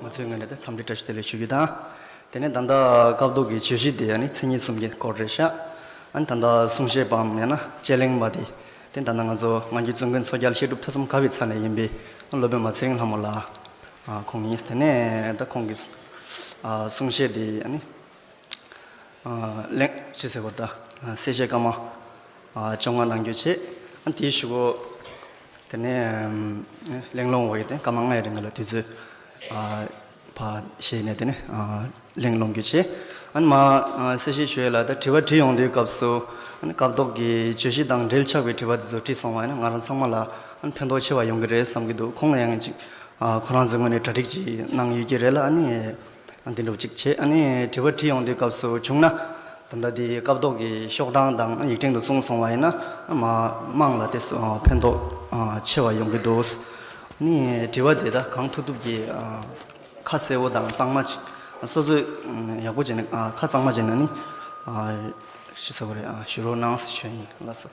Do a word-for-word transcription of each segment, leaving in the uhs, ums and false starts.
ང་ཚོའི་ངོས་ནས་ད་འཚམས་འདྲི་བཀྲ་ཤིས་བདེ་ལེགས་ཞུ་རྒྱུ་དང་། དེ་ནས་ད་ལྟ་སྐབས་ཐོག་གི་བརྗོད་གཞི་དེ་ཨ་ནི་མཚན་ཉིད་གསུམ་གྱི་སྐོར་རེད་ཤག་ཨ་ནི་ད་ལྟ་གསུང་བཤད་པའམ་ཡང་ན་དཔྱད་གླེང་པ་དེ་དེ་ད་ལྟ་ང་ཚོ་ངག་རྒྱུན་རྩོམ་མཁན་ཚོགས་རྒྱལ་བཤད་སྒྲུབ་ཐོས་བསམ་ཁ་བའི་ཚབ་ནས་ཡིན་པའི་སློབ་དཔོན་མ་ཚེ་རིང་ལྷ་མོ་ལགས། ཨ་ཁོང་ཡིན། དེ་ནས་ད་ཁོང་གི་ཨ་གསུང་བཤད་དེ་ཨ་ནི་ཨ་གླེང་ཅི་ཟེར་བ་ད་ཨ་གསལ་བཤད་སྐར་མ་ཨ་བཅོ་ལྔ་གནང་རྒྱུ་བྱས། ཨ་དེའི་གཞུག་གུ་དེ་ནས་ཨམ་གླེང་སློང་བ་ཡི་དེ་སྐར་མ་ལྔའི་རིང་ལ་དུས་ཚོད་ཨ་ཕར་བཞེས་ནས་དེ་ནས་ཨ་གླེང་སློང་རྒྱུ་བྱས། ཨ་ནི་མ་ཨ་གསལ་བཤད་ཞུ་ཡས་ལ་ད་དྲི་བ་དྲིས་ཡོང་དུས་སྐབས་སུ་ཨ་ནི་སྐབས་ཐོག་གི་བརྗོད་གཞི་དང་འབྲེལ་ཆགས་པའི་དྲི་བ་དེ་ཚོ་དྲིས་སོང་བ་ཡིན་ན་ང་རང་ཚང་མ་ལ་ཨ་ནི་ཕན་ཐོགས་ཆེ་བ་ཡོང་གི་རེད་བསམ་གྱི་འདུག་ཁོང་ལ་ཡང་ཅིག་ཨ་ཁོ་རང་ཚོའི་ངོས་ནས་གྲ་སྒྲིག་ཅིག་གནང་ཡོད་ཀྱི་རེད་ལ། ཨ་ནི་འདི་འདྲ་བོ་ཅིག་བྱས། ཨ་ནི་དྲི་བ་དྲིས་ཡོང་དུས་སྐབས་སུ་བྱུང་ན་ད་ལྟ་འདི་སྐབས་ཐོག་གི་ཤོག་གྲངས་དང་ཡིག་ཕྲེང་དུ་གསུངས་སོང་བ་ཡིན་ན་མ་དམངས་ལ་དེ་ཚོ་ཕན་ཐོགས་ཆེ་བ་ཡོང་གི་འདུག་ཨ་ནི་དྲི་བ་དེ་ད་གང་ཐུབ་ཐུབ་ཀྱིས་ཁ་གསལ་བོ་དང་གཙང་མ་ཅིག་སོ་སོས་ཡག་པོ་བྱས་ནས་ཁ་གཙང་མ་བྱས་ནས་ནི་ཞུ་ས་གོ་རེད། ཞུ་རོགས་གནང་ཞུ་ཡིན། ལགས་སོ།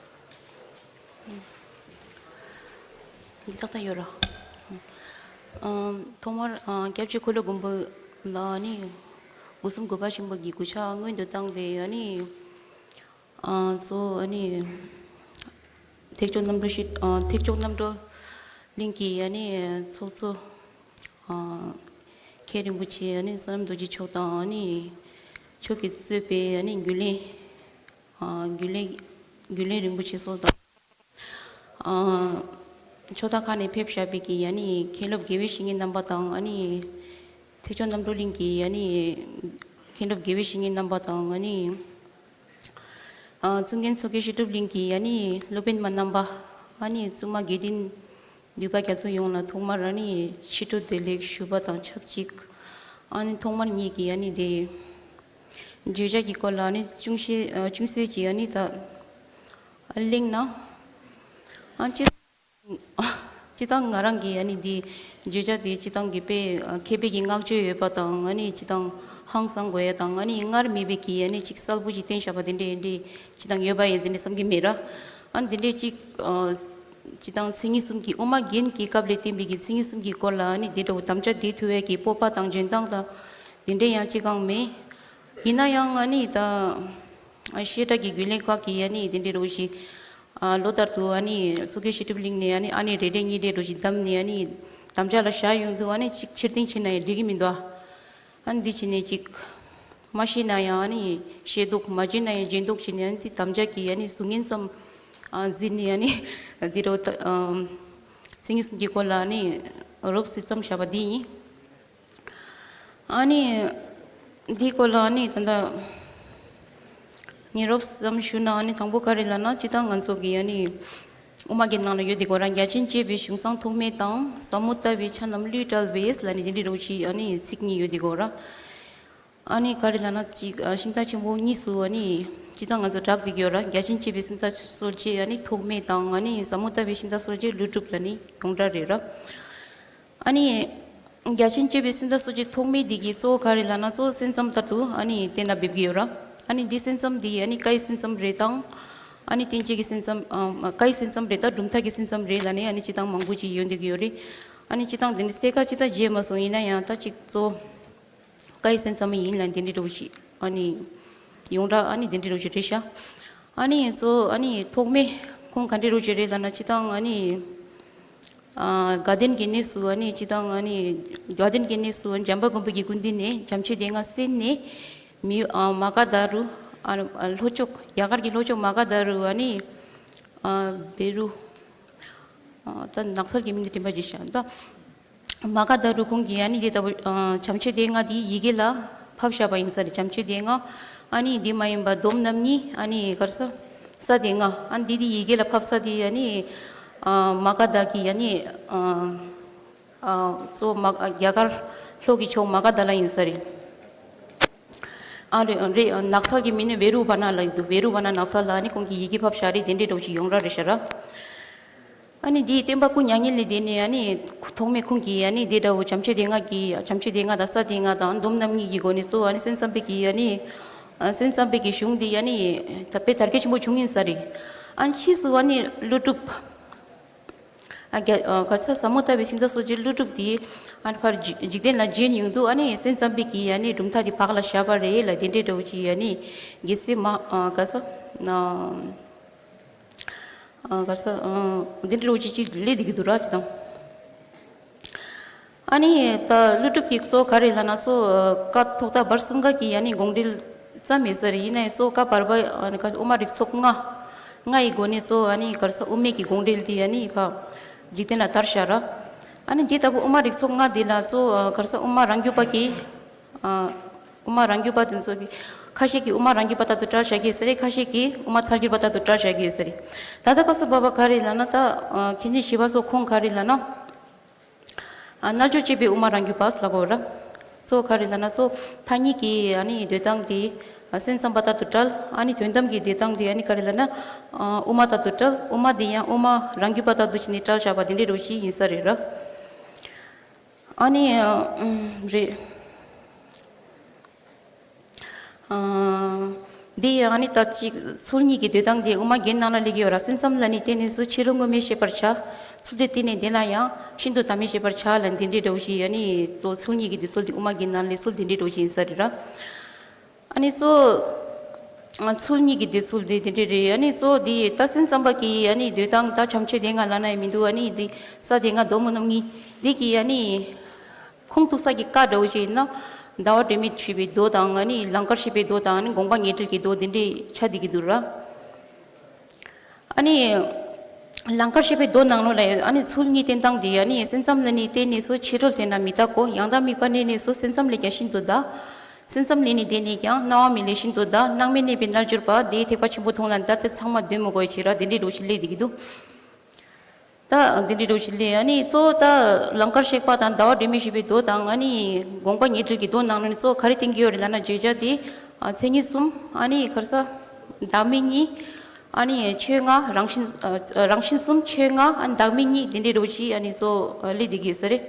ཙག་ཙག་ཡོད་ར། ཨ་ཐོག་མར་ཨ་སྐྱབས་རྗེ་འཁོར་ལོ་སྒམ་པོ་ལ་ནི་སྒོ་གསུམ་གུས་པ་ཆེན་པོ་གི་གུས་ཕྱག་སྔོན་དུ་བཏང་སྟེ་ཨ་ནི་ཨ་གཙོ་ཨ་ནི་ཐེག་མཆོག་རྣམ་གྲོལ་ཞི་ཨ་ཐེག་མཆོག་རྣམ་གྲོལ་གླིང་གི་ཨ་ནི་ཚོགས་གཙོ་ཨ་མཁན་རིན་པོ་ཆེ་ཨ་ནི་བསོད་ནམས་རྡོ་རྗེ་མཆོག་དང་ཨ་ནི་མཆོག་གིས་གཙོས་པའི་ཨ་ནི་རྒྱུན་ལས་ཨ་རྒྱུན་ལས་རྒྱུན་ལས་རིན་པོ་ཆེ་སོགས་དང་། ཨ་ཕྱོགས་མཐའ་ཁག་ནས་ཕེབས་བཞག་པའི་གི་ཨ་ནི་མཁན་སློབ་དགེ་བའི་བཤེས་གཉེན་རྣམ་པ་དང་། ཨ་ནི་ཐེག་མཆོག་རྣམ་གྲོལ་གླིང་གི་ཨ་ནི་མཁན་སློབ་དགེ་བའི་བཤེས་གཉེན་རྣམ་པ་དང་། ཨ་ནི་ཨ་གཙུག་རྒྱན་མཚོ་སྐྱེས་བཤད་སྒྲུབ་གླིང་གི་ཨ་ནི་སློབ་དཔོན་མ་རྣམ་པ། ཨ་ནི་གཙུག་མ་དགེ་ལྡན་འདུས་པ་རྒྱ་མཚོ་ཡོངས་ལ་ཐོག་མར་ཨ་ནི་ཕྱི་དྲོ་བདེ་ལེགས་ཞུ་བ་དང་ཆབས་ཅིག་ཨ་ནི་ཐོག་མར་ངེད་ཀྱི་ཨ་ནི་དེ་བརྗོད་བྱ་གི་སྐོར་ལ་ཨ་ནི་ཅུང་ཟད་ཨ་ཅུང་ཟད་ཅིག་ཨ་ནི་ད་གླེང་ན། ཨ་སྤྱི་སྤྱི་བཏང་ང་རང་གི་ཨ་ནི་འདི་བརྗོད་བྱ་འདི་སྤྱི་བཏང་གི་དཔེ་ཨ་མཁས་པའི་གི་བསྔགས་བརྗོད་ཡོད་པ་དང་། ཨ་ནི་སྤྱི་བཏང་ཧང་སང་དགོས་ཡ་དང་། ཨ་ནི་སྔར་མེད་པའི་གི་ཨ་ནི་ཅིག་གསལ་པོ་ཅིག་བསྟན་བཞག་པ་དེ་འདྲས་འདྲས་སྤྱི་བཏང་ཡོད་པ་ཡིན་དེ་འདྲས་བསམ་གི་མེད་ར། ཨ་ནི་དེ་འདྲས་ཅིག་ཨ་སྤྱི་བཏང་མཚན་ཉིད་གསུམ་གྱི་དབུ་མ་རྒྱན་གྱི་སྐབས་ལས་བསྟན་པའི་གི་མཚན་ཉིད་གསུམ་གྱི་སྐོར་ལ་ཨ་ནི་དེ་འདྲ་བོ་དམ་བཅའ་འདི་ཐུབ་ཡ་གི་སྤོབས་པ་དང་འཇོན་ཐང་དང་དེ་འདྲས་ཡང་ཅི་གང་མེད། ཡིན་ན་ཡང་ཨ་ནི་ད་ཨ་བཤད་གྲྭ་གི་རྒྱུན་ལས་ཁག་གི་ཨ་ནི་དེ་འདྲས་རོ་ཞིག་ཨ་ལོ་ལྟར་དུ་ཨ་ནི་མཚོ་སྐྱེས་བཤད་སྒྲུབ་གླིང་ནས་ཨ་ནི་ཨ་ནི་རེ་རེ་གཉིས་རེ་རོ་ཞིག་བདམས་ནས་ཨ་ནི་དམ་བཅའ་ལ་བཞག་ཡོང་དུས་ཨ་ནི་ཅིག་ཕྱིར་འཐེན་བྱེད་ན་ཡང་འགྲིག་གི་མི་འདུག་ཨ་ནི་འདི་བྱས་ནས་ཅིག་མ་ཤེས་ན་ཡང་ཨ་ནི་ཤེས་འདུག་མ་བརྗེད་ན་ཡང་བརྗེད་འདུག་བྱས་ནས་ཨ་ནི་དེ་དམ་བཅའ་གི་ཨ་ནི་གཟུགས་བརྙན་ཙམ་ཨ་འཛིན་ནས་ཨ་ནི་འདི་རོ་ཨ་མཚན་ཉིད་གསུམ་གྱི་སྐོར་ལ་ཨ་ནི་རོབ་ཙམ་བཞག་པ་འདི་ཡིན། ཨ་ནི་འདིའི་སྐོར་ལ་ཨ་ནི་ད་ལྟ་ངས་རོབ་ཙམ་ཞུ་ན། ཨ་ནི་དང་པོ་ག་རེ་ལབ་ན་སྤྱི་བཏང་ང་ཚོ་གི་ཨ་ནི་དབུ་མ་གི་ནང་ལ་ཡོད་དེ་གོ་ར། རྒྱ་ཆེན་སྤྱོད་པའི་གཞུང་བཟང་ཐོགས་མེད་དང་། ཟབ་མོ་ལྟ་བའི་ཆ་རྣམས་བློས་བྲལ་བས་ལབ་ནས་དེ་འདྲའི་རོ་ཅིག་ཨ་ནི་ཚིག་གཉིས་ཡོད་དེ་གོ་ར། ཨ་ནི་ག་རེ་ལབ་ན་ཅིག་ཨ་ཤིང་རྟ་ཆེན་པོ་གཉིས་སུ་ཨ་ནི་སྤྱི་བཏང་ང་ཚོ་གྲགས་བསྡད་ཀྱི་ཡོད་ར། རྒྱ་ཆེན་སྤྱོད་པའི་གཞུང་བཟང་ཐོགས་མེད་དང་། ཨ་ནི་ཟབ་མོ་ལྟ་བའི་གཞུང་བཟང་ཐོགས་མེད་བློ་གྲུབ་ལབ་ནི་ཡོངས་གྲགས་རེད་ར། ཨ་ནི་རྒྱ་ཆེན་སྤྱོད་པའི་གཞུང་བཟང་ཐོགས་མེད་འདི་གི་གཙོ་བོ་ག་རེ་ལབ་ན་གཙོ་བོ་སེམས་ཙམ་ལྟར་དུ་ཨ་ནི་བསྟན་ན་འབེབས་ཀྱི་ཡོད་ར། ཨ་ནི་འདི་སེམས་ཙམ་འདི་ཨ་ནི་བཀའི་སེམས་ཙམ་རེད་དང་། ཨ་ནི་བསྟན་བཅོས་ཀྱི་སེམས་ཙམ་ཨ་བཀའི་སེམས་ཙམ་རེད་དང་གྲུབ་མཐའ་གི་སེམས་ཙམ་རེད་ལབ་ནི་ཨ་ནི་སྤྱི་བཏང་མང་པོ་ཅིག་ཡོང་བསྡད་ཀྱི་ཡོད་རེད། ཨ་ནི་སྤྱི་བཏང་འདི་ནི་གསལ་ཁ་ཅི་ལྟར་བརྗེད་མ་སོང་། ཡིན་ན་ཡང་ད་ཅིག་གཙོ་བོ་བཀའི་སེམས་ཙམ་ཡིན་ལབ་འདི་འདྲའི་འདྲ་བོ་ཞིག་ཨ་ནི་ཡོངས་གྲགས་ཨ་ནི་འདི་འདྲའི་འདྲ་བོ་ཞིག་རེད་ཤག་ཨ་ནི་གཙོ་བོ་ཨ་ནི་ཐོགས་མེད་ཁོང་ག་འདྲའི་འདྲ་བོ་ཞིག་རེད་ལབ་ན་སྤྱི་བཏང་ཨ་ནི་ཨ་དགའ་ལྡན་གྱི་གནས་སུ་ཨ་ནི་སྤྱི་བཏང་ཨ་ནི་དགའ་ལྡན་གྱི་གནས་སུ་འཇམ་པ་མགོན་པོ་གི་སྐུ་མདུན་ནས་བྱམས་ཆོས་སྡེ་ལྔ་གསན་ནས་མི་ཨ་མ་ག་དྷ་རུ་ཨ་ལྷོ་ཕྱོགས་རྒྱ་གར་གྱི་ལྷོ་ཕྱོགས་མ་ག་དྷ་རུ་ཨ་ནི་ཨ་བེ་རུ་ཨ་ད་ནགས་ཚལ་གྱི་མིང་དེ་དྲན་པ་བརྗེད་ཤག་ད། མ་ག་དྷ་རུ་ཁོང་གིས་ཨ་ནི་དེ་ལྟ་བུ་ཨ་བྱམས་ཆོས་སྡེ་ལྔ་དེ་ཡི་གེ་ལ་ཕབ་བཞག་པ་ཡིན་ས་རེད། བྱམས་ཆོས་སྡེ་ལྔ་ཨ་ནི་དེ་མ་ཡིན་པ་སྡོམ་རྣམ་གཉིས་ཨ་ནི་ག་རེ་ཟེར་ས་སྡེ་ལྔ་ཨ་ནི་དེ་དེ་ཡི་གེ་ལ་ཕབ་ས་དེ་ཨ་ནི་ཨ་མ་ག་དྷ་གི་ཨ་ནི་ཨ་ཨ་གཙོ་བོ་མ་རྒྱ་གར་ལྷོ་གི་ཕྱོགས་མ་ག་དྷ་ལ་ཡིན་ས་རེད། ཨ་རེད་རེད། ནགས་ཚལ་གྱི་མིང་ནི་བེ་རུ་བ་ན་ལ་ཡིན་འདུག་བེ་རུ་བ་ན་ནགས་ཚལ་ལ་ཨ་ནི་ཁོང་གིས་ཡི་གེ་ཕབ་བཞག་རེད། དེ་འདྲའི་འདྲ་བོ་ཞིག་ཡོངས་གྲགས་རེད་ཤག་ར། ཨ་ནི་འདིའི་བསྟན་པ་སྐུ་མྱ་ངན་ལས་འདས་ནས་ཨ་ནི་ཐོགས་མེད་ཁོང་གིས་ཨ་ནི་དེ་འདྲ་བོ་བྱམས་ཆོས་སྡེ་ལྔ་གི་བྱམས་ཆོས་སྡེ་ལྔ་དང་ས་སྡེ་ལྔ་དང་སྡོམ་རྣམ་གཉིས་ཀྱི་སྒོ་ནས་གཙོ་བོ་ཨ་ནི་སེམས་ཙམ་པའི་གི་ཨ་ནི་སེམས་ཙམ་པའི་གི་གཞུང་འདི་ཨ་ནི་ད་དཔེ་དར་རྒྱས་ཆེན་པོ་བྱུང་ཡིན་ས་རེད། ཨ་ནི་ཕྱིས་སུ་ཨ་ནི་ཀླུ་སྒྲུབ་ ཨ་རྒྱ་ཨ་ག་ས་ཟབ་མོ་ལྟ་བའི་ཤིང་རྟ་སོགས་ཀྱི་ཀླུ་སྒྲུབ་དེ་ཨ་ནི་ཕར་འཇིག་འཇིག་རྟེན་ལ་བྱོན་ཡོང་དུས་ཨ་ནི་སེམས་ཙམ་པའི་གི་ཨ་ནི་གྲུབ་མཐའ་དེ་བག་ལ་ཞ་བ་རེད་ལ་དེ་འདྲའི་འདྲ་བོ་ཅིག་ཨ་ནི་རྒྱལ་སྲས་མ་ཨ་ག་ས་ཨ་ག་ས་ཨ་དེ་འདྲའི་འདྲ་བོ་ཅིག་ཅིག་སླེབས་བསྡད་ཀྱི་འདུག་ར་ཅིག་དང་། ཨ་ནི་ད་ཀླུ་སྒྲུབ་ཀྱི་གཙོ་ག་རེ་ལབ་ན་གཙོ་བཀའ་ཐོག་མཐའ་བར་གསུམ་ཀ་གི་ཨ་ནི་དགོངས་འགྲེལ་ཙམ་མེད་ས་རེད། ཡིན་ནའི་གཙོ་བཀའ་བར་པ་ཨ་ནི་ག་ས་དབུ་མ་རིགས་ཚོགས་ལྔ་ལྔ་ཡི་སྒོ་ནས་གཙོ་ཨ་ནི་ག་ས་དབུ་མའི་གི་དགོངས་འགྲེལ་དེ་ཨ་ནི་ཕ་འཇིག་རྟེན་ལ་དར་བཞག་ར། ཨ་ནི་འདི་ལྟ་བུ་དབུ་མ་རིགས་ཚོགས་ལྔ་འདི་ལ་གཙོ་ཨ་ག་ས་དབུ་མ་རང་རྒྱུད་པ་གི་ཨ་དབུ་མ་རང་རྒྱུད་པ་དེ་ཚོ་གི་ཁ་ཤས་ཀྱིས་དབུ་མ་རང་རྒྱུད་པ་ལྟར་དུ་བཀྲལ་བཞག་གི་ཡོད་ས་རེད། ཁ་ཤས་ཀྱིས་དབུ་མ་ཐལ་འགྱུར་བ་ལྟར་དུ་བཀྲལ་བཞག་གི་ཡོད་ས་རེད། ད་ལྟ་ག་ས་བ་བ་ག་རེ་ལབ་ན་ད་ཨ་མཁན་ཆེན་ཞི་བ་འཚོ་ཁོང་ག་རེ་ལབ་ན། ཨ་རྣལ་འབྱོར་སྤྱོད་པའི་དབུ་མ་རང་རྒྱུད་པ་ལབ་དགོས་ར། གཙོ་བོ་ག་རེ་ལབ་ན་གཙོ་ཐ་སྙད་ཀྱི་ཨ་ནི་འདོད་སྟངས་དེ་ཨ་སེམས་ཙམ་པ་ལྟར་དུ་བཀྲལ། ཨ་ནི་དོན་དམ་གྱི་འདོད་སྟངས་དེ་ཨ་ནི་ག་རེ་ལབ་ན་ཨ་དབུ་མ་ལྟར་དུ་བཀྲལ། དབུ་མ་དེ་ཡང་དབུ་མ་རང་རྒྱུད་པ་ལྟར་དུ་བྱས་ནས་བཀྲལ་བཞག་པ་དེ་འདྲའི་རོ་ཞིག་ཡིན་ས་རེད་ར། ཨ་ནི་ཨ་རེད། ཨ་འདི་ཡང་ནི་ད་ཅིག་ཚུལ་གཉིས་ཀྱི་འདོད་སྟངས་དེ་དབུ་མ་རྒྱན་ནང་ལ་སླེབས་ཀྱི་ཡོད་ར། སེམས་ཙམ་ལ་ནི་བརྟེན་ནས་སུ་ཕྱི་རོལ་དངོས་མེད་ཤེས་པར་བྱ། ཚུལ་དེ་བརྟེན་ནས་དེ་ལ་ཡང་ཤིན་ཏུ་བདག་མེད་ཤེས་པར་བྱ་ལ་འདི་འདྲའི་འདྲ་བོ་ཞིག་ཡང་ནི་གཙོ་ཚུལ་གཉིས་ཀྱི་འདོད་ཚུལ་དེ་དབུ་མ་རྒྱན་ནང་ལ་སླེབས་ཚུལ་འདི་འདྲའི་འདྲ་བོ་ཞིག་ཡིན་ས་རེད་ར། ཨ་ནི་གཙོ་ཚུལ་གཉིས་ཀྱི་འདོད་ཚུལ་དེ་འདི་འདྲའི་རེད། ཨ་ནི་གཙོ་དེ་ད་སེམས་ཙམ་པ་གི་ཨ་ནི་འདོད་སྟངས་ད་བྱམས་ཆོས་སྡེ་ལྔ་ལབ་ན་ཡང་མི་འདུག་ཨ་ནི་འདི་ས་སྡེ་ལྔ་མདོ་སྨོན་ལམ་གཉིས་འདི་གི་ཨ་ནི། ཁུངས་གཏུགས་ས་ཀྱི་བཀའ་འདྲ་བོ་ཞིག་ཡིན་ན། ཟླ་བ་སྒྲོན་མེ་བཞད་པའི་མདོ་དང་ཨ་ནི་ལང་ཀར་གཤེགས་པའི་མདོ་དང་ཨ་ནི་དགོངས་པ་ངེས་འགྲེལ་གྱི་མདོ་འདི་འདྲས་ཆགས་བསྡད་ཀྱི་འདུག་ར། ཨ་ནི་ལང་ཀར་གཤེགས་པའི་མདོ་ནང་ལོགས་ལ་ཨ་ནི་ཚུལ་གཉིས་བསྟན་སྟངས་འདི་ཨ་ནི་སེམས་ཙམ་ལ་ནི་བརྟེན་ནས་སུ་ཕྱི་རོལ་དེ་ན་མི་རྟག་གོ། ཡང་དག་དམིགས་པ་གནས་ནས་སུ་སེམས་ཙམ་ལས་ཀྱང་ཤིན་ཏུ་འདའ། སེམས་ཙམ་ལས་ནི་འདས་ནས་ཀྱང་སྣང་བ་མེད་ལས་ཤིན་ཏུ་འདའ། སྣང་མེད་གནས་པའི་རྣལ་འབྱོར་པ་དེའི་ཐེག་པ་ཆེན་པོ་མཐོང་ལ་འདའ་སྟེ་ཚང་མ་འདོན་མི་དགོས་ཕྱིར་ར། འདི་འདྲའི་འདྲ་བོ་ཞིག་སླེབས་བསྡད་ཀྱི་འདུག་ད་འདི་འདྲའི་འདྲ་བོ་ཞིག་སླེབས། ཨ་ནི་གཙོ་བོ་ད་ལང་ཀར་གཤེགས་པ་དང་ཟླ་བ་སྒྲོན་མེ་བཞད་པའི་མདོ་དང་ཨ་ནི་དགོངས་པ་ངེས་འགྲེལ་གྱི་མདོ་ནང་ལ་ནི་གཙོ་བོ་ག་རེ་བསྟན་གྱི་ཡོད་རེད་ལབ་ན་བརྗོད་བྱ་དེ་ཨ་མཚན་ཉིད་གསུམ་ཨ་ནི་ག་རེ་ཟ་བདག་མེད་གཉིས་ཨ་ནི་ཆོས་ལྔ་རང་བཞིན་ཨ་རང་བཞིན་གསུམ་ཆོས་ལྔ་ཨ་ནི་བདག་མེད་གཉིས་འདི་འདྲའི་འདྲ་བོ་ཞིག་ཨ་ནི་གཙོ་བོ་སླེབས་བསྡད་ཀྱི་ཡོད་ས་རེད།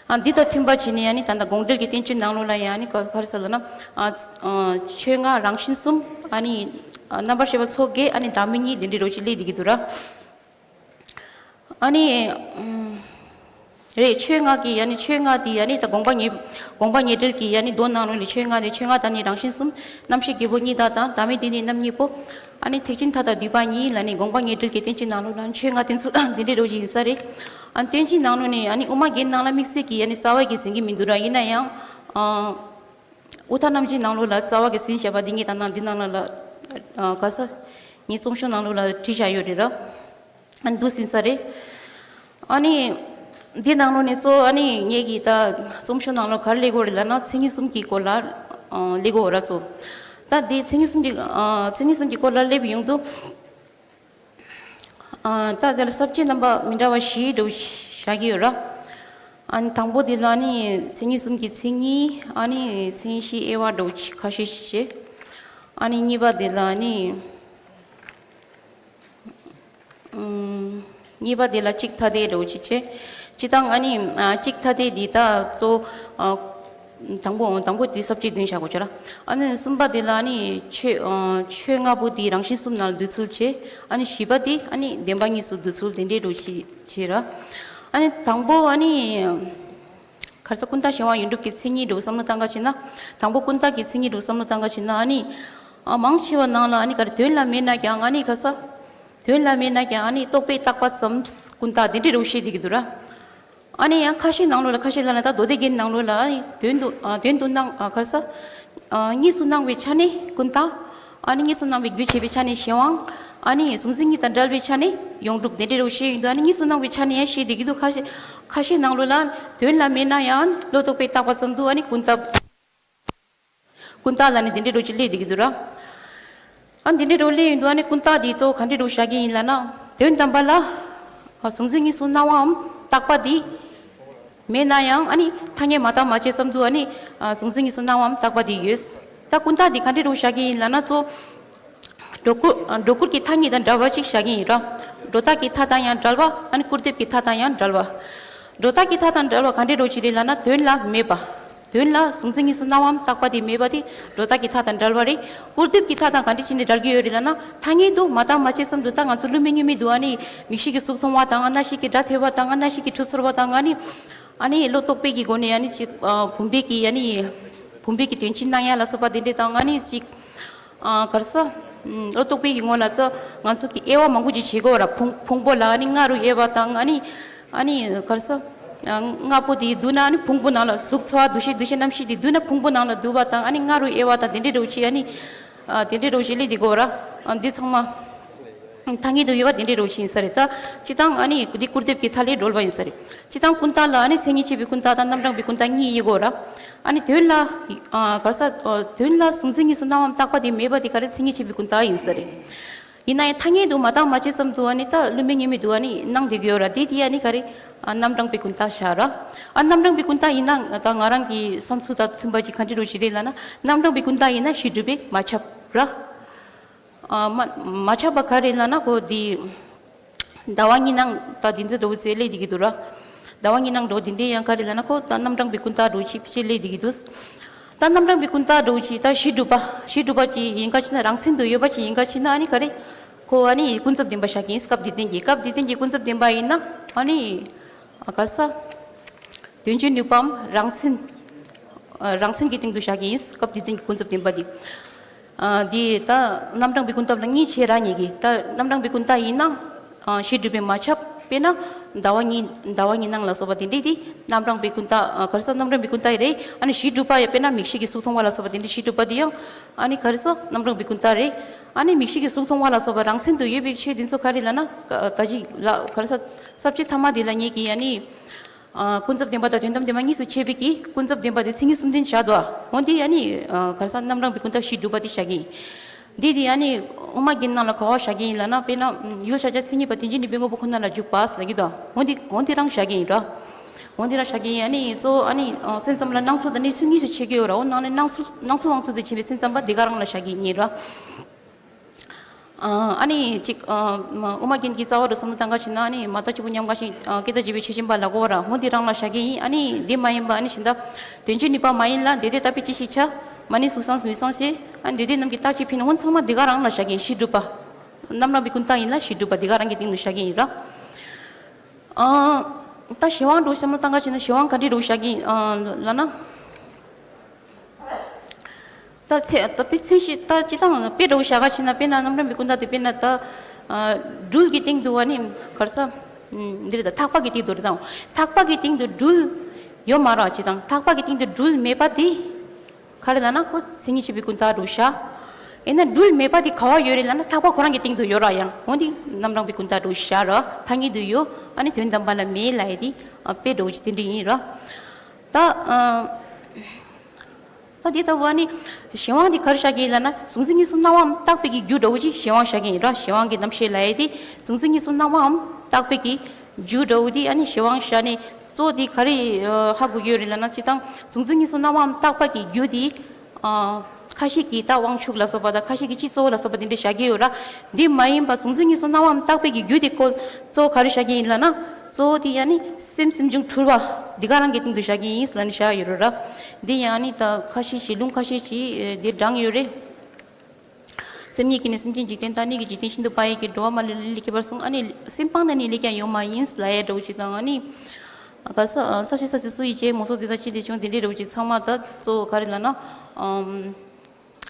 ཨ་འདི་དང་མཐུན་པ་བྱས་ནས་ཨ་ནི་ད་ལྟ་དགོངས་འགྲེལ་གྱི་བསྟན་བཅོས་ནང་ལོགས་ལ་ཡང་ཨ་ནི་ག་ག་རེ་ཟ་ལབ་ན་ཨ་ཨ་ཆོས་ལྔ་རང་བཞིན་གསུམ་ཨ་ནི་ཨ་རྣམ་པར་ཤེས་པ་ཚོགས་བརྒྱད་ཨ་ནི་བདག་མེད་གཉིས་འདི་འདྲའི་འདྲ་བོ་ཞིག་སླེབས་བསྡད་ཀྱི་འདུག་ར། ཨ་ནི། ཨམ། རེད། ཆོས་ལྔ་གི་ཡ་ནི་ཆོས་ལྔ་དེ་ཡ་ནི་ད་དགོངས་པ་ངེས་དགོངས་པ་ངེས་འགྲེལ་གྱི་ཡ་ནི་མདོ་ནང་ལོགས་ལ་ཆོས་ལྔ་དེ་ཆོས་ལྔ་དང་ནི་རང་བཞིན་གསུམ། རྣམ་ཤེས་བརྒྱད་པོ་གཉིས་དག་དང་བདག་མེད་བདེན་གཉིས་རྣམ་གཉིས་པོ། ཨ་ནི་ཐེག་ཆེན་མཐའ་དག་བསྡུས་པ་ཉིད་ལ་ནི་དགོངས་པ་ངེས་འགྲེལ་གྱི་བསྟན་བཅོས་ནང་ལོགས་ལ་ཆོས་ལྔ་བསྟན་ཚུལ་འདི་འདྲའི་འདྲ་བོ་ཞིག་ཡིན་ས་རེད། ཨ་ནི་བསྟན་བཅོས་ནང་ལོགས་ནས་ཨ་ནི་དབུ་མ་རྒྱན་ནང་ལ་དམིགས་བསལ་གྱི་ཡ་ནི་རྩ་བ་གི་ཟིན་གྱི་མི་འདུག་ར། ཡིན་ན་ཡང་། ཨ། དབུ་མཐའ་རྣམ་འབྱེད་ནང་ལོགས་ལ་རྩ་བ་གི་ཟིན་བཞག་པ་འདི་ངས་ད་ནང་འདི་ནང་ལ་ལ་ཨ་ག་ས་ངའི་རྩོམ་ཤོག་ནང་ལོགས་ལ་བྲིས་བཞག་ཡོད་རེད་ར། ཨ་འདུག་ཟིན་ས་རེད། ཨ་ནི་འདི་ནང་ལོགས་ནས་གཙོ་ཨ་ནི་ངེད་ཀྱི་ད་རྩོམ་ཤོག་ནང་ལོགས་ག་རེ་སླེབས་ཀྱི་ཡོད་རེད་ལབ་ན་མཚན་ཉིད་གསུམ་གྱི་སྐོར་ལ་ཨ་སླེབས་ཀྱི་ཡོད་ར་གཙོ། ད་འདི་མཚན་ཉིད་གསུམ་གྱི་ཨ་མཚན་ཉིད་གསུམ་གྱི་སྐོར་ལ་སླེབས་ཡོང་དུས། ཨ་ད་དེ་ལ་ས་བཅད་རྣམ་པ་མི་འདྲ་བ་བཞི་འདྲ་བོ་བཞག་གི་ཡོད་ར། ཨ་ནི་དང་པོ་དེ་ལ་ནི་མཚན་ཉིད་གསུམ་གྱི་མཚན་ཉིད་ཨ་ནི་མཚན་གཞི་དབྱེ་བ་འདྲ་བོ་ཅིག་ཁ་ཤས་ཤིག་བྱས། ཨ་ནི་གཉིས་པ་དེ་ལ་ནི་ཨམ་གཉིས་པ་དེ་ལ་གཅིག་ཐ་དད་འདྲ་བོ་ཅིག་བྱས། སྤྱིར་བཏང་ཨ་ནི་ཨ་གཅིག་ཐ་དད་འདི་ད་གཙོ་ཨ། དང་པོ་དང་པོ་དེ་ས་བཅད་བདུན་བཞག་དགོས་ཆ་ར། ཨ་ནི་གསུམ་པ་དེ་ལ་ཨ་ནི་ཆོས་ཨ་ཆོས་ལྔ་པོ་དེ་རང་བཞིན་གསུམ་ནང་ལ་འདུ་ཚུལ་བྱས། ཨ་ནི་བཞི་པ་དེ་ཨ་ནི་བདེན་པ་གཉིས་སུ་འདུ་ཚུལ་དེ་འདྲའི་འདྲ་བོ་ཞིག་བྱས་ར། ཨ་ནི་དང་པོ་ཨ་ནི་ག་རེ་ཟ་ཀུན་བཏགས་གཞན་དབང་ཡོངས་གྲུབ་ཀྱི་མཚན་ཉིད་འདྲ་བོ་བསམ་བློ་བཏང་ག་བྱས་ན། དང་པོ་ཀུན་བཏགས་ཀྱི་མཚན་ཉིད་འདྲ་བོ་བསམ་བློ་བཏང་ག་བྱས་ན་ཨ་ནི་ཨ་མང་ཆེ་བ་ནང་ལ་ཨ་ནི་ག་རེ་དོན་ལ་མེད་ན་ཀྱང་ཨ་ནི་ག་རེ་ཟ། དོན་ལ་མེད་ན་ཀྱང་ཨ་ནི་རྟོག་པས་བཏགས་པ་ཙམ་ཀུན་བཏགས་དེ་འདྲའི་འདྲ་བོ་བཤད་བསྡད་ཀྱི་འདུག་ར། ཨ་ནི་ཡང་ཁ་ཤས་ནང་ལོགས་ལ་ཁ་ཤས་ལ་ན་ད་མདོ་སྡེ་རྒྱན་ནང་ལོགས་ལ་ཨ་ནི་དོན་དུ་ཨ་དོན་དུ་སྣང་ཨ་ག་རེ་ཟ། ཨ་གཉིས་སུ་སྣང་བའི་ཆ་ནས་ཀུན་བཏགས། ཨ་ནི་གཉིས་སུ་སྣང་བའི་རྒྱུ་བྱས་པའི་ཆ་ནས་གཞན་དབང་། ཨ་ནི་གཟུང་འཛིན་གཉིས་དང་བྲལ་བའི་ཆ་ནས་ཡོངས་གྲུབ་དེ་འདྲའི་འདྲ་བོ་བཤད་ཡོང་དུས་ཨ་ནི་གཉིས་སུ་སྣང་བའི་ཆ་ནས་ཡང་བཤད་བསྡད་ཀྱི་འདུག་ཁ་ཤས་ཁ་ཤས་ནང་ལོགས་ལ་དོན་ལ་མེད་ན་ཡང་བློ་རྟོག་པས་བཏགས་པ་ཙམ་དུ་ཨ་ནི་ཀུན་བཏགས། ཀུན་བཏགས་ལ་ནི་འདི་འདྲའི་འདྲ་བོ་ཅིག་སླེབས་བསྡད་ཀྱི་འདུག་ར། ཨ་འདི་འདྲའི་འདྲ་བོ་སླེབས་ཡོང་དུས་ཨ་ནི་ཀུན་བཏགས་འདི་གཙོ་བོ་ག་འདྲའི་འདྲ་བོ་བཞག་གི་ཡིན་ལབ་ན། དོན་དམ་པ་ལ། ཨ་གཟུང་འཛིན་གཉིས་སུ་སྣང་བའམ་བཏགས་པ་འདི། མེད་ན་ཡང་ཨ་ནི་ཐ་སྙད་མ་བཏགས་མ་བྱས་ཙམ་དུ་ཨ་ནི་ཨ་གཟུང་འཛིན་གཉིས་སུ་སྣང་བའམ་བཏགས་པ་འདི་ཡོད། ད་ཀུན་བཏགས་འདི་ག་འདྲའི་འདྲ་བོ་བཞག་གི་ཡིན་ལབ་ན་གཙོ་བོ། སྒྲོ་སྐུར་སྒྲོ་སྐུར་གྱི་མཐའ་གཉིས་དང་བྲལ་བ་ཅིག་བཞག་གི་ཡིན་ར། སྒྲོ་བཏགས་ཀྱི་མཐའ་དང་ཡང་བྲལ་བ་ཨ་ནི་སྐུར་འདེབས་ཀྱི་མཐའ་དང་ཡང་བྲལ་བ། སྒྲོ་བཏགས་ཀྱི་མཐའ་དང་བྲལ་བ་ག་འདྲའི་འདྲ་བོ་ཅིག་རེད་ལབ་ན་དོན་ལ་མེད་པ། དོན་ལ་གཟུང་འཛིན་གཉིས་སུ་སྣང་བའམ་རྟག་པ་དེ་མེད་པ་དེ་སྒྲོ་བཏགས་ཀྱི་མཐའ་དང་བྲལ་བ་རེད། སྐུར་འདེབས་ཀྱི་མཐའ་དང་ག་འདྲ་བྱས་ནས་བྲལ་གྱི་ཡོད་རེད་ལབ་ན། ཐ་སྙད་དུ་མ་བརྟགས་མ་དཔྱད་ཙམ་དུ་ད་ང་ཚོ་བསླུ་མེད་གཉུག་མའི་དུ་ཨ་ནི་མིག་ཤེས་ཀྱི་གཟུགས་མཐོང་བ་དང་། རྣ་ཤེས་ཀྱི་སྒྲ་ཐོས་པ་དང་། རྣ་ཤེས་ཀྱི་འཁྲུལ་ཚོར་བ་དང་། ཨ་ནི་ཨ་ནི་བློ་རྟོག་པའི་གི་སྒོ་ནས་ཨ་ནི་ཅིག་ཨ་བུམ་པའི་གི་ཨ་ནི་བུམ་པའི་གི་དོན་སྤྱི་སྣང་ཡ་ལ་སོགས་པ་དེ་འདྲས་དང་། ཨ་ནི་ཅིག་ཨ་ག་རེ་ཟེར། ཨ་བློ་རྟོག་པའི་གི་ངོ་ལ་ཙ་ང་ཚོ་གི་དབྱེ་བ་མང་པོ་ཅིག་བྱེད་དགོས་ར། ཕུང་ཕུང་པོ་ལ་ཨ་ནི་ལྔ་རུ་དབྱེ་བ་དང་། ཨ་ནི་ཨ་ནི་ག་རེ་ཟེར། ཨ་ལྔ་པོ་དེ་བསྡུ་ན་ཨ་ནི་ཕུང་པོ་ནང་ལ་གཟུགས་ཚོར་བ་འདུ་ཤེས་འདུ་བྱེད་རྣམ་ཤེས་དེ་བསྡུ་ན་ཕུང་པོ་ནང་ལ་འདུ་བ་དང་། ཨ་ནི་ལྔ་རུ་དབྱེ་བ་དང་། དེ་འདྲས་འདྲ་བོ་ཅིག་ཨ་ནི་ཨ་དེ་འདྲས་འདྲ་བོ་ཅིག་སླེབས་བསྡད་དགོས་ར། ཨ་འདི་ཚང་མ་ཐ་སྙད་དུ་ཡོད་པ་དེ་འདྲས་འདྲ་བོ་ཅིག་ཡིན་ས་རེད། ད་སྤྱིར་བཏང་ཨ་ནི་འདི་སྐུར་འདེབས་ཀྱི་མཐའ་ལས་གྲོལ་བ་ཡིན་ས་རེད། སྤྱིར་བཏང་ཀུན་བརྟགས་ལ་ཨ་ནི་མཚན་ཉིད་བྱས་པའི་ཀུན་བརྟགས་དང་རྣམ་གྲངས་པའི་ཀུན་བརྟགས་གཉིས་ཡོད་དགོས་ར། ཨ་ནི་དོན་ལ་ཨ་ག་རེ་ཟེར། ཨ་དོན་ལ་གཟུང་འཛིན་གཉིས་སུ་སྣང་བའམ་རྟག་པ་དེ་མེད་པ་དེ་ག་རེ་མཚན་ཉིད་བྱས་པའི་ཀུན་བརྟགས་ཡིན་ས་རེད། ཡིན་ན་ཡང་ཐ་སྙད་དུ་མ་བརྟགས་མ་དཔྱད་ཙམ་དུ་ཨ་ནི་ད་བསླུ་མེད་གཉུག་མའི་དུ་ཨ་ནི་སྣང་བསྡད་ཀྱི་ཡོད་ར། དེ་དེ་ཨ་ནི་ག་རེ། ཨ་རྣམ་གྲངས་པའི་ཀུན་བརྟགས་བྱ་ར། ཨ་རྣམ་གྲངས་པའི་ཀུན་བརྟགས་ཡིན་ན་ད་ང་རང་གི་བསམ་ཚུལ་དང་མཐུན་པ་ཅིག་ག་འདྲ་འདྲ་བོ་ཅིག་རེད་ལབ་ན། རྣམ་གྲངས་པའི་ཀུན་བརྟགས་ཡིན་ན་གཞི་གྲུབ་པས་མ་ཁྱབ་ར། ཨ་མ་མ་ཁྱབ་པ་ག་རེ་ལབ་ན། ཁོ་དེ་ཟླ་བ་གཉིས་སྣང་ད་དེ་ཚོ་འདྲ་བོ་ཅིག་སླེབས་བསྡད་ཀྱི་འདུག་ར། ཟླ་བ་གཉིས་སྣང་འདྲ་བོ་དེ་འདྲས་ཡང་ག་རེ་ལབ་ན། ཁོ་ད་རྣམ་གྲངས་པའི་ཀུན་བརྟགས་འདྲ་བོ་ཅིག་ཕལ་ཆེར་སླེབས་བསྡད་ཀྱི་འདུག་ད་རྣམ་གྲངས་པའི་ཀུན་བརྟགས་འདྲ་བོ་ཅིག་ད་གཞི་གྲུབ་པ། གཞི་གྲུབ་པ་ཅིག་ཡིན་ག་ཕྱིན་ན་རང་མཚན་དུ་ཡོད་པ་ཅིག་ཡིན་ག་ཕྱིན་ན། ཨ་ནི་ག་རེ། ཁོ་ཨ་ནི་ཀུན་རྫོབ་བདེན་པ་བཞག་གི་ཡིན། སྐབས་འདི་སྟེང་གི་སྐབས་འདི་སྟེང་གི་ཀུན་རྫོབ་བདེན་པ་ཡིན་ན། ཨ་ནི་ཨ་ག་རེ་ཟེར། དོན་སྤྱིའི་ནུས་པའམ་རང་མཚན། ཨ་རང་མཚན་གྱི་སྟེང་དུ་བཞག་གི་ཡིན། སྐབས་འདི་སྟེང་གི་ཀུན་རྫོབ་བདེན་པ་འདི། ཨ་འདི་ད་རྣམ་གྲངས་པའི་ཀུན་བརྟགས་ལ་གཉིས་ཕྱེ་ར། ངེད་ཀྱིས་ད་རྣམ་གྲངས་པའི་ཀུན་བརྟགས་ཡིན་ན། ཨ་གཞི་གྲུབ་པས་མ་ཁྱབ། དཔེར་ན་ཟླ་བ་གཉིས་ཟླ་བ་གཉིས་སྣང་ལ་སོགས་པ་དེ་འདྲས་དེ་རྣམ་གྲངས་པའི་ཀུན་བརྟགས། ཨ་ག་རེ་ཟེར། རྣམ་གྲངས་པའི་ཀུན་བརྟགས་རེད། ཨ་ནི་གཞི་གྲུབ་པ་ཡང་དཔེར་ན་མིག་ཤེས་ཀྱི་གཟུགས་མཐོང་བ་ལ་སོགས་པ་དེ་འདྲས་གཞི་གྲུབ་པ་དེ་ཡང་ཨ་ནི་ག་རེ་ཟེར། རྣམ་གྲངས་པའི་ཀུན་བརྟགས་རེད། ཨ་ནི་མིག་ཤེས་ཀྱི་གཟུགས་མཐོང་བ་ལ་སོགས་པ་རང་མཚན་དུ་ཡོད་པའི་ཆོས་དེ་ཚོ་ག་རེ་ལབ་ན། ད་ཅི་ལ་ག་རེ་ཟེར། ས་བཅད་ཐ་མ་དེ་ལ་ངེད་ཀྱིས་ཨ་ནི། ཨ་ཀུན་རྫོབ་བདེན་པ་དང་དོན་དམ་བདེན་པ་གཉིས་སུ་ཕྱེ་བའི་གི་ཀུན་རྫོབ་བདེན་པ་དེ་མཚན་ཉིད་གསུམ་ལྡན་བཞག་འདུག་འོན་ཏེ་ཨ་ནི་ཨ་ག་རེ་ཟེར། རྣམ་གྲངས་པའི་ཀུན་བརྟགས་གཞི་གྲུབ་པ་དེ་བཞག་གི་ཡིན། འདི་དེ་ཨ་ནི་དབུ་མ་རྒྱན་ནང་ལ་ག་པར་བཞག་གི་ཡིན་ལབ་ན། དཔེར་ན་ཡུལ་ཤེས་བྱ་མཚན་ཉིད་པ་དོན་སྤྱིའི་ནུས་པའི་དངོས་པོ་ཁོ་ན་ལ་འཇུག་པ་ལབ་ཀྱི་འདུག་འོན་ཏེ་འོན་ཏེ་རང་བཞག་གི་ཡིན་ར། འོན་ཏེ་རང་བཞག་གི་ཡིན། ཨ་ནི་གཙོ་བོ་ཨ་ནི་ཨ་སེམས་ཙམ་ལ་སྣང་ཚུལ་དང་གནས་ཚུལ་གཉིས་སུ་ཕྱེ་གི་ཡོད་ར། འོ་ནང་ནས་སྣང་ཚུལ་སྣང་ཚུལ་སྣང་ཚུལ་དུ་ཕྱེ་བའི་སེམས་ཙམ་པ་དེ་ག་རང་ལ་བཞག་གི་ཡིན་ར། ཨ་ནི་ཅིག་ཨ་དབུ་མ་རྒྱན་གྱི་རྩ་བ་རུ་བསམ་བློ་བཏང་ག་ཕྱིན་ན། ཨ་ནི་མ་བརྟགས་གཅིག་པུ་མཉམ་གཞག་ཅིང་སྐྱེ་འཆི་བྱེ་བའི་ཆོས་ཅན་པ་ལབ་ཀྱི་ཡོད་ར། འོ་འདི་རང་ལ་བཞག་གི་ཡིན། ཨ་ནི་འདི་མ་ཡིན་པ་ཨ་ནི་གཞན་དག་དོན་སྤྱིའི་ནུས་པ་མ་ཡིན་ལ། འདོད་དེ་ལྟ་བས་ཅི་ཞིག་བྱ། མ་ནིང་གཟུགས་སམ་མིག་སམ་ཞེས། ཨ་ནི་འདོད་དེ་རྣམས་ཀྱིས་བརྟག་ཅིང་ཕན། འོ་ཚང་མ་འདི་ག་རང་ལ་བཞག་གི་ཡིན། གཞི་གྲུབ་པ། རྣམ་གྲངས་པའི་ཀུན་བརྟགས་ཡིན་ལ་གཞི་གྲུབ་པ་འདི་ག་རང་གི་སྟེང་དུ་བཞག་གི་ཡིན་ར། ཨ་ད་གཞན་དབང་འདྲ་བོ་བསམ་བློ་བཏང་ག་ཕྱིན་ན། གཞན་དབང་ག་འདྲ་འདྲ་བོ་བཞག་གི་ཡིན་ཨ་ལབ་ན། ད་ཚེ་ད་དཔེ་ཚེ་ཞིག་ད་སྤྱིར་བཏང་དཔེ་འདྲ་བོ་བཞག་ག་ཕྱིན་ན། དཔེར་ན་རྣམ་གྲངས་པའི་ཀུན་བརྟགས་དེ་དཔེར་ན་ད་ཨ་སྦྲུལ་གྱི་སྟེང་དུ་ཨ་ནི་ག་རེ་ཟེར། ཨ་འདི་རེད། ད་ཐག་པ་གི་སྟེང་དུ་རེད་ད། ཐག་པ་གི་སྟེང་དུ་སྦྲུལ་ཡོད་མ་རེད། སྤྱིར་བཏང་ཐག་པ་གི་སྟེང་དུ་སྦྲུལ་མེད་པ་དེ་ག་རེ་ལབ་ན། ཁོ་མཚན་ཉིད་བྱས་པའི་ཀུན་བརྟགས་འདྲ་བོ་བཞག་ཡིན་ན་སྦྲུལ་མེད་པ་དེ་ག་པར་ཡོད་རེད་ལབ་ན། ཐག་པ་ཁོ་རང་གི་སྟེང་དུ་ཡོད་ར། ཡང་འོ་འདི་རྣམ་གྲངས་པའི་ཀུན་བརྟགས་འདྲ་བོ་བཞག་ར། ཐ་སྙད་དུ་ཡོད། ཨ་ནི་དོན་དམ་པ་ལ་མེད་ལབ་ཡ་དེ་ཨ་དཔེ་འདྲ་བོ་ཅིག་དེ་འདྲ་ཡིན་ར། ད་ཨ། ད་འདི་ལྟ་བུ་ཨ་ནི་གཞན་དབང་འདི་ག་རེ་བཞག་གི་ཡིན་ལབ་ན། གཟུང་འཛིན་གཉིས་སུ་སྣང་བའམ་བརྟག་པའི་གི་རྒྱུ་འདྲ་བོ་ཅིག་གཞན་དབང་བཞག་གི་ཡིན་ར། གཞན་དབང་གི་རྣམ་བཤད་ལབ་ཡ་དེ་གཟུང་འཛིན་གཉིས་སུ་སྣང་བའམ་བརྟག་པའི་གི་རྒྱུ་འདྲ་བོ་དེ་ཨ་ནི་གཞན་དབང་བཞག་ནས། གཙོ་བོ་དེ་ག་རེ་ཨ་ཧ་གོ་གི་ཡོད་རེད་ལབ་ན། སྤྱིར་བཏང་གཟུང་འཛིན་གཉིས་སུ་སྣང་བའམ་བརྟག་པ་གི་རྒྱུ་དེ་ཨ་ཁ་ཤས་ཀྱིས་ད་དབང་ཕྱུག་ལ་སོགས་པ་དང་། ཁ་ཤས་ཀྱིས་སྤྱི་གཙོ་བོ་ལ་སོགས་པ་དེ་འདྲ་བཞག་གི་ཡོད་ར། འདི་མ་ཡིན་པ་གཟུང་འཛིན་གཉིས་སུ་སྣང་བའམ་བརྟག་པའི་གི་རྒྱུ་དེ་ཁོ་གཙོ་བོ་ག་རེ་བཞག་གི་ཡིན་ལབ་ན། གཙོ་བོ་དེ་ཡང་ནི་སེམས་སེམས་བྱུང་འཁྲུལ་བ་འདི་ག་རང་གི་སྟེང་དུ་བཞག་གི་ཡིན་ལབ་ནས་བཞག་ཡོད་རེད་ར། འདི་ཡང་ནི་ད་ཁ་ཤས་ཤིག་ལུང་ཁ་ཤས་ཤིག་འདིར་དྲངས་ཡོད་རེད། སེམས་ཉིད་ཀྱིས་ནི་སེམས་ཅན་འཇིག་རྟེན་དང་། གནས་ཀྱི་འཇིག་རྟེན་ཤིན་ཏུ་འཕགས་ཡས་ཀྱི། འགྲོ་བ་མ་ལུས་ལས་ལས་སྐྱེས་པར་གསུངས། ཨ་ནི་སེམས་སྤངས་ན་ནི་ལས་ཀྱང་ཡོད་མ་ཡིན་ལབ་ཡ་འདྲ་བོ་ཅིག་དང་། ཨ་ནི་ག་ས་ས་ཤི་ས་སི་སུ་ཡིས་བྱས། མོ་སོ་དེ་དག་ཅི་ལས་བྱུང་། དེ་འདྲའི་འདྲ་བོ་ཅིག་ཚང་མ་ད་གཙོ་བོ་ག་རེ་ལབ་ན། ཨམ།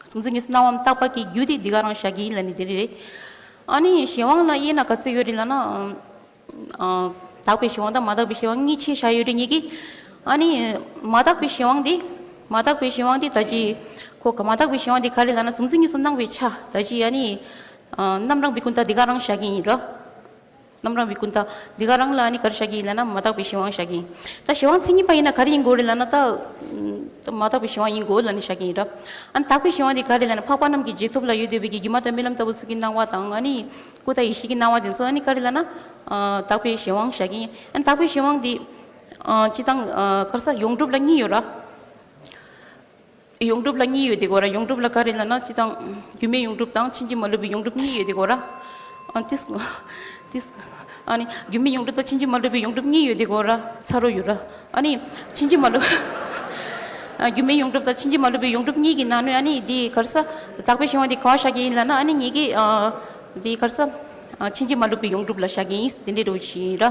གཟུང་འཛིན་གཉིས་སུ་སྣང་བའམ་བརྟག་པ་གི་རྒྱུ་དེ་འདི་ག་རང་བཞག་གི་ཡིན་ལབ་ནི་དེ་རེད། ཨ་ནི་གཞན་དབང་ལ་དབྱེ་ན་ག་ཚོད་ཡོད་རེད་ལབ་ན། ཨམ། ཨ། དག་པའི་གཞན་དབང་དང་མ་དག་པའི་གཞན་དབང་གཉིས་ཕྱེ་བཞག་ཡོད་རེད་ངེད་ཀྱིས། ཨ་ནི་མ་དག་པའི་གཞན་དབང་འདི། མ་དག་པའི་གཞན་དབང་འདི་ད་ཅི། ཁོ་ག་མ་དག་པའི་གཞན་དབང་འདི་ག་རེ་ལབ་ན། གཟུང་འཛིན་གཉིས་སུ་སྣང་བའི་ཆ་ད་ཅི་ཨ་ནི། ཨ། རྣམ་གྲངས་པའི་ཀུན་བརྟགས་འདི་ག་རང་བཞག་གི་ཡིན་རོ། རྣམ་གྲངས་པའི་ཀུན་བརྟགས་འདི་ག་རང་ལ་ཨ་ནི་ག་རེ་བཞག་གི་ཡིན་ལབ་ན། མ་དག་པའི་གཞན་དབང་བཞག་གི་ཡིན། ད་གཞན་དབང་མཚན་ཉིད་པ་ཡིན་ན་ག་རེ་ཡིན་དགོས་རེད་ལབ་ན། ད། ཨ། མ་དག་པའི་གཞན་དབང་ཡིན་དགོས་ལབ་ནས་བཞག་གི་ཡིན་རོ། ཨ་ནི་དག་པའི་གཞན་དབང་འདི་ག་རེ་ལབ་ན། འཕགས་པ་རྣམས་ཀྱི་རྗེས་ཐོབ་ལ་ཡོད་འདོད་པའི་གི་སྒྱུ་མ་དང་རྨི་ལམ་ལྟ་བུ་ཚུལ་གྱི་སྣང་བ་དང་། ཨ་ནི། སྐུ་དང་ཡེ་ཤེས་ཀྱི་སྣང་བ་དེ་ཚོ་ཨ་ནི་ག་རེ་ལབ་ན། ཨ། དག་པའི་གཞན་དབང་བཞག་གི་ཡིན། ཨ་ནི་དག་པའི་གཞན་དབང་འདི། ཨ། སྤྱིར་བཏང་། ཨ། ག་རེ་ཟེར། ཡོངས་གྲུབ་ལ་གཉིས་ཡོད་ར། ཡོངས་གྲུབ་ལ་གཉིས་ཡོད་དེ་གོ་ར། ཡོངས་གྲུབ་ལ་ག་རེ་ལབ་ན། སྤྱིར་བཏང་རྒྱུ་མེད་ཡོངས་གྲུབ་དང་ཕྱིན་ཅི་མ་ལོག་པའི་ཡོངས་གྲུབ་གཉིས་ཡོད་དེ་གོ་ར། ཨ། ཏིས། ཏིས། ཨ་ནི་རྒྱུ་མེད་ཡོངས་གྲུབ་དང་ཕྱིན་ཅི་མ་ལོག་པའི་ཡོངས་གྲུབ་གཉིས་ཡོད་དེ་གོ་ར། ཚ་རོ་ཡོད་ར། ཨ་ནི་ཕྱིན་ཅི་མ་ལོག་རྒྱུ་མེད་ཡོངས་གྲུབ་དང་ཕྱིན་ཅི་མ་ལོག་པའི་ཡོངས་གྲུབ་གཉིས་ཀྱི་ནང་ནས་ཨ་ནི་འདི་ག་རེ་ཟ། དག་པའི་གཞན་དབང་འདི་ག་པར་བཞག་གི་ཡིན་ལབ་ན། ཨ་ནི་ངེད་ཀྱིས་ཨ་འདི་ག་རེ་ཟ། ཨ་ཕྱིན་ཅི་མ་ལོག་པའི་ཡོངས་གྲུབ་ལ་བཞག་གི་ཡིན། དེ་འདྲའི་འདྲ་བོ་ཅིག་ཡིན་ར།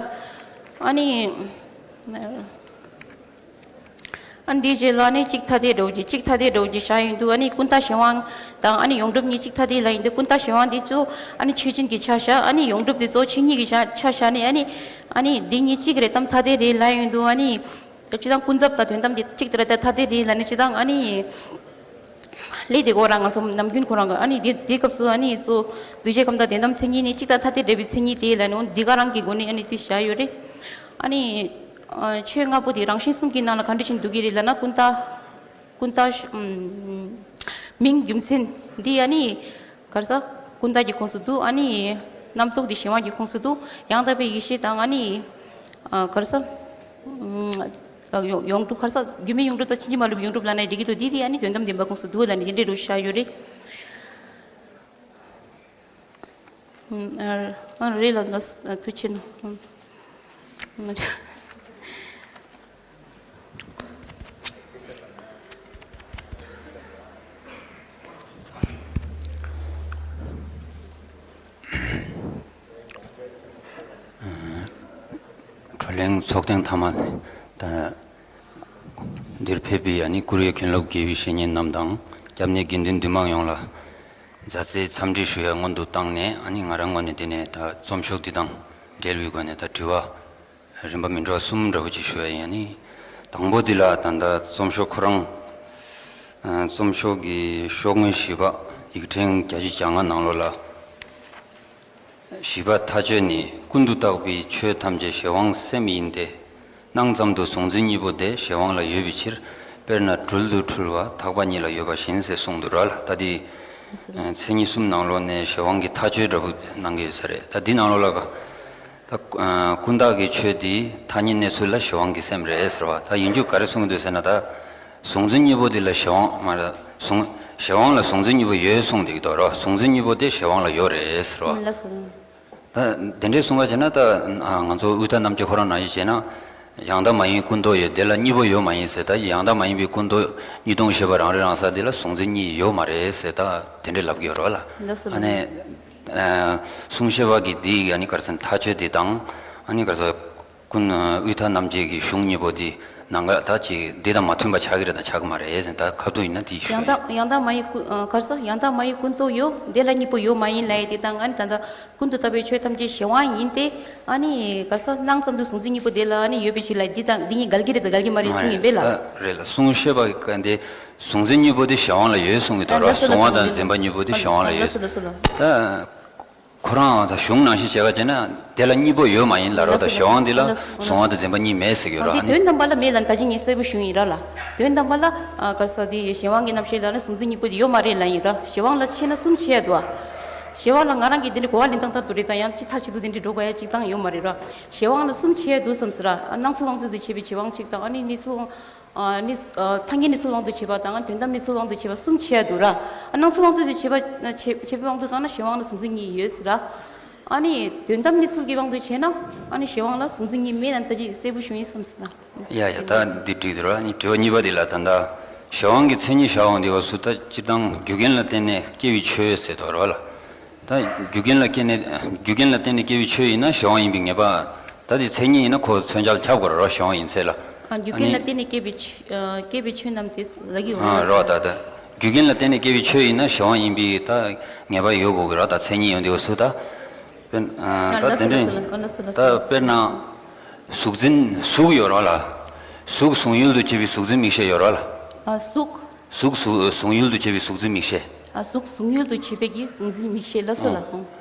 ཨ་ནི། ཨ་འདིའི་རྗེས་ལ་ཨ་ནི་གཅིག་ཐ་དད་འདྲ་བོ་ཅིག་གཅིག་ཐ་དད་འདྲ་བོ་ཅིག་བཞག་ཡོང་དུས། ཨ་ནི་ཀུན་བཏགས་གཞན་དབང་དང་ཨ་ནི་ཡོངས་གྲུབ་གཉིས་གཅིག་ཐ་དད་ལབ་ཡོང་དུས། ཀུན་བཏགས་གཞན་དབང་འདི་གཙོ་ཨ་ནི་ཆོས་ཅན་གྱི་ཆ་བཞག་ཨ་ནི་ཡོངས་གྲུབ་འདི་གཙོ་ཆོས་ཉིད་ཀྱི་ཆ་ཆ་བཞག་ནས། ཨ་ནི་ཨ་ནི་འདི་གཉིས་གཅིག་རེད་དམ་ཐ་དད་རེད་ལབ་ཡོང་དུས། ཨ་ནི་སྤྱིར་བཏང་ཀུན་རྫོབ་དང་དོན་དམ་འདི་གཅིག་ཏུ་རེད་དམ་ཐ་དད་རེད་ལབ་ནས། སྤྱིར་བཏང་ཨ་ནི་ལས་དེ་ཁོ་རང་ང་ཚོ་ནམ་རྒྱུན་ཁོ་རང་གི་ཨ་ནི་དེ་དེ་སྐབས་སུ་ཨ་ནི་གཙོ་འདུས་བྱས་ཁམས་དང་དོན་དམ་མཚན་ཉིད་ནི་གཅིག་དང་ཐ་དད་རེད་པའི་མཚན་ཉིད་དེ་ལབ་ནས། འོ་འདི་ག་རང་གི་སྒོ་ནས་ཨ་ནི་དེ་བཞག་ཡོད་རེད། ཨ་ནི་ཨ་ཆོས་ལྔ་པོ་དེ་རང་བཞིན་གསུམ་གྱི་ནང་ལ་ག་འདྲ་ཞིག་འདུ་གི་རེད་ལབ་ན། ཀུན་བཏགས་ཀུན་བཏགས་ཨམ་མིང་རྒྱུ་མཚན་འདི་ཨ་ནི་ག་རེ་ཟ། ཀུན་བཏགས་ཀྱི་ཁོངས་སུ་འདུ། ཨ་ནི་རྣམ་རྟོག་འདི་གཞན་དབང་གི་ཁོངས་སུ་འདུ། ཡང་དག་པའི་ཡེ་ཤེས་དང་ཨ་ནི་ཨ་ག་རེ་ཟ། ཨམ་ཡོངས་གྲུབ་ག་རེ་ཟ། རྒྱུ་མེད་ཡོངས་གྲུབ་དང་ཕྱིན་ཅི་མ་ལོག་པའི་ཡོངས་གྲུབ་ལབ་ན་འགྲིག་གི་འདུག་འདི་དེ་ཨ་ནི་དོན་དམ་བདེན་པ་ཁོངས་སུ་འདུ་ལབ་ནས་དེ་འདྲའི་འདྲ་བོ་བཞག་ཡོད་རེད། ཨ་རེད་ལ་ན་ཐུགས་ཆེ་ན། བགྲོ་གླེང་ཚོགས་ཐེངས་མཐའ་མ་ད། འདིར་ཕེབས་པའི་ཨ་ནི་བཀུར་འོས་མཁན་སློབ་དགེ་བའི་བཤེས་གཉེན་རྣམས་དང་། སྐྱབས་གནས་དགེ་འདུན་འདུས་མང་ཡོངས་ལ་མཛའ་བརྩེའི་འཚམས་འདྲི་ཞུ་ཡ་སྔོན་དུ་བཏང་ནས། ཨ་ནི་ང་རང་ངོས་ནས་དེ་ནས་ད་རྩོམ་ཤོག་འདི་དང་འབྲེལ་བའི་སྒོ་ནས་ད་དྲི་བ་རིམ་པ་མི་འདྲ་བ་གསུམ་འདྲ་བོ་ཅིག་ཞུ་ཡ་ཡིན། ཨ་ནི་དང་པོ་འདི་ལ་ད་ལྟ་རྩོམ་ཤོག་ཁོ་རང་། ཨ་རྩོམ་ཤོག་གི་ཤོག་ངོས་བཞི་པ། ཡིག་ཕྲེང་བརྒྱད་ཅུ་གྱ་ལྔ་ནང་ལོགས་ལ། བཞི་པ་མཐའ་དཔྱོད་ནི། ཀུན་ཏུ་བརྟགས་པའི་ཆོས་ཐམས་ཅད་གཞན་དབང་སེམས་ཡིན་ཏེ། སྣང་ཙམ་དུ་གཟུང་འཛིན་གཉིས་པོ་དེ་གཞན་དབང་ལ་ཡོད་པའི་ཕྱིར། དཔེར་ན་སྦྲུལ་དུ་འཁྲུལ་བ་ཐག་པ་གཉིས་ལ་ཡོད་པ་བཞིན་ཟེར་གསུངས་འདུག་ར་ལ། ད་འདི་མཚན་ཉིད་གསུམ་ནང་ལོགས་ནས་གཞན་དབང་གི་མཐའ་དཔྱོད་འདྲ་པོ་གནང་གི་ཡོད་ས་རེད། ད་འདི་ནང་ལོགས་ལ་ད་ཀུན་བརྟགས་ཀྱི་ཆོས་འདི་ཐ་སྙད་གནས་ཚུལ་ལ་གཞན་དབང་གི་སེམས་རེད་ཟེར་བ། ད་ཡིན་རྒྱུ་ག་རེ་གསུངས་འདུག་ཟེར་ན། ད། གཟུང་འཛིན་གཉིས་པོ་དེ་ལ་གཞན་དབང་མ་རེད། གཟུང་གཞན་དབང་ལ་གཟུང་འཛིན་གཉིས་པོ་ཡོད་གསུངས་བསྡད་ཀྱི་འདུག་ར། གཟུང་འཛིན་གཉིས་པོ་དེ་གཞན་དབང་ལ་ཡོད་རེད་ཟེར་བ། ལགས་སོ། ད་དེ་འདྲའི་གསུང་བ་བྱས་ན། ད་ང་ཚོ་དབུས་མཐའ་རྣམ་དཔྱོད་ཁོ་རང་ནང་བཞིན་བྱས་ན། ཡང་དག་མ་ཡིན་ཀུན་རྟོག་ཡོད། དེ་ལ་གཉིས་པོ་ཡོད་མ་ཡིན་ཟེར། ད་ཡང་དག་མ་ཡིན་པའི་ཀུན་རྟོག་གཉིས་སྟོང་ཤེས་པ་རང་རིག་རང་གསལ་དེ་ལ་གཟུང་འཛིན་གཉིས་ཡོད་མ་རེད་ཟེར། ད་དེ་འདྲའི་ལབ་ཀྱི་ཡོད་རེད་བ་ལ། ལགས་སོ། ཨ་ནི་གསུང་བཤད་པ་གི་འདི་ཡི་ཨ་ནི་ག་རེ་ཟེར་ན་མཐའ་དཔྱོད་དེ་དང་། ཨ་ནི་ག་རེ་ཟེར། ཀུན། དབུས་མཐའ་རྣམ་དཔྱོད་ཀྱི་གཞུང་གཉིས་པོ་འདི་ནང་ག་ད་ཅིག་འདི་དང་མ་མཐུན་པ་ཆགས་ཀྱི་རེད་དང་ཆགས་ཀྱི་མ་རེད་ཟེར། ད་ཁ་བསྡུར་ཡིན་ན་དེ་ཞུ་ཡང་ཡིན། དག་ཡང་དག་མ་ཡིན་ཀུན། ཨ་ག་རེ་ཟེར། ཡང་དག་མ་ཡིན་ཀུན་རྟོག་ཡོད། དེ་ལ་གཉིས་པོ་ཡོད་མ་ཡིན་ལབ་ཡས་དེ་དང་། ཨ་ནི་ད་ལྟ་ཀུན་ཏུ་བརྟགས་པའི་ཆོས་ཐམས་ཅད་གཞན་དབང་ཡིན་ཏེ། ཨ་ནི་ག་རེ་ཟེར། སྣང་ཙམ་དུ་གཟུང་འཛིན་གཉིས་པོ་དེ་ལ་ཨ་ནི་ཡོད་པའི་ཕྱིར་ལབ་ཡས་འདི་དང་འདི་གཉིས་འགལ་གྱི་རེད་དང་འགལ་གྱི་མ་རེད་གསུང་ཡིན་པས་ལ། ད་རེད་ལ། གསུང་བཤད་པ་གི་འདི་གཟུང་འཛིན་གཉིས་པོ་དེ་གཞན་དབང་ལ་ཡོད་གསུང་གི་འདུག་ར། ལགས་སོ། གཟུང་བ་དང་འཛིན་པ་གཉིས་པོ་དེ་གཞན་དབང་ལ་ཡོད། ལགས་སོ། ལགས་སོ། ལགས་སོ། ད། ཁོ་རང་ད་གཞུང་ནང་བཞིན་བྱས་པ་བྱས་ན་དེ་ལ་གཉིས་པོ་ཡོད་མ་ཡིན་ལབ་རོགས། ད་གཞན་དབང་འདི་ལ་གཟུང་བ་དང་འཛིན་པ་གཉིས་མེད་ཟེར་གྱི་ཡོད་ར། འདི་དོན་དམ་པ་ལ་མེད་ལབ་ད་ཅི་ངས་གསལ་པོ་ཞུ་ཡིན་ར་ལ། དོན་དམ་པ་ལ་ཨ་ག་རེ་ཟེར། འདི་གཞན་དབང་གི་རྣམ་བཤད་ལ་ནི་གཟུང་འཛིན་གཉིས་པོ་དེ་ཡོད་མ་རེད་ལབ་ཡིན་ར། གཞན་དབང་ལ་ཕྱེ་ན་གསུམ་ཕྱེ་ཡ་འདུག་ཨ། གཞན་དབང་ལ་ང་རང་གིས་དེ་འདྲའི་གོ་བ་ལེན་སྟངས་ལྟར་དུ་རེད། ད་ཡང་ཅི་ཐག་ཆོད་དུ་དེ་འདྲའི་འགྲོ་དགོས་ཡ་གཅིག་དང་ཡོད་མ་རེད་ར། གཞན་དབང་ལ་གསུམ་ཕྱེ་ཡ་འདུག་བསམ་ཟེར་ར། ཨ་སྣང་ཚུལ་དབང་ཚུལ་དུ་བྱས་པའི་གཞན་དབང་གཅིག་དང་། ཨ་ནི་གནས་ཚུལ་དབང་། ཨ་ནི་ཨ་ཐ་སྙད་གནས་ཚུལ་དབང་དུ་བྱས་པ་དང་དོན་དམ་གནས་ཚུལ་དབང་དུ་བྱས་པ་གསུམ་ཕྱེ་ཡ་འདུག་ར། ཨ་སྣང་ཚུལ་དབང་དུ་བྱས་པ་བྱས་བྱས་པའི་དབང་དུ་བཏང་ན་གཞན་དབང་ལ་གཟུང་འཛིན་གཉིས་ཡོད་ཟེར་ར། ཨ་ནི་དོན་དམ་གནས་ཚུལ་གྱི་དབང་དུ་བྱས་ན་ཨ་ནི་གཞན་དབང་ལ་གཟུང་འཛིན་གཉིས་མེད་ལབ་ད་ཅི་གསལ་པོ་ཞུ་ཡིན་བསམ་ཟེར་ན། ཡ་ཡ། ད་འདི་འགྲིག་འདུག་ར། ཨ་ནི་དྲི་བ་གཉིས་པ་འདི་ལ་ད་ལྟ་གཞན་དབང་གི་མཚན་ཉིད་བཞག་འོང་དེ་བ་སུ་ད་སྤྱིར་བཏང་རྒྱུ་རྐྱེན་ལ་བརྟེན་ནས་སྐྱེ་བའི་ཆོས་ཟེར་དོ་ར་ལ། ད་རྒྱུ་རྐྱེན་ལ་སྐྱེས་ནས་རྒྱུ་རྐྱེན་ལ་བརྟེན་ནས་སྐྱེ་བའི་ཆོས་ཡིན་ན་གཞན་དབང་ཡིན་པའི་ངེས་པ། ད་དེ་མཚན་ཉིད་ཡིན་ན་ཁོ་མཚོན་བྱ་ལ་ཁྱབ་དགོས་རེད་རོ། གཞན་དབང་ཡིན་ཚད་ལ། ཨ་རྒྱུ་རྐྱེན་ལ་བརྟེན་ནས་སྐྱེས་པའི་ཆོས། ཨ་སྐྱེས་པའི་ཆོས་རྣམས་དེ་ལ་གི་འོ་ཨ་རོ། ད་ད་རྒྱུ་རྐྱེན་ལ་བརྟེན་ནས་སྐྱེས་པའི་ཆོས་ཡིན་ན་གཞན་དབང་ཡིན་པའི་ད་ངེས་པ་ཡོད་དགོས་ཀྱི་རོ། ད་མཚན་ཉིད་ཡོང་དུས་སུ་ད། དཔེར་ན་ཨ་ད་ལགས་སོ། དེ་འདྲ་ལགས་སོ། ལགས་སོ། ལགས་སོ། ད་དཔེར་ན། གཟུགས་འཛིན་གཟུགས་ཡོད་རོ་ལ། གཟུགས་གཟུང་ཡུལ་དུ་བྱེད་པའི་གཟུགས་འཛིན་མིག་ཤེས་ཡོད་རོ་ལ། ཨ་གཟུགས། གཟུགས་གཟུགས་གཟུང་ཡུལ་དུ་བྱེད་པའི་གཟུགས་འཛིན་མིག་ཤེས། ཨ་གཟུགས་གཟུང་ཡུལ་དུ་བྱེད་པའི་གི་གཟུགས་འཛིན་མིག་ཤེས་ལ་སོགས་ལ། ཨོ།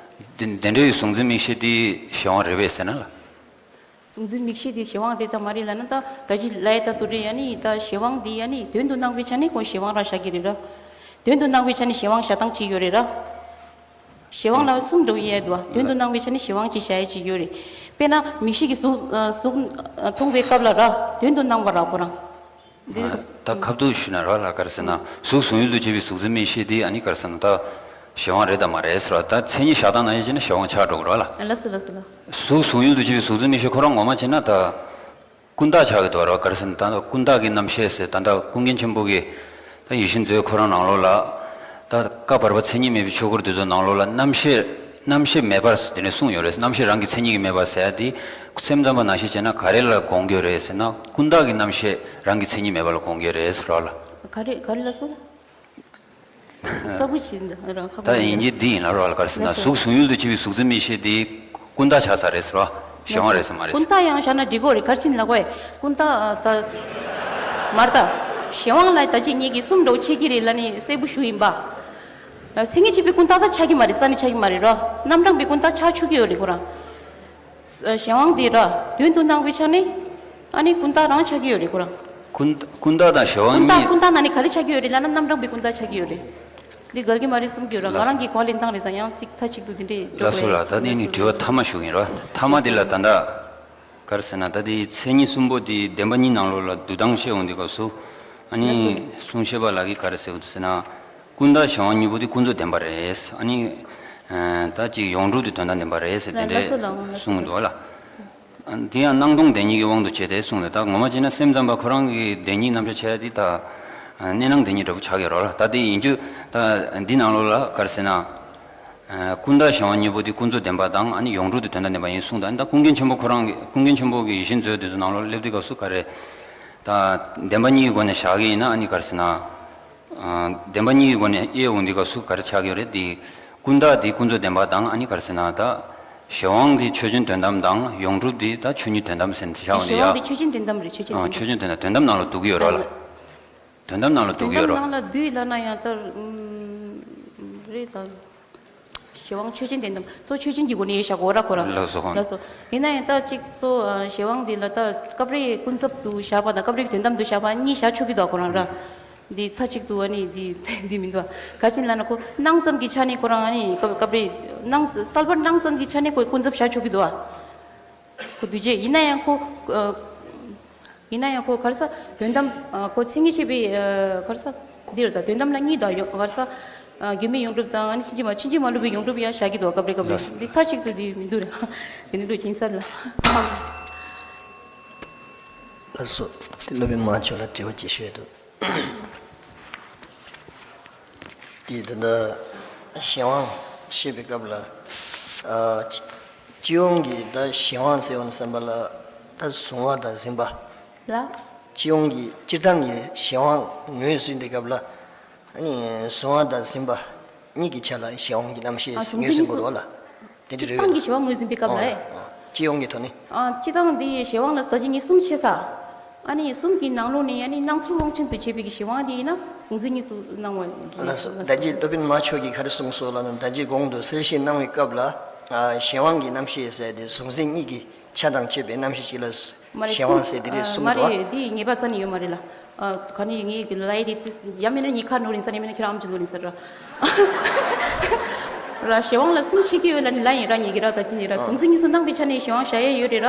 དེ་དེ་འདྲའི་གཟུགས་འཛིན་མིག་ཤེས་དེ་གཞན་དབང་རེད་པས་ཟེར་ན་ལ། གཟུགས་འཛིན་མིག་ཤེས་དེ་གཞན་དབང་རེད་དམ་མ་རེད་ལབ་ན། ད་ད་ཅི་ལབ་ཡ་ལྟར་དུ་རེད། ཨ་ནི་ད་གཞན་དབང་དེ་ཨ་ནི་དོན་དུ་སྣང་བའི་ཆ་ནས་ཁོ་གཞན་དབང་རང་བཞག་གི་རེད་ར། དོན་དུ་སྣང་བའི་ཆ་ནས་གཞན་དབང་བཞག་སྟངས་གཅིག་ཡོད་རེད་ར། གཞན་དབང་ལ་གསུམ་འགྲོ་ཡས་འདུག་ཨ། དོན་དུ་སྣང་བའི་ཆ་ནས་གཞན་དབང་གཅིག་བཞག་ཡས་གཅིག་ཡོད་རེད། དཔེར་ན་མིག་ཤེས་ཀྱིས་གཟུགས་གཟུགས་མཐོང་བའི་སྐབས་ལ་ར་དོན་དུ་སྣང་བ་ར་ཁོ་རང་། འདི་ད་ཁ་བསྡུར་ཞུས་ན་ར་ལ་ག་རེ་ཟེར་ན། གཟུགས་གཟུང་ཡུལ་དུ་བྱེད་པའི་གཟུགས་འཛིན་མིག་ཤེས་དེ་ཨ་ནི་ག་རེ་ཟེར་ན་ད་གཞན་དབང་རེད་དམ་མ་རེད་ཟེར་བ། ད་མཚན་ཉིད་བཞག་སྟངས་ནང་བཞིན་བྱས་ན་གཞན་དབང་ཆགས་འགྲོ་གི་ར་ལ། ལགས་སོ། ལགས་སོ། ལགས། གཟུགས་གཟུང་ཡུལ་དུ་བྱེད་པའི་གཟུགས་འཛིན་མིག་ཤེས་ཁོ་རང་ངོ་མ་བྱས་ན་ད། ཀུན་བརྟགས་ཆགས་ཀྱི་འདུག་ར། ག་རེ་ཟེར་ན་ད་ཀུན་བརྟགས་ཀྱི་རྣམ་ཤེས་ཟེར། ད་ལྟ་ཀུན་མཁྱེན་ཆེན་པོ་གིས་ད་ཡིད་བཞིན་མཛོད་ཁོ་རང་ནང་ལོགས་ལ་ད་བཀའ་བར་པ་མཚན་ཉིད་མེད་པའི་ཆོས་སྐོར་འདི་ཚོ་ནང་ལོགས་ལ་རྣམ་ཤེས་རྣམ་ཤེས་མེད་པར་དེ་ནས་གསུངས་ཡོད་རེད། རྣམ་ཤེས་རང་གི་མཚན་ཉིད་ཀྱིས་མེད་པ་ཟེར་ཡ་དེ་སེམས་ཙམ་པ་ནང་བཞིན་བྱས་ན་ག་རེ་ལ་དགོངས་ཀྱི་ཡོད་རེད་ཟེར་ན། ཀུན་བརྟགས་ཀྱི་རྣམ་ཤེས་རང་གི་མཚན་ཉིད་མེད་པ་ལ་དགོངས་ཀྱི་ཡོད་རེད་ཟེར་བ་ལ། ག་རེ་ག་རེ་ལ་སོ། ས་བུ་ཞིག་འདི་རང་ཁ་ད་ཡིན་གྱི་འདི་ཡིན་ལ་རོགས་ལ། ག་རེ་ཟེར་ན་ལགས་སོ། གཟུགས་བྱུང་ཡུལ་དུ་བྱས་པའི་གཟུགས་འཛིན་མིག་ཤེས་དེ་ཀུན་བརྟགས་ཆགས་ཚར་རེད་ཟེར་བ། གཞན་དབང་རེད་ཟེར་མ་རེད་ཟེར། ཀུན་བརྟགས་ཡང་བཞག་ན་འགྲིག་གོ་རེད། ག་རེ་བྱས་ནས་ལབ་དགོས་ཀུན་བརྟགས་ད། མར་ད། གཞན་དབང་ལ་ད་ཅིག་ངེད་ཀྱི་གསུམ་འདྲ་བོ་ཆགས་ཀྱི་རེད་ལབ་ནས་གསལ་པོ་ཞུ་ཡིན་པ། མཚན་ཉིད་བྱེད་པའི་ཀུན་བརྟགས་ད་ཆགས་ཀྱི་མ་རེད། རྩ་ནས་ཆགས་ཀྱི་མ་རེད་རོ། རྣམ་གྲངས་པའི་ཀུན་བརྟགས་ཆགས་ཆོག་གི་ཡོད་རེད་ཁོ་རང་། གཞན་དབང་དེ་ར་དོན་དུ་སྣང་བའི་ཆ་ནས་ཨ་ནི་ཀུན་བརྟགས་རང་ཆགས་ཀྱི་ཡོད་རེད་ཁོ་རང་། ཀུན་ཀུན་བརྟགས་དང་གཞན་དབང་ཀུན་བརྟགས་གཉིས། ཀུན་བརྟགས་ནང་ནས་ག་རེ་ཆགས་ཀྱི་ཡོད་རེད་ལབ་ན་རྣམ་གྲངས་པའི་ཀུན་བརྟགས་ཆགས་ཀྱི་ཡོད་རེད། འདི་འགལ་གྱི་མ་རེད་བསམ་གྱི་ཡོད་ར། ང་རང་གི་གོ་བ་ལེན་སྟངས་རེད། ད་ཡང་གཅིག་མཐའ་གཅིག་ཏུ་འདི་འདྲས་འགྲོ་ལགས་སོ་ལགས། ད་འདི་ནི་དྲི་བ་མཐའ་མ་ཞུ་གི་ཡིན་ར། མཐའ་མ་འདི་ལ་ད་ལྟ་ག་རེ་ཟེར་ན་ད་འདི་མཚན་ཉིད་གསུམ་པོ་འདི་བདེན་པ་གཉིས་ནང་ལོགས་ལ་བསྡུ་སྟངས་བཤད་འོང་དུས་སྐབས་སུ་ཨ་ནི་ལགས་སོ། གསུང་བཤད་པ་ལགས་ཀྱིས་ག་རེ་ཟེར་གྱི་འདུག་ཟེར་ན། ཀུན་བརྟགས་གཞན་དབང་གཉིས་པོ་དེ་ཀུན་རྫོབ་བདེན་པ་རེད། ཨ་ནི། ད་ཅིག་ཡོངས་གྲུབ་དེ་དོན་དམ་བདེན་པ་རེད་ཟེར་དེ་འདྲས་གསུངས་འདུག་ལ། དེ་ཡང་སྣང་སྟོང་བདེན་གཉིས་ཀྱི་དབང་དུ་བྱས་ཏེ་གསུངས་ཏེ། ད་ངོ་མ་བྱས་ན་སེམས་ཙམ་པ་ཁོ་རང་གི་བདེན་གཉིས་རྣམ་གཞག་བྱས་ཏེ་ད་གནས་སྣང་བདེན་གཉིས་འདྲ་པོ་ཆགས་ཀྱི་རོགས་ལ། ད་དེ་ཡིན་རྒྱུ་ད་འདི་ནང་ལོགས་ལ་ག་རེ་ཟེར་ན། ཀུན་བརྟགས་གཞན་དབང་གཉིས་པོ་དེ་ཀུན་རྫོབ་བདེན་པ་དང་ཨ་ནི་ཡོངས་གྲུབ་དེ་དོན་དམ་བདེན་པ་ཡིན་གསུངས་ཏེ། ཨ་ནི་ད་ཀུན་མཁྱེན་ཆེན་པོ་ཁོ་རང་གི་ཀུན་མཁྱེན་ཆེན་པོ་གི་ཡིད་བཞིན་མཛོད་དེ་ཚོ་ནང་ལོགས་སླེབས་དུས་སྐབས་སུ་ག་རེ། ད་བདེན་པ་གཉིས་ཀྱི་སྒོ་ནས་བཞག་གི་ཡིན་ན་ཨ་ནི་ག་རེ་ཟེར་ན། བདེན་པ་གཉིས་ཀྱི་སྒོ་ནས་དབྱེ་འོང་དུས་སྐབས་སུ་ག་རེ་ཆགས་ཀྱི་ཡོད་རེད་དེ། ཀུན་བརྟགས་དེ་ཀུན་རྫོབ་བདེན་པ་དང་ཨ་ནི་ག་རེ་ཟེར་ན་ད། གཞན་དབང་དེ་ཆོས་ཅན་དོན་དམ་དང་ཡོངས་གྲུབ་དེ་ད་ཆོས་ཉིད་དོན་དམ་ཟེར་ནས་བཞག་འོང་དེ་གཞན་དབང་ཡ། དེ་ཆོས་ཅན་དོན་དམ་རེད། ཆོས་ཅན་ཨ་དོན་ཆོས་ཅན་དོན་དམ། དོན་དམ་ནང་ལ་འདུ་གི་ཡོད་ར་ལ། དོན་དམ་ནང་ལ་འདུ་གི་ཡོད་ར། དོན་དམ་ནང་ལ་འདུས་ལབ་ན་ཡང་ད་རེད་ད། གཞན་དབང་ཆོས་ཅན་དོན་དམ་གཙོ་ཆོས་ཅན་གྱི་སྒོ་ནས་བཞག་གོ་ར་ཁོ་ར། ལགས་སོ་ཧོ། ལགས་སོ། ཡིན་ན་ཡང་ད་ཅིག་གཙོ་གཞན་དབང་འདི་ལ་ད་སྐབས་རེ་ཀུན་རྫོབ་ཏུ་བཞག་པ་དང་སྐབས་རེ་དོན་དམ་དུ་བཞག་པ་གཉིས་བཞག་ཆོག་གི་འདུག་ཁོ་རང་ར། འདི་མཐའ་གཅིག་ཏུ་ཨ་ནི་འདི་འདི་མི་འདུག་ག་ཅིན་ལབ་ན་ཁོ་སྣང་ཙམ་གྱི་ཆ་ནས་ཁོ་རང་ཨ་ནི་སྐབས་སྐབས་རེ་སྣང་གསལ་བར་སྣང་ཙམ་གྱི་ཆ་ནས་ཁོ་ཀུན་རྫོབ་བཞག་ཆོག་གི་འདུག་ག་ཁོ་འདུས་བྱས་ཡིན་ན་ཡང་ཁོ། ཡིན་ན་ཡང་ཁོ་ག་རེ་ཟ། དོན་དམ། ཁོ་མཚན་ཉིད་བྱེད་པའི། ག་རེ་ཟ། འདི་རུ་ད་དོན་དམ་ལ་གཉིས་དང་ཡོད་ག་རེ་ཟ། རྒྱུ་མེད་ཡོངས་གྲུབ་དང་ཨ་ནི་ཕྱིན་ཅི་མ་ཕྱིན་ཅི་མ་ལོག་པའི་ཡོངས་གྲུབ་ཡང་བཞག་གི་འདུག་སྐབས་རེ་སྐབས་རེ། ལགས་སོ། འདི་མཐའ་གཅིག་ཏུ་འདི་མི་འདུག་རེད། དེ་ནི་འགྲོ་ཅིང་ས་ལ། ལགས་སོ། དེ་སློབ་དཔོན་མང་ཆོག་ལ་དྲི་བ་ཅིག་ཞུས་འདུག་དེ་ད་ལྟ་གཞན་དབང་བཤད་པའི་སྐབས་ལ། ཨ། སྤྱི་སྤྱི་ཡོངས་ཀྱི་ད་གཞན་དབང་ཟེར་བ་ནི་བསམ་པ་ལ་ད་གཟུང་བ་དང་འཛིན་པ། ལ། སྤྱི་ཡོངས་ཀྱི་སྤྱིར་བཏང་གི་གཞན་དབང་ངོས་ཟིན་པའི་སྐབས་ལ། ཨ་ནི་གཟུང་བ་དང་འཛིན་པ་གཉིས་ཀྱི་ཆ་ལ་གཞན་དབང་གི་རྣམ་ཤེས་ཨ་ངོས་ཟིན་དགོས་རེད་བ་ལ། དེ་འདྲ་རེད། སྤྱིར་བཏང་གི་གཞན་དབང་ངོས་ཟིན་པའི་སྐབས་ལ། ཨོ་ཨེ། ཨོ། སྤྱི་ཡོངས་ཀྱི་ཐོག་ནས། ཨ། སྤྱིར་བཏང་འདི་གཞན་དབང་ལ་ད་ཅི་ངས་གསུམ་ཕྱེ་ས། ཨ་ནི་གསུམ་གྱི་ནང་ལོགས་ནས་ཨ་ནི་སྣང་ཚུལ་ཀློང་ཆེན་དུ་བྱེད་པའི་གི་གཞན་དབང་དེ་ཡིན་ན་གཟུང་འཛིན་གཉིས་སུ་སྣང་བ་རེད། ལགས་སོ། ད་ཅི་སློབ་དཔོན་མ་ཆོས་ཀྱིས་ག་རེ་གསུངས་སོང་ལབ་ན། ད་ཅི་གོང་དུ་གསལ་བཤད་གནང་བའི་སྐབས་ལ། ཨ། གཞན་དབང་གི་རྣམ་ཤེས་ཟེར་དེ་གཟུང་འཛིན་གཉིས་ཀྱི་ཆ་དང་བཅས་པའི་རྣམ་ཤེས་ཤིག་ལ་མ་རེད་གཞན་དབང་ཟེར་དེ་རེད་གསུངས་མ་འདུག་བ། རེད། འདི་ངེས་པ་རྩ་ནས་ཡོད་མ་རེད་ལ། ཨ། ག་ནས་ངས་ཀྱི་ལ་ཡི་དེ་ཡ་མིན་ན་ངའི་ཁ་ནོར་ཡིན་ས་ནས་མིན་ན་ཁྱེད་རང་ཨམ་ཅི་ནོར་ཡིན་ས་ར། ར་གཞན་དབང་ལ་གསུམ་ཕྱེ་གི་ཡོད་ལ་ནི་ལ་ཡིན་ར་ཉེ་གི་ར་ད་ཅི་ནི་ར། ཨ། གཟུང་འཛིན་གཉིས་སུ་སྣང་བའི་ཆ་ནས་གཞན་དབང་བཞག་ཡས་ཡོད་རེད་ར།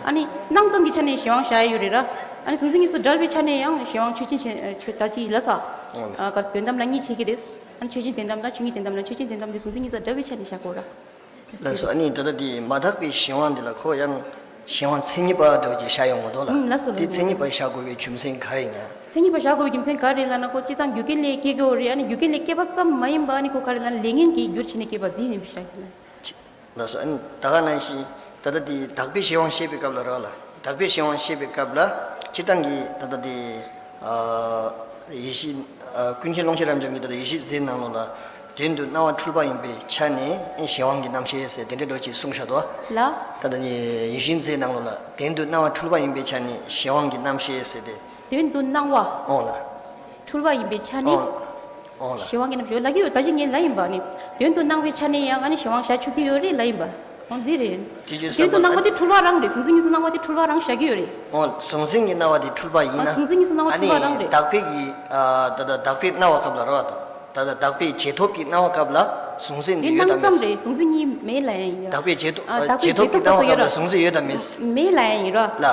ཨ་ནི་སྣང་ཙམ་གྱི་ཆ་ནས་གཞན་དབང་བཞག་ཡས་ཡོད་རེད་ར། ཨ་ནི་གཟུང་འཛིན་གཉིས་སུ་བྲལ་བའི་ཆ་ནས་ཡང་གཞན་དབང་ཆོས་ཅན་ཆོས་ད་ཅི་ཡིན་ལ་ས། ཨ། ག་རེ་དོན་དམ་ལ་གཉིས་ཕྱེ་གི་རེད། ཨ་ནི་ཆོས་ཅན་དོན་དམ་དང་ཆོས་ཉིད་དོན་དམ་ལ་ཆོས་ཅན་དོན་དམ་དེ་གཟུང་འཛིན་གཉིས་སུ་བྲལ་བའི་ཆ་ནས་བཞག་གོ་ར། ལགས་སོ། ཨ་ནི་ད་ལྟ་དེ་མ་དག་པའི་གཞན་དབང་འདི་ལ་ཁོ་ཡང་གཞན་དབང་མཚན་ཉིད་པ་འདྲ་བོ་ཅིག་བཞག་ཡོང་གི་འདུག་ལ། ཨང་། ལགས་སོ། དེ་ལགས་སོ། མཚན་ཉིད་པ་བཞག་དགོས་པའི་རྒྱུ་མཚན་ག་རེ་ཡིན་ན། མཚན་ཉིད་པ་བཞག་དགོས་པའི་རྒྱུ་མཚན་ག་རེ་ལབ་ན་ཁོ་སྤྱིར་བཏང་རྒྱུ་རྐྱེན་ལས་སྐྱེ་དགོས་རེད། ཨ་ནི་རྒྱུ་རྐྱེན་ལས་སྐྱེས་པ་ཙམ་མ་ཡིན་པ་ཨ་ནི་ཁོ་ག་རེ་ལབ་ན་ལས་ངན་གྱིས་འགྱུར་བྱས་ནས་སྐྱེས་པ་འདི་ཡིན་པའི་བཞག་གི་ལ། ལགས་སོ། ཨ་ནི་ད་ག་ནང་བཞིན་ད་ལྟ་དེ་དག་པའི་གཞན་དབང་བཤད་པའི་སྐབས་ལ་ར་ལ། དག་པའི་གཞན་དབང་བཤད་པའི་སྐབས་ལ་སྤྱིར་བཏང་གི་ད་ལྟ་དེ། ཨ། ཡེ་ཤེས། ཨ། ཀུན་མཁྱེན་ཀློང་ཆེན་རབ་འབྱམས་ཀྱིས་ད་ལྟ་ཡེ་ཤེས་མཛོད་ནང་ལོགས་ལ། དོན་དུ་སྣང་བ་འཁྲུལ་པ་ཡིན་པའི་ཆ་ནས་གཞན་དབང་གི་རྣམ་ཤེས་ཟེར་དེ་འདྲ་འདྲ་ཅིག་གསུངས་བཞག་འདུག་བ། ལ། ད་ལྟ་ནི་ཡེ་ཤེས་མཛོད་ནང་ལོགས་ལ་དོན་དུ་སྣང་བ་འཁྲུལ་པ་ཡིན་པའི་ཆ་ནས་གཞན་དབང་གི་རྣམ་ཤེས་ཟེར་ཏེ། དོན་དུ་སྣང་བ། ཨོ་ལ། འཁྲུལ་པ་ཡིན་པའི་ཆ་ནས། ཨོ། ཨོ་ལ། གཞན་དབང་གི་རྣམ་ཤེས་ལབ་ཀྱི་ཡོད། ད་ཅི་ངས་ལབ་ཡིན་པ་ནི། དོན་དུ་སྣང་བའི་ཆ་ནས་ཡང་ཨ་ནི་གཞན་དབང་བཞག་ཆོག་གི་ཡོད་རེད་ལབ་ཡིན་པ། འོ་འདི་རེད། དེ་ཅི་དོན་དུ་སྣང་བ་དེ་འཁྲུལ་པ་རང་རེད། གཟུང་འཛིན་གཉིས་སུ་སྣང་བ་དེ་འཁྲུལ་པ་རང་བཞག་གི་ཡོད་རེད། ཨོ། གཟུང་འཛིན་གྱི་སྣང་བ་དེ་འཁྲུལ་པ་ཡིན་ན། ཨ། གཟུང་འཛིན་གཉིས་སུ་སྣང་བ་འཁྲུལ་པ་རང་རེད། ཨ་ནི་དག་པའི་གི། ཨ། ད་ལྟ་དག་པའི་སྣང་བ་སྐབས་ལ་རོ། ད། ད་ལྟ་བདག་པོའི་རྗེས་ཐོབ་ཀྱི་སྣང་བ་སྐབས་ལ་གཟུང་འཛིན་དེ་ཡོད་དམ་མེད། སྣང་ཙམ་རེད། གཟུང་འཛིན་གཉིས་མེད་ལབ་ཡ་ཡིན་ར། བདག་པོའི་རྗེས་ཐོབ། ཨ། བདག་པོའི་རྗེས་ཐོབ་ཀྱི་སྣང་བ་སྐབས་ལ་གཟུང་འཛིན་ཡོད་དམ་མེད། མེད་ལབ་ཡ་ཡིན་ར། ལ།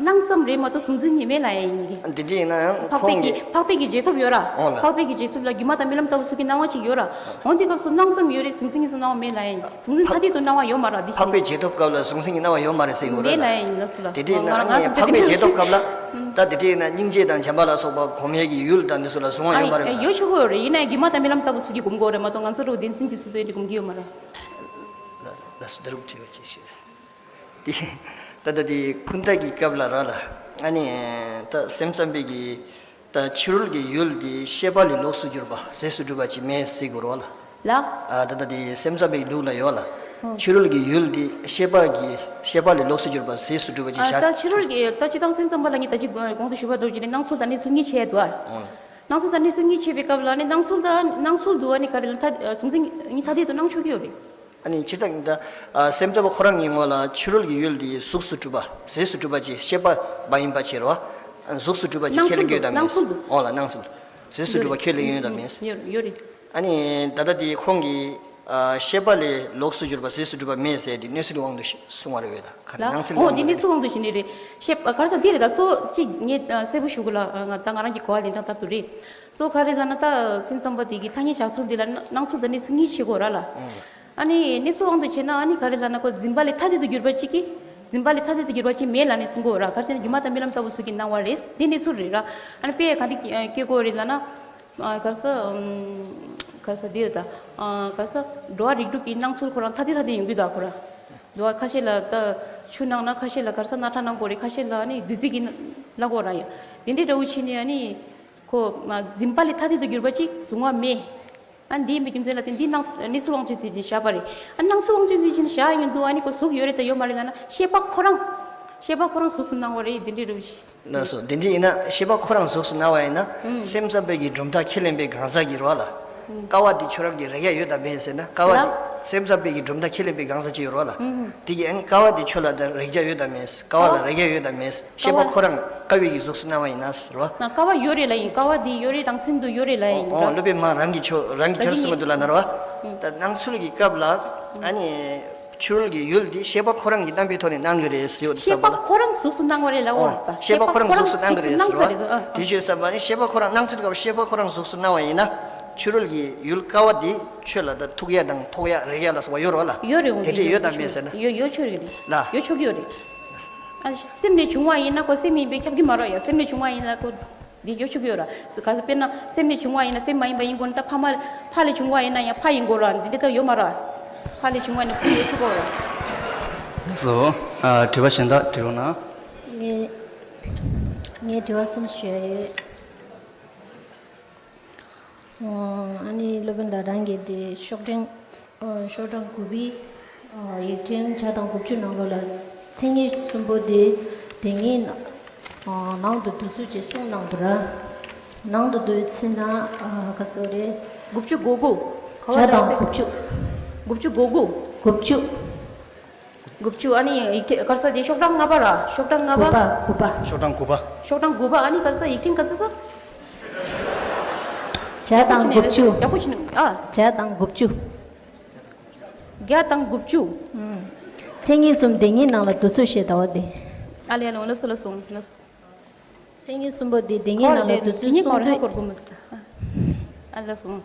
སྣང་ཙམ་རེད་མ་གཏོགས་གཟུང་འཛིན་གཉིས་མེད་ལབ་ཡ་ཡིན་གྱི། འདི་འདྲ་ཡིན་ན་ཡང་འཕགས་པའི་ཁོང་གི་གི་འཕགས་པའི་གི་རྗེས་ཐོབ་ཡོད་ར། འོང་ལ། འཕགས་པའི་གི་རྗེས་ཐོབ་ལ་སྒྱུ་མ་དང་རྨི་ལམ་ལྟ་བུ་ཚུལ་གྱི་སྣང་བ་ཅིག་ཡོད་ར། འོང་དེ་སྐབས་སུ་སྣང་ཙམ་ཡོད་རེད། གཟུང་འཛིན་གཉིས་སུ་སྣང་བ་མེད་ལབ་ཡ་ཡིན། གཟུང་འཛིན་ཐ་དད་དུ་སྣང་བ་ཡོད་མ་ར། འདི་བཞིན། འཕགས་པའི་རྗེས་ཐོབ་སྐབས་ལ་གཟུང་འཛིན་གྱི་སྣང་བ་ཡོད་མ་རེད་ཟེར་གྱི་ཡོད་རེད་ལ། མེད་ལབ་ཡ་ཡིན་ལ་སུ་ལ། དེ་འདྲ་ཡིན་ན་ང་རང་ཨ་ནི་ང་རང་འཕགས་པའི་རྗེས་ཐོབ་སྐབས་ལ། ད་དེ་འདྲ་ཡིན་ན་སྙིང་རྗེ་དང་བྱམས་པ་ལ་སོགས་པ་སྒོམ་ཡས་ཀྱི་ཡུལ་དང་འདི་ཚོ་ལ་གཟུང་བ་ཡོད་མ་རེད་ལ། ཡོད་ཆོག་གི་ཡོད་རེད། ཡིན་ན་སྒྱུ་མ་དང་རྨི་ལམ་ལྟ་བུ་ཚུལ་གྱིས་སྒོམ་དགོས་རེད་མ་གཏོགས་ང་ཚོ་རུ་བདེན་འཛིན་གྱི་ཚུལ་དུ་ཡིན་ནི་སྒོམ་གྱི་ཡོད་མ་རེད། ལ་ལ་སུ་ད་རུང་དྲི་བ་ཅིག་ཞུ། དེ་ད་ལྟ་དེ་ཀུན་བརྟགས་ཀྱི་སྐབས་ལ་ར་ལ། ཨ་ནི་ད་སེམས་ཙམ་པའི་གི་ད་ཕྱི་རོལ་གྱི་ཡུལ་དེ་ཤེས་པ་ལས་ལོགས་སུ་གྱུར་པ་ཟད་དུ་གྲུབ་པ་ཅིག་མེད་ཟེར་དགོས་རོ་ལ། ལ། ཨ་ད་ལྟ་དེ་སེམས་ཙམ་པའི་ལུགས་ལ་ཡོད་ལ། ཨོ། ཕྱི་རོལ་གྱི་ཡུལ་དེ་ཤེས་པ་གི་ཤེས་པ་ལས་ལོགས་སུ་གྱུར་པ་ཟད་དུ་གྲུབ་པ་ཅིག་ཨ་བཞག་ད་ཕྱི་རོལ་གྱི་ད་སྤྱིར་བཏང་སེམས་ཙམ་པ་ལ་ངས་ད་ཅི་གོང་དུ་ཞུས་པ་འདྲ་བོ་ཅིག་ནི་སྣང་ཚུལ་དང་གནས་ཚུལ་གཉིས་ཕྱེ་འདུག་ཨ། ཨོ། སྣང་ཚུལ་དང་གནས་ཚུལ་གཉིས་ཕྱེ་བའི་སྐབས་ལ་ནི་སྣང་ཚུལ་དང་སྣང་ཚུལ་དུ་ཨ་ནི་ག་རེ་ལ་ད་གཟུང་འཛིན་གཉིས་ཐ་དད་དུ་སྣང་ཆོག་གི་ཡོད་རེད། ཨ་ནི་སྤྱིར་བཏང་ད་ཨ་སེམས་ཙམ་པ་ཁོ་རང་གི་ངོས་ལ་ཕྱི་རོལ་གྱི་ཡུལ་འདི་གཟུགས་སུ་གྲུབ་པ་ཟད་དུ་གྲུབ་པ་ཅིག་ཤེས་པ་མ་ཡིན་པ་ཕྱིར་རོ། གཟུགས་སུ་གྲུབ་པ་ཅིག་ཁས་ལེན་གྱི་ཡོད་དམ་མེད། སྣང་ཚུལ་དུ། འོ་ལ་སྣང་ཚུལ། ཟད་དུ་གྲུབ་པ་ཁས་ལེན་གྱི་ཡོད་དམ་མེད། ཡོད་རེད། ཡོད་རེད། ཨ་ནི་ད་ལྟ་དེ་ཁོང་གིས་ཨ་ཤེས་པ་ལས་ལོགས་སུ་གྱུར་པ་ཟད་དུ་གྲུབ་པ་མེད་ཟེར་དེ་གནས་ཚུལ་དབང་དུ་གསུངས་པ་རེད་བས། ད་ག་ལ། སྣང་ཚུལ་ཨོ་དབང་དེ་དུ་གནས་ཚུལ་དབང་དུ་བྱས་ནས་རེད། ཤེས་པ་ག་རེ་ཟེར་དེ་རེད། ད་གཙོ་གཅིག་ངས་ཨ་གསལ་པོ་ཞུ་དགོས་ལ། ཨ་ང་ད་ང་རང་གི་གོ་བ་ལེན་སྟངས་ལྟར་དུ་རེད། གཙོ་ག་རེ་ལབ་ན་ད་སེམས་ཙམ་པ་དེ་གི་ཐ་སྙད་བཞག་ཚུལ་དེ་ལ་སྣང་ཚུལ་དང་གནས་ཚུལ་གཉིས་ཕྱེ་དགོས་ར་ལ། ཨ་ནི་གནས་ཚུལ་དབང་དུ་བྱས་ན་ཨ་ནི་ག་རེ་ལབ་ན་ཁོ་འཛིན་པ་ལས་ཐ་དད་དུ་གྱུར་པ་གཅིག་གིས་འཛིན་པ་ལས་ཐ་དད་དུ་གྱུར་པ་གཅིག་མེད་ལབ་ནས་གསུང་གི་ཡོད་ར། ག་རེ་ཟེར་ན་སྒྱུ་མ་དང་རྨི་ལམ་ལྟ་བུ་ཚུལ་གྱི་སྣང་བ་རེད། དེ་གནས་ཚུལ་རེད་ར། ཨ་ནི་དཔེ་ག་འདྲ་སྐྱེ་དགོས་རེད་ལབ་ན། ཨ་ག་རེ་ཟེར། ཨམ། ག་རེ་ཟེར་དེ་ད། ཨ་ག་རེ་ཟེར་འགྲོ་བ་རིགས་དྲུག་གི་སྣང་ཚུལ་ཁོ་རང་ཐ་དད་ཐ་དད་ཡོང་གི་འདུག་ཁོ་རང་། འགྲོ་བ་ཁ་ཤས་ལ་ད་ཆུ་སྣང་ན་ཁ་ཤས་ལ་ག་རེ་ཟེར་རྣག་ཁྲག་སྣང་གི་ཡོད་རེད། ཁ་ཤས་ལ་ནི་རྫི་རྫི་གི་སྣང་གི་ཡོད་ར་ཡ། དེ་འདྲའི་འདྲ་བོ་བྱས་ནས་ཨ་ནི། ཁོ་མ་འཛིན་པ་ལས་ཐ་དད་དུ་གྱུར་པ་ཅིག་གཟུང་བ་མེད། ཨ་འདི་ཡིན་པའི་རྒྱུ་མཚན་ལ་བརྟེན་འདི་སྣང་གནས་ཚུལ་དབང་དུ་བྱས་ནས་བཞག་པ་རེད། ཨ་སྣང་ཚུལ་དབང་དུ་བྱས་ནས་བཞག་ཡོང་དུས་ཨ་ནི་ཁོ་གཟུགས་ཡོད་རེད་དང་ཡོད་མ་རེད་ལབ་ན་ཤེས་པ་ཁོ་རང་། ཤེས་པ་ཁོ་རང་གཟུགས་སུ་སྣང་བ་རེད། འདི་འདྲའི་རུ་ཞིག་ལགས་སོ། འདི་འདྲ་ཡིན་ན་ཤེས་པ་ཁོ་རང་གཟུགས་སུ་སྣང་བ་ཡིན་ན། ཨུམ། སེམས་ཙམ་པའི་གི་གྲུབ་མཐའ་ཁས་ལེན་པའི་གང་ཟག་གི་རོ་ལ། ཀ་བ་འདི་ཁྱོད་རང་གི་རེག་ཡ་ཡོད་དམ་མེད་ཟེར་ན། ཀ་བ་འདི་ལ། སེམས་ཙམ་པའི་གི་གྲུབ་མཐའ་ཁས་ལེན་པའི་གང་ཟག་ཅིག་ཡོད་རོ་ལ། ཨུམ། དེ་གི་ཨ་ནི་ཀ་བ་འདི་ཁྱོད་ལ་ད་རེག་བྱ་ཡོད་དམ་མེད། ཀ་བ་ལ་རེག་ཡ་ཡོད་དམ་མེད། ཤེས་པ་ཁོ་རང་ཀ་བའི་གི་གཟུགས་སུ་སྣང་བ་ཡིན་ན་ཟེར་བ། ན་ཀ་བ་ཡོད་རེད་ལ་ཡིན། ཀ་བ་འདི་ཡོད་རེད། རང་མཚན་དུ་ཡོད་རེད་ལ་ཡིན། ཨོ་ཨོ་སློབ་དཔོན་མ་རང་གི་ཆོས་རང་གི་ད་ཁྱོད་གསུང་གི་འདུག་ལ་ན་རོ། ད་སྣང་ཚུལ་གྱི་སྐབས་ལ་ཨ་ནི་ཕྱི་རོལ་གྱི་ཡུལ་འདི་ཤེས་པ་ཁོ་རང་གི་རྣམ་པའི་ཐོག་ནས་སྣང་གི་རེད་ཟེར་ཡོད་ཤེས་པ་ཁོ་རང་གཟུགས་སུ་སྣང་བ་རེད་ལ། འོ་ད་ཤེས་པ་ཁོ་རང་གཟུགས་སུ་སྣང་གི་རེད་ཟེར་བ། དེ་ཆོས་བསམ་པ་ནི་ཤེས་པ་ཁོ་རང་སྣང་ཚུལ་སྐབས་ཤེས་པ་ཁོ་རང་གཟུགས་སུ་སྣང་བ་ཡིན་ན། ཕྱི་རོལ་གྱི་ཡུལ་ཀ་བ་འདི་ཆོས་ལ་ད་ཐུག་ཡ་དང་ཐོགས་ཡ་རེག་ཡ་ལ་སོགས་པ་ཡོད་རོ་ལ། ཡོད་རེད། འོ་དེ་འདྲ་ཡོད་དམ་མེད་ཟེར་ན། ཡོད་ཡོད་ཆོག་གི་རེད་ལ། ཡོད་ཆོག་གི་ཡོད་རེད། ཨ་སེམས་ལས་བྱུང་བ་ཡིན་ན་ཁོ་སེམས་ཡིན་པས་ཁྱབ་ཀྱི་མ་རེད་ཡ། སེམས་ལས་བྱུང་བ་ཡིན་ན་ཁོ་འདི་ཡོད་ཆོག་གི་ཡོད་ར། ག་ཚོད་དཔེར་ན་སེམས་ལས་བྱུང་བ་ཡིན་ན་སེམས་མ་ཡིན་པ་ཡིན་དགོས་ན་ད་ཕ་མ་ཕ་ལས་བྱུང་བ་ཡིན་ན་ཡང་ཕ་ཡིན་དགོས་ར། འདི་འདྲ་ད་ཡོད་མ་ར། ཕ་ལས་བྱུང་བ་ཡིན་ན་ཕ་ཡོད་ཆོག་གི་ར། ལགས་སོ། ཨ་དྲི་བ་གཞན་དག་དྲི་རོགས་གནང་། ངའི་ངའི་དྲི་བ་གསུམ་ཞུ་ཡ་ཡོད། ཨ་ནི་སློབ་དཔོན་ལགས་རང་གིས་དེ་ཤོག་ཕྲེང་ཨ་ཤོག་གྲངས་དགུ་པའི་ཨ་ཡིག་ཕྲེང་བརྒྱ་དང་དགུ་བཅུ་ནང་ལོགས་ལ་མཚན་ཉིད་གསུམ་པོ་དེ་དེ་ཉིད་ཨ་ནང་དུ་བསྡུ་ཚུལ་ཅིག་གསུངས་གནང་འདུག་ར། ནང་དུ་བསྡུ་ཚུལ་ན་ཨ་ག་ཚོད་རེད། དགུ་བཅུ་གོ་དགུ། བརྒྱ་དང་དགུ་བཅུ། དགུ་བཅུ་གོ་དགུ། དགུ་བཅུ། དགུ་བཅུ། ཨ་ནི་ཡིག་ཕྲེང་ག་རེ་ཟེར་དེ་ཤོག་གྲངས་ལྔ་པ་ར། ཤོག་གྲངས་ལྔ་པ། དགུ་པ། དགུ་པ། ཤོག་གྲངས་དགུ་པ། ཤོག་གྲངས་དགུ་པ། ཨ་ནི་ག་རེ་ཟེར་ཡིག་ཕྲེང་ག་ཚོད་ཟེར། བརྒྱ་དང་དགུ་བཅུ། ཡག་པོ་བྱས་ནས་ཨ། བརྒྱ་དང་དགུ་བཅུ། བརྒྱ་དང་དགུ་བཅུ། ཨུམ། མཚན་ཉིད་གསུམ་དེ་ཉིད་ནང་ལ་བསྡུ་ཚུལ་ཞེས་བྱ་བ་དེ། ཨ་ལས་ལོང་ལ་སོ་ལ་སོང་ལ། མཚན་ཉིད་གསུམ་པོ་དེ་དེ་ཉིད་ནང་ལ་བསྡུ་ཚུལ་གསུངས་དུས། ཨ་ལ་སོང་།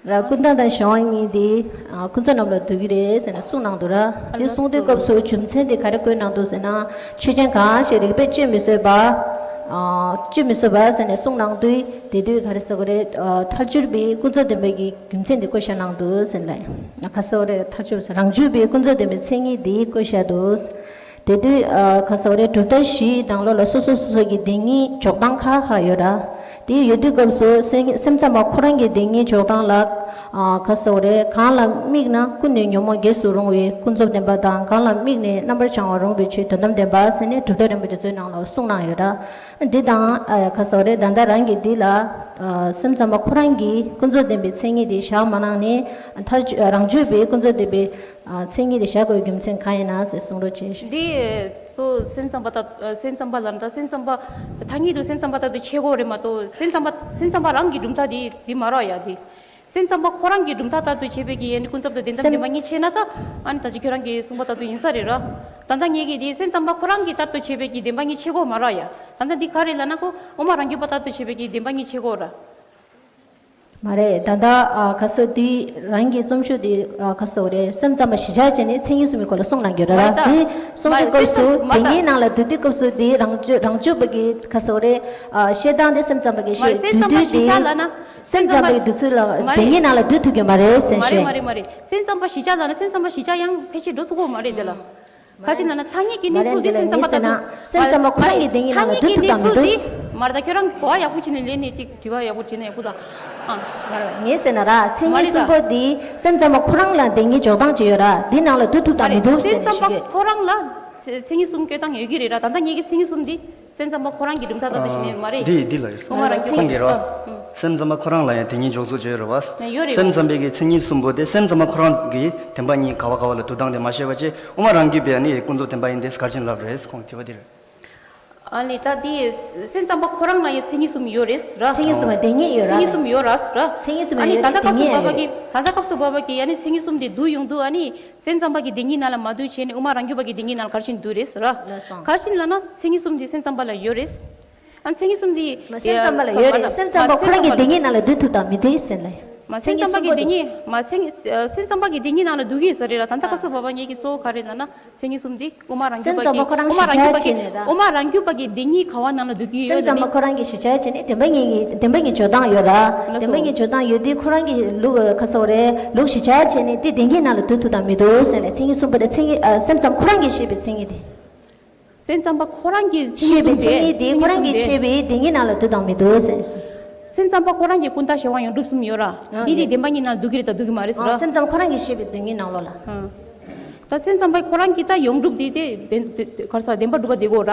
ར་ཀུན་བཏགས་དང་གཞན་དབང་གཉིས་དེ་ཨ་ཁོ་ཚོ་རྣམས་ལ་འདུ་གི་རེད་ཟེར་ནས་གསུངས་གནང་འདུག་ར། དེ་གསུངས་དུས་སྐབས་སུ་རྒྱུ་མཚན་དེ་ག་རེ་བཀོད་གནང་འདུག་ཟེར་ན། ཆོས་ཅན་གང་ཞིག་རིགས་པས་དཔྱོད་མི་བཟོད་པ། ཨ་དཔྱོད་མི་བཟོད་པ་ཟེར་ནས་གསུངས་གནང་དུས་དེ་དུས་ག་རེ་ཟེར་དགོས་རེད། ཨ་ཐལ་འགྱུར་བའི་ཀུན་རྫོབ་བདེན་པའི་གི་རྒྱུ་མཚན་དེ་བཀོད་བཞག་གནང་འདུག་ཟེར་ལ། ག་ཟེར་དགོས་རེད། ཐལ་འགྱུར་རང་རྒྱུད་པའི་ཀུན་རྫོབ་བདེན་པའི་མཚན་ཉིད་དེ་བཀོད་བཞག་འདུག་དེ་དུས་ཨ་ག་ཟེར་བ་རེད། གྲུབ་མཐའ་བཞིའི་ནང་ལོགས་ལ་སོ་སོ་སོ་སོ་གི་བདེན་གཉིས་འཇོག་སྟངས་ཁག་ཁག་ཡོད་ར། དེ་ཡོད་དུས་སྐབས་སུ་སེམས་སེམས་ཙམ་པ་ཁོ་རང་གི་བདེན་གཉིས་འཇོག་སྟངས་ལ་ཨ་ག་ཟེར་བ་རེད། གང་ལ་དམིགས་ན་ཀུན་ནས་ཉོན་མོངས་རྒྱས་སུ་རུང་བའི་ཀུན་རྫོབ་བདེན་པ་དང་། གང་ལ་དམིགས་ནས་རྣམ་པར་བྱང་བ་རུང་བའི་ཆོས་དོན་དམ་བདེན་པ་ཟེར་ནས་གྲུབ་མཐའ་རིམ་པ་འབྲི་ཚུལ་ནང་ལ་གསུངས་གནང་ཡོད་ར། འདི་དང་ཨ་ག་ཟེར་བ་རེད། ད་ལྟ་རང་གི་འདི་ལ་ཨ་སེམས་ཙམ་པ་ཁོ་རང་གིས་ཀུན་རྫོབ་བདེན་པའི་མཚན་ཉིད་དེ་བཞག་མ་གནང་ནས་ཐལ་འགྱུར་རང་རྒྱུད་པའི་ཀུན་རྫོབ་བདེན་པའི་ཨ་མཚན་ཉིད་དེ་བཞག་དགོས་རྒྱུ་མཚན་གང་ཡིན་ན་ཞེས་གསུང་རོགས་བྱེད། འདི་ ཏོ་སེམས་ཙམ་པ་ད་སེམས་ཙམ་པ་ལ་ད་སེམས་ཙམ་པ་ཐ་སྙད་དུ་སེམས་ཙམ་པ་ལྟར་དུ་བྱེད་དགོས་རེད་མ་གཏོགས། སེམས་ཙམ་པ་སེམས་ཙམ་པ་རང་གི་གྲུབ་མཐའ་དེ་དེ་མ་རེད་ཡ། དེ་སེམས་ཙམ་པ་ཁོ་རང་གི་གྲུབ་མཐའ་ལྟར་དུ་བྱེད་པའི་གི་ཡན་ཀུན་རྫོབ་ཏུ་བདེན་དམ་བདེན་པ་གཉིས་ཕྱེ་ན་ད། ཨ་ནི་ད་ཅི་ཁྱོད་རང་གིས་གསུངས་པ་ལྟར་དུ་ཡིན་ས་རེད་ར། ད་ལྟ་ངེད་ཀྱིས་དེ་སེམས་ཙམ་པ་ཁོ་རང་གི་ལྟར་དུ་བྱེད་པའི་གི་བདེན་པ་གཉིས་ཕྱེ་དགོས་མ་རེད་ཡ། ད་ལྟ་འདི་ག་རེ་ལབ་ན་ཁོ་དབུ་མ་རང་རྒྱུད་པ་ལྟར་དུ་བྱེད་པའི་གི་བདེན་པ་གཉིས་ཕྱེ་དགོས་ར། མ་རེད། ད་ལྟ་ཨ་ག་སོ་དེ་རང་གི་རྩོམ་ཤོག་དེ་ཨ་ག་སོ་རེད། སེམས་ཙམ་པ་བཞི་ཆར་བྱས་ནས་མཚན་ཉིད་གསུམ་གྱི་སྐོར་ལ་གསུངས་གནང་རྒྱུ་རེད་ར། མ་རེད་ད། དེ་གསུངས་མ་དུས་རེད། སྐབས་སུ་སེམས་ཙམ་མ་བདེན་གཉིས་ནང་ལ་འདུ་དུས་སྐབས་སུ་དེ་རང་རྒྱུད་རང་རྒྱུད་པ་གི་ག་སོ་རེད། ཨ་བཤད་སྟངས་དེ་སེམས་ཙམ་པ་གི་མ་རེད། བཤད་སེམས་འདུ་ཙམ་པ་དུས་བཞི་ཆར་དེ་ལབ་ན། སེམས་ཙམ་པ་གི་འདུ་ཚུལ་ལ་མ་རེད། བདེན་གཉིས་ནང་ལ་འདུ་ཐུབ་ཀྱི་མ་རེད་ཟེར་མ་རེད་ཤོད། མ་རེད་མ་རེད། སེམས་ཙམ་པ་བཞི་ཆར་ལབ་ན་སེམས་ཙམ་པ་བཞི་ཆར་ཡང་ཕལ་ཆེར་འགྲོ་ཐུབ་ཀྱི་མ་རེད་དེ་ལ། ཁ་ཅིག་ན་ན་ཐ་སྙད་ཀྱི་གནས་ཚུལ་དེ་སེམས་ཙམ་པ་ལྟ་དུས་སེམས་ཙམ་པ་ཁོ་རང་གི་བདེན་གཉིས་ནང་ལ་འདུ་ཐུབ་དང་མི་འདུག་སེམས་ཙམ་པ་ཁོ་རང་གི་བདེན་གཉིས་ནང་ལ་འདུ་ཐུབ་དང་མི་འདུག་མ་རེད་ད། ཁྱོད་རང་གོ་བ་ཡག་པོ་བྱས་ནས་ལན་ནས་ཅིག་དྲི་བ་ཡག་པོ་བྱས་ན་ཡག་པོ་དང་། ཨ། མ་རེད། ངས་ཟེར་ན་ར་མཚན་ཉིད་གསུམ་པོ་འདི་སེམས་ཙམ་པ་ཁོ་རང་ལ་བདེན་གཉིས་འཇོག་སྟངས་ཅིག་ཡོད་ར། འདི་ནང་ལ་འདུ་ཐུབ་དང་མི་འདུག་ཟེར་ནས་ཞུ་གི་ཡོད། མ་རེད། སེམས་ཙམ་པ་ཁོ་རང་ལ་མཚན་ཉིད་གསུམ་བཀོད་སྟངས་ཡོད་ཀྱི་རེད་ར། ད་ལྟ་ངེད་ཀྱི་མཚན་ཉིད་གསུམ་འདི། སེམས་ཙམ་པ་ཁོ་རང་གི་གྲུབ་མཐའ་ལྟར་དུ་བྱས་ནས་མ་རེད། འདི་འདི་ལ་ཡོད། དབུ་མ་རང་རྒྱུད་ཁོང་གིས་རོ། ཨ། ཨ། སེམས་ཙམ་པ་ཁོ་རང་ལ་ཡང་བདེན་གཉིས་འཇོག་ཚུལ་བརྗོད་རོ་བ། ཡོད་རེད། སེམས་ཙམ་པའི་གི་མཚན་ཉིད་གསུམ་པོ་དེ་སེམས་ཙམ་པ་ཁོ་རང་གི་བདེན་པ་གཉིས་ག་བ་ག་བ་ལ་འདུ་སྟངས་དེ་མ་ཤེས་པ་བྱས། དབུ་མ་རང་རྒྱུད་པས་ནི་ཀུན་རྫོབ་བདེན་པ་ཡིན་ཏེ་ག་རེ་བྱས་ནས་ལབ་རེད། ཁོང་དྲི་བ་འདི་རེད། ཨ་ནི་ད་དེ་སེམས་ཙམ་པ་ཁོ་རང་ལ་ཡང་མཚན་ཉིད་གསུམ་ཡོད་རེད་ར། མཚན་ཉིད་གསུམ་པ་བདེན་གཉིས་ཡོད་ར། མཚན་ཉིད་གསུམ་ཡོད་ར་ར། མཚན་ཉིད་གསུམ་ཨ་ནི་ཡོད་ད་ལྟ་རེད། སྐབས་སུ་བདེན་བབ་པ་གཉིས་ཡོད་གི་རེད། ད་ལྟ་སྐབས་སུ་བབ་པ་གི་ཨ་ནི་མཚན་ཉིད་གསུམ་དེ་བསྡུ་ཡོང་དུས་ཨ་ནི། སེམས་ཙམ་པ་གི་བདེན་གཉིས་ནང་ལ་མ་འདུས་བྱས་ནས་དབུ་མ་རང་རྒྱུད་པ་གི་བདེན་གཉིས་ནང་ལ་ག་རེ་བྱས་ནས་འདུས་རེད་ཟེར་ར། ལགས་སོ། ག་རེ་བྱས་ནས་ལབ་ན་མཚན་ཉིད་གསུམ་དེ་སེམས་ཙམ་པ་ལ་ཡོད་རེད། ཨ་མཚན་ཉིད་གསུམ་དེ། མ་སེམས་ཙམ་པ་ལ་ཡོད་རེད། སེམས་ཙམ་པ་ཁོ་རང་གི་བདེན་གཉིས་ནང་ལ་འདུས་ཐུབ་དང་མི་འདུས་ཟེར་ལ། མ་སེམས་ཙམ་པ་གི་བདེན་གཉིས་མ་སེམས་སེམས་ཙམ་པ་གི་བདེན་གཉིས་ནང་ལ་འདུ་གི་ཡོད་ས་རེད་ལ། ད་ལྟ་ཁ་སང་བ་བ་ངེད་ཀྱི་གཙོ་བོ་ག་རེ་ལབ་ན་མཚན་ཉིད་གསུམ་དེ་དབུ་མ་རང་རྒྱུད་པ་གི་སེམས་ཙམ་པ་ཁོ་རང་དབུ་མ་རང་རྒྱུད་པ་གི་གཞི་བྱས་བྱས་ནས་ད། དབུ་མ་རང་རྒྱུད་པ་གི་བདེན་གཉིས་ག་བ་ནང་ལ་འདུ་གི་ཡོད་ལ་ནི། སེམས་ཙམ་པ་ཁོ་རང་གི་གཞི་བྱས་བྱས་ནས་བདེན་པ་གཉིས་ཀྱི་བདེན་པ་གཉིས་འཇོག་སྟངས་ཡོད་ར། ལགས་སོ། བདེན་པ་གཉིས་འཇོག་སྟངས་ཡོད་དུས་ཁོ་རང་གི་ལུགས་ཁ་སང་རེད། ལུགས་གཞི་བྱས་བྱས་ནས་དེ་བདེན་གཉིས་ནང་ལ་འདུ་ཐུབ་དང་མི་འདུག་ཟེར་ལ། མཚན་ཉིད་གསུམ་པོ་དེ་མཚན་ཉིད་ཨ་སེམས་ཙམ་ཁོ་རང་གིས་བཤད་པའི་མཚན་ཉིད་དེ། སེམས་ཙམ་པ་ཁོ་རང་གིས་བཤད་པའི་མཚན་ཉིད་དེ་ཁོ་རང་གིས་བཤད་པའི་བདེན་གཉིས་ནང་ལ་འདུ་དང་མི་འདུག་ཟེར། སེམས་ཙམ་པ་ཁོ་རང་གི་ཀུན་བརྟགས་གཞན་དབང་ཡོངས་གྲུབ་གསུམ་ཡོད་ར། ཨ་འདི་དེ་ཡོད། བདེན་པ་གཉིས་ནང་འདུ་གི་རེད་ད་འདུ་གི་མ་རེད་ཟེར་ཨ་ར། སེམས་ཙམ་ཁོ་རང་གིས་བཤད་པའི་བདེན་གཉིས་ནང་ལོགས་ལ། ཨ་ད་སེམས་ཙམ་པ་ཁོ་རང་གིས་ད་ཡོངས་གྲུབ་དེ་དེ་བདེན་དེ་དེ་ག་རེ་ཟ་བདེན་པ་གྲུབ་པ་དེ་གོ་ར།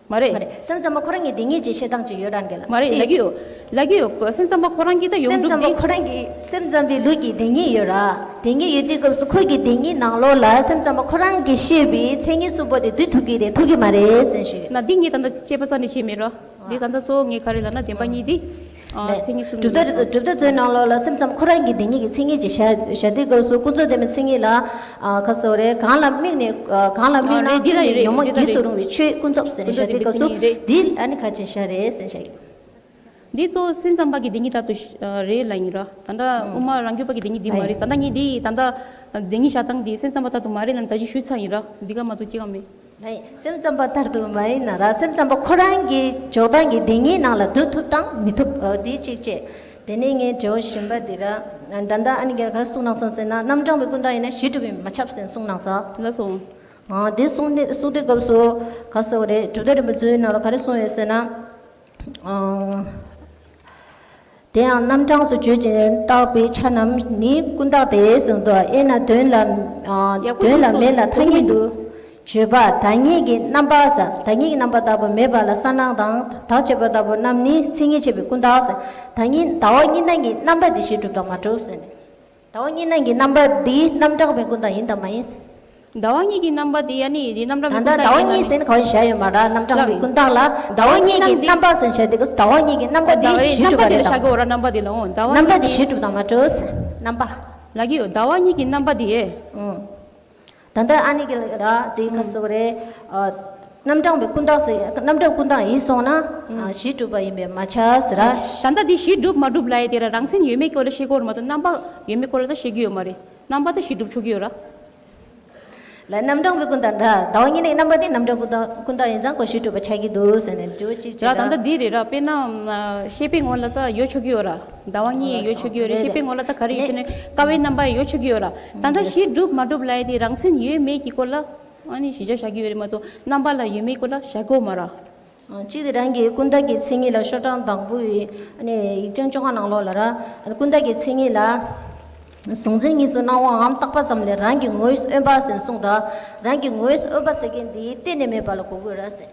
མ་རེད། མ་རེད། སེམས་ཙམ་པ་ཁོ་རང་གི་བདེན་གཉིས་ཀྱི་བཤད་སྟངས་ཅིག་ཡོད་ར་འདི་ལ། མ་རེད་དེ་ལབ་ཀྱི་ཡོད། ལབ་ཀྱི་ཡོད། སེམས་ཙམ་པ་ཁོ་རང་གིས་ད་ཡོངས་སེམས་གྲུབ་ཙམ་པ་དེ་ཁོ་རང་གི་སེམས་ཙམ་པའི་ལུགས་ཀྱི་བདེན་གཉིས་ཡོད་ར། བདེན་གཉིས་ཡོད་དུས་སྐབས་སུ་ཁོ་གི་བདེན་གཉིས་ནང་ལོགས་ལ་སེམས་ཙམ་པ་ཁོ་རང་གིས་བཤད་པའི་མཚན་ཉིད་གསུམ་པོ་དེ་འདུས་ཐུབ་ཀྱི་རེད་ཐུབ་ཀྱི་མ་རེད་ཟེར་ཞུ། ན་འདི་ངས་ད་ལྟ་དཔྱད་པ་རྩ་ནས་བྱས་མེད་ར། འདི་ད་ལྟ་གཙོ་བོ་ངས་ག་རེ་ལབ་ན་བདེན་པ་གཉིས་འདི། ཨ་ལས། མཚན་ཉིད་གསུམ་གྲུབ་ཡོད་མཐའ་ཟེར་གྲུབ་མཐའ་མཚོན་ནང་ལོགས་ལ་སེམས་ཙམ་ཁོ་རང་གི་བདེན་གཉིས་ཀྱི་མཚན་ཉིད་ཅིག་བཞག་བཞག་དུས་སྐབས་སུ་ཀུན་རྫོབ་བདེན་པའི་མཚན་ཉིད་ལ། ཨ་ཁ་སོ་རེ་གང་ལ་དམིགས་ནས་ཨ་གང་ལ་དམིགས་ན་ཨ་རེད་འདི་ལ་དམིགས་ནས་རེད་ཉོན་མོངས་འདི་ལ་རྒྱུས་སུ་རེད། རུང་བའི་ཆོས་ཀུན་རྫོབ་ཟེར་ནས་ཀུན་རྫོབ་བཞག་དུས་བདེན་པའི་སྐབས་མཚན་སུ་ཉིད་རེད། འདི་ཨ་ནི་ག་ཅིག་བཞག་རེད་ཟེར་བཞག་གི། འདི་གཙོ་བོ་སེམས་ཙམ་པ་གི་བདེན་གཉིས་ལྟར་དུ་རེད་ལབ་ཡིན་ར། ད་ལྟ་དབུ་མ་རང་རྒྱུད་པ་གི་བདེན་གཉིས་འདི་མ་རེད། ད་ལྟ་ངས་འདི་ད་ལྟ་བདེན་གཉིས་བཞག་སྟངས་འདི་སེམས་ཙམ་པ་ལྟར་དུ་མ་རེད་ལབ་ནས་ད་ཅི་ཞུས་ཚར་ཡིན་ར། འདི་ག་མ་གཏོགས་ཅི་གང་མེད། ལགས། སེམས་ཙམ་པ་ལྟར་དུ་མ་ཡིན་ན་ར། སེམས་ཙམ་པ་ཁོ་རང་གི་འཇོག་སྟངས་ཀྱི་བདེན་གཉིས་ནང་ལ་འདུ་ཐུབ་དང་མི་ཐུབ་ཨ་དེ་གཅིག་བྱས། དེ་ནས་ངས་དྲི་བ་གཞན་པ་འདི་ར། ད་ལྟ་ཨ་ནི་ག་རེ་གསུངས་གནང་སོང་ཟེར་ན་རྣམ་གྲངས་པའི་ཀུན་བརྟགས་ཡིན་ན་གཞི་གྲུབ་ཡིན་མ་ཁྱབ་ཟེར་གསུངས་གནང་སོང་། ལགས་སོ། ཨ་དེ་གསུངས་ནས་གསུངས་དུས་སྐབས་སུ་ག་ཟེར་བ་རེད། གྲུབ་མཐའ་རིམ་པ་བཅུའི་ནང་ལ་ག་རེ་གསུངས་ཡོད་ཟེར་ན། ཨ། དེ་ཡང་རྣམ་གྲངས་སུ་བརྗོད་ཅིང་བརྟགས་པའི་ཆ་རྣམས་ནི་ཀུན་བརྟགས་ཏེ་གསུངས་འདུག་དབྱེ་ན་དོན་ལ། ཨ་ཡག་པོ་དོན་ལ་གསུངས་མེད་ལ་སོང་། ཐ་སྙད་དུ་བརྗོད་པ་བདག་ཉིད་ཀྱི་རྣམ་པ་ཟེར། བདག་ཉིད་ཀྱི་རྣམ་པ་ལྟ་བུ་མེད་པ་ལ་གསལ་སྣང་དང་བདག་ཅེས་པ་ལྟ་བུ་རྣམས་ནི་མཚན་ཉིད་བྱེད་པའི་ཀུན་བརྟགས་ཟེར། བདག་ཉིད་ཟླ་བ་གཉིས་སྣང་གི་རྣམ་པ་དེ་གཞི་གྲུབ་དང་མ་གྲུབ་ཟེར་ནས། ཟླ་བ་གཉིས་སྣང་གི་རྣམ་པ་འདི་རྣམ་གྲངས་པའི་ཀུན་བརྟགས་ཡིན་དང་མ་ཡིན། ཟླ་བ་གཉིས་ཀྱི་རྣམ་པ་འདི་ཡ་ནི་རི་རྣམ་གྲངས་ད་པའི་ལྟ་ཀུན་ཟླ་བ་བརྟགས་ཡིན་གཉིས་ན་ཟེར་ན་ག་བ་བཞག་ཡོད་མ་རེད། རྣམ་གྲངས་པའི་ཀུན་བརྟགས་ལ་ཟླ་བ་གཉིས་ཀྱི་རྣམ་པ་ཟེར་བྱ་དེ་ག་ཟླ་བ་གཉིས་ཀྱི་རྣམ་པ་འདི་ཟླ་བ་རི་གཞི་གྲུབ་པ་རྣམ་པ་རེད་དེ་ལ་བཞག་དང་གི་ཡོད་ར། རྣམ་པ་འདི་ལ་འོང་ཟླ་བ་རྣམ་པ་གཉིས་འདི་ཀྱི་གཞི་གྲུབ་དང་མ་གྲུབ་རྣམ་པ། ལ་གི་ཡོད་ཟླ་བ་གཉིས་ཀྱི་རྣམ་པ་འདི་ཡས། ཨང་། ད་ལྟ་ཨ་ནི་གི་ལ་ར་དེ་ག་ཟེར་བ་རེད། ཨ་རྣམ་གྲངས་པའི་ཀུན་བརྟགས་ཟེར་རྣམ་གྲངས་ཀུན་བརྟགས་ཡིན་སོང་ན་ཨ་གཞི་གྲུབ་པ་ཡིན་པས་མ་ཆགས་ཟེར་ར། ད་ལྟ་འདི་གཞི་གྲུབ་མ་གྲུབ་ལབ་ཡ་དེ་ར་རང་མཚན་ཡོད་མེད་སྐོར་ལ་བཤད་དགོས་རེད་མ་གཏོགས་རྣམ་པ་ཡོད་མེད་སྐོར་ལ་ད་བཤད་ཀྱི་ཡོད་མ་རེད། རྣམ་པ་ད་གཞི་གྲུབ་ཆོག་གི་ཡོད་ར། ལ་རྣམ་གྲངས་པའི་ཀུན་བརྟགས་འདྲ་ཟླ་བ་གཉིས་ནས་རྣམ་པ་དེ་རྣམ་གྲངས་ཀུན་བརྟགས་ཀུན་བརྟགས་ཡིན་ཙང་ཁོ་གཞི་གྲུབ་པ་ཆགས་ཀྱི་འདུག་ཟེར་ནས་དྲི་བ་གཅིག་བྱས་ར། ད་ལྟ་འདི་རེད་ར། དཔེར་ན་ཤེས་པའི་ངོ་ལ་ད་ཡོད་ཆོག་གི་ཡོད་ར། ཟླ་བ་གཉིས་ཡོད་ཆོག་གི་ཡོད་རེད། ཤེས་པའི་ངོ་ལ་ད་ག་རེ་ཡོད་ཆོག་ནས་ཀ་བའི་རྣམ་པ་ཡོད་ཆོག་གི་ཡོད་ར། ད་ལྟ་གཞི་གྲུབ་མ་གྲུབ་ལབ་ཡ་དེ་རང་མཚན་ཡོད་མེད་ཀྱི་སྐོར་ལ་ཨ་ནི་གཞི་བཞག་བཞག་གི་ཡོད་རེད་མ་གཏོགས་རྣམ་པ་ལ་ཡོད་མེད་སྐོར་ལ་བཞག་དགོས་མ་ར། གཅིག་དེ་རང་གི་ཀུན་བརྟགས་ཀྱི་མཚན་ཉིད་ལ་ཤོག་གྲངས་དང་པོའི་ཡིག་ཆ་བཅོ་ལྔ་ནང་ལོགས་ལ་ར། ཀུན་བརྟགས་ཀྱི་མཚན་ཉིད་ལ། གཟུང་འཛིན་གཉིས་སུ་སྣང་བའམ་བཏགས་པ་ཙམ་ལས་རང་གི་ངོས་སུ་དབེན་པ་ཟེར་གསུངས་དང་། རང་གི་ངོས་སུ་དབེན་པ་ཟེར་མཁན་འདི་གཏན་ནས་མེད་པ་ལ་གོ་དགོས་ར་ཟེར།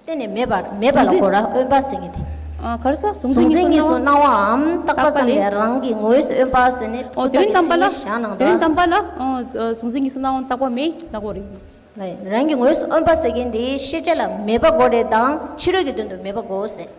གཏན་ནས་མེད་པ་མེད་པ་ལ་གོ་ར་དབེན་པ་ཟེར་མཁན་དེ། ཨ་ག་རེ་ཟེར་གཟུང་འཛིན་གཉིས་སུ་སྣང་བའམ་བཏགས་པ་ཙམ་ལས་རང་གི་ངོས་སུ་དབེན་པ་ཟེར་ནས་ཀུན་བརྟགས་ཀྱི་མཚན་ཉིད་བཞག་གནང་དང་། དོན་དམ་པ་ལ་གཟུང་འཛིན་གཉིས་སུ་སྣང་བའམ་བཏགས་པ་མེད་ལ་གོ་རེད། རང་གི་ངོས་སུ་དབེན་པ་ཟེར་མཁན་དེ་ཤེས་བྱ་ལ་མེད་པ་དགོས་རེད་དང་ཕྱི་རོལ་གྱི་དོན་དུ་མེད་པ་དགོས་ཟེར།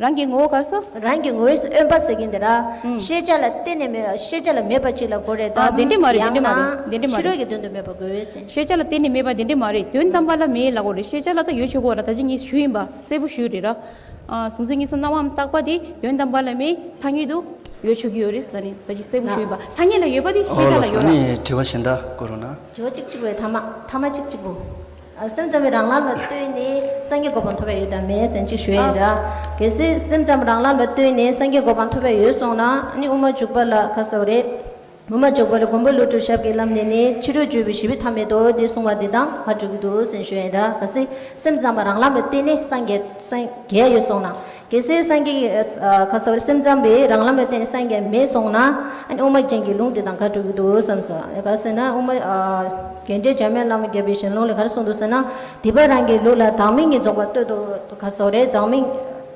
རང་གི་ངོ་བོ་ག་རེ་ཟེར། རང་གི་ངོས་སུ་དབེན་པ་ཟེར་མཁན་དེ་ར། ཨུམ། ཤེས་བྱ་ལ་གཏན་ནས་མེད། ཤེས་བྱ་ལ་མེད་པ་ཅིག་ལ་དགོས་རེད་དམ། ཨ། དེ་འདྲ་མ་རེད། དེ་འདྲ་མ་རེད། ཡང་ན་དེ་འདྲ་མ་ཕྱི་རོལ་རེད། གྱི་དོན་དུ་མེད་པ་དགོས་ཟེར། ཤེས་བྱ་ལ་གཏན་ནས་མེད་པ་དེ་འདྲ་མ་རེད། དོན་དམ་པ་ལ་མེད་ལབ་དགོས་རེད། ཤེས་བྱ་ལ་ད་ཡོད་ཆོག་གི་རེད། ད་ཅི་ངས་ཞུས་ཡིན་པ་གསལ་པོ་ཞུས་རེད་ར། ཨ། གཟུང་འཛིན་གཉིས་སུ་སྣང་བའམ་རྟག་པ་དེ་དོན་དམ་པ་ལ་མེད། ཐ་སྙད་དུ་ཡོད་ཆོག་གི་ཡོད་རེད་ཟེར་ནས་ད་ཅི་གསལ་པོ་ཞུས་ཡིན་པ། ཐ་སྙད་ལ་ཡོད་པ་དེ་ཤེས་བྱ་ལ་ཡོད་ར། ཨ་ནི་དྲི་བ་གཞན་དག་བསྐོར་རོགས་གནང་། དྲི་བ་གཅིག་གཅིག་པའི་ཐ་མ་ཐ་མ་གཅིག་གཅིག་པོ། ཨ། སེམས་ཙམ་པའི་རང་ལམ་ལ་ལྟོས་ནས་སངས་རྒྱས་གོ་འཕང་ཐོབ་པ་ཡོད་དམ་མེད་ཟེར་ཅིག་ཞུ་ཡ་ཡིན་ར། གལ་སྲིད་སེམས་ཙམ་རང་ལམ་ལ་ལྟོས་ནས་སངས་རྒྱས་གོ་འཕང་ཐོབ་པ་ཡོད་སོང་ན་ཨ་ནི་དབུ་མ་འཇུག་པ་ལ་ག་ཟེར་བ་རེད། དབུ་མ་འཇུག་པ་ལ་མགོན་པོ་ཀླུ་སྒྲུབ་ཞབས་ཀྱི་ལམ་ནས་ནི་ཕྱི་རོལ་འཇུག་པའི་ཞི་བའི་མཐའ་མེད་དོ་དེ་གསུངས་པ་འདི་དང་ང་འགྲོ་གི་འདུག་ཟེར་ཞུ་ཡ་ཡིན་ར། གལ་སྲིད་སེམས་ཙམ་པ་རང་ལམ་ལ་བརྟེན་ནས་སངས་རྒྱས་སངས་རྒྱས་ཡོད་སོང་ན། གལ་སྲིད་སངས་རྒྱས་ཀྱི་ཨ་ག་ཟེར་བ་རེད། སེམས་ཙམ་པའི་རང་ལམ་ལ་བརྟེན་ནས་སངས་རྒྱས་མེད་སོང་ན་ཨ་ནི་དབུ་མ་ཅན་གྱི་ལུང་དེ་དང་ག་འགྲོ་གི་འདུག་བསམ་སོང་། ག་ཟེར་ན་དབུ་མ་ཨ་རྒྱན་འགྲེལ་འཇམ་དབྱངས་བླ་མ་རྒྱལ་པོའི་ཞལ་ལུང་ལ་ག་རེ་གསུངས་འདུག་ཟེར་ན། སྡིག་པ་རང་གི་ལུགས་ལ་བདག་མེད་ཉིད་རྫོགས་པར་ལྟོས་དོ། ག་ཟེར་བ་རེད། བདག་མེད་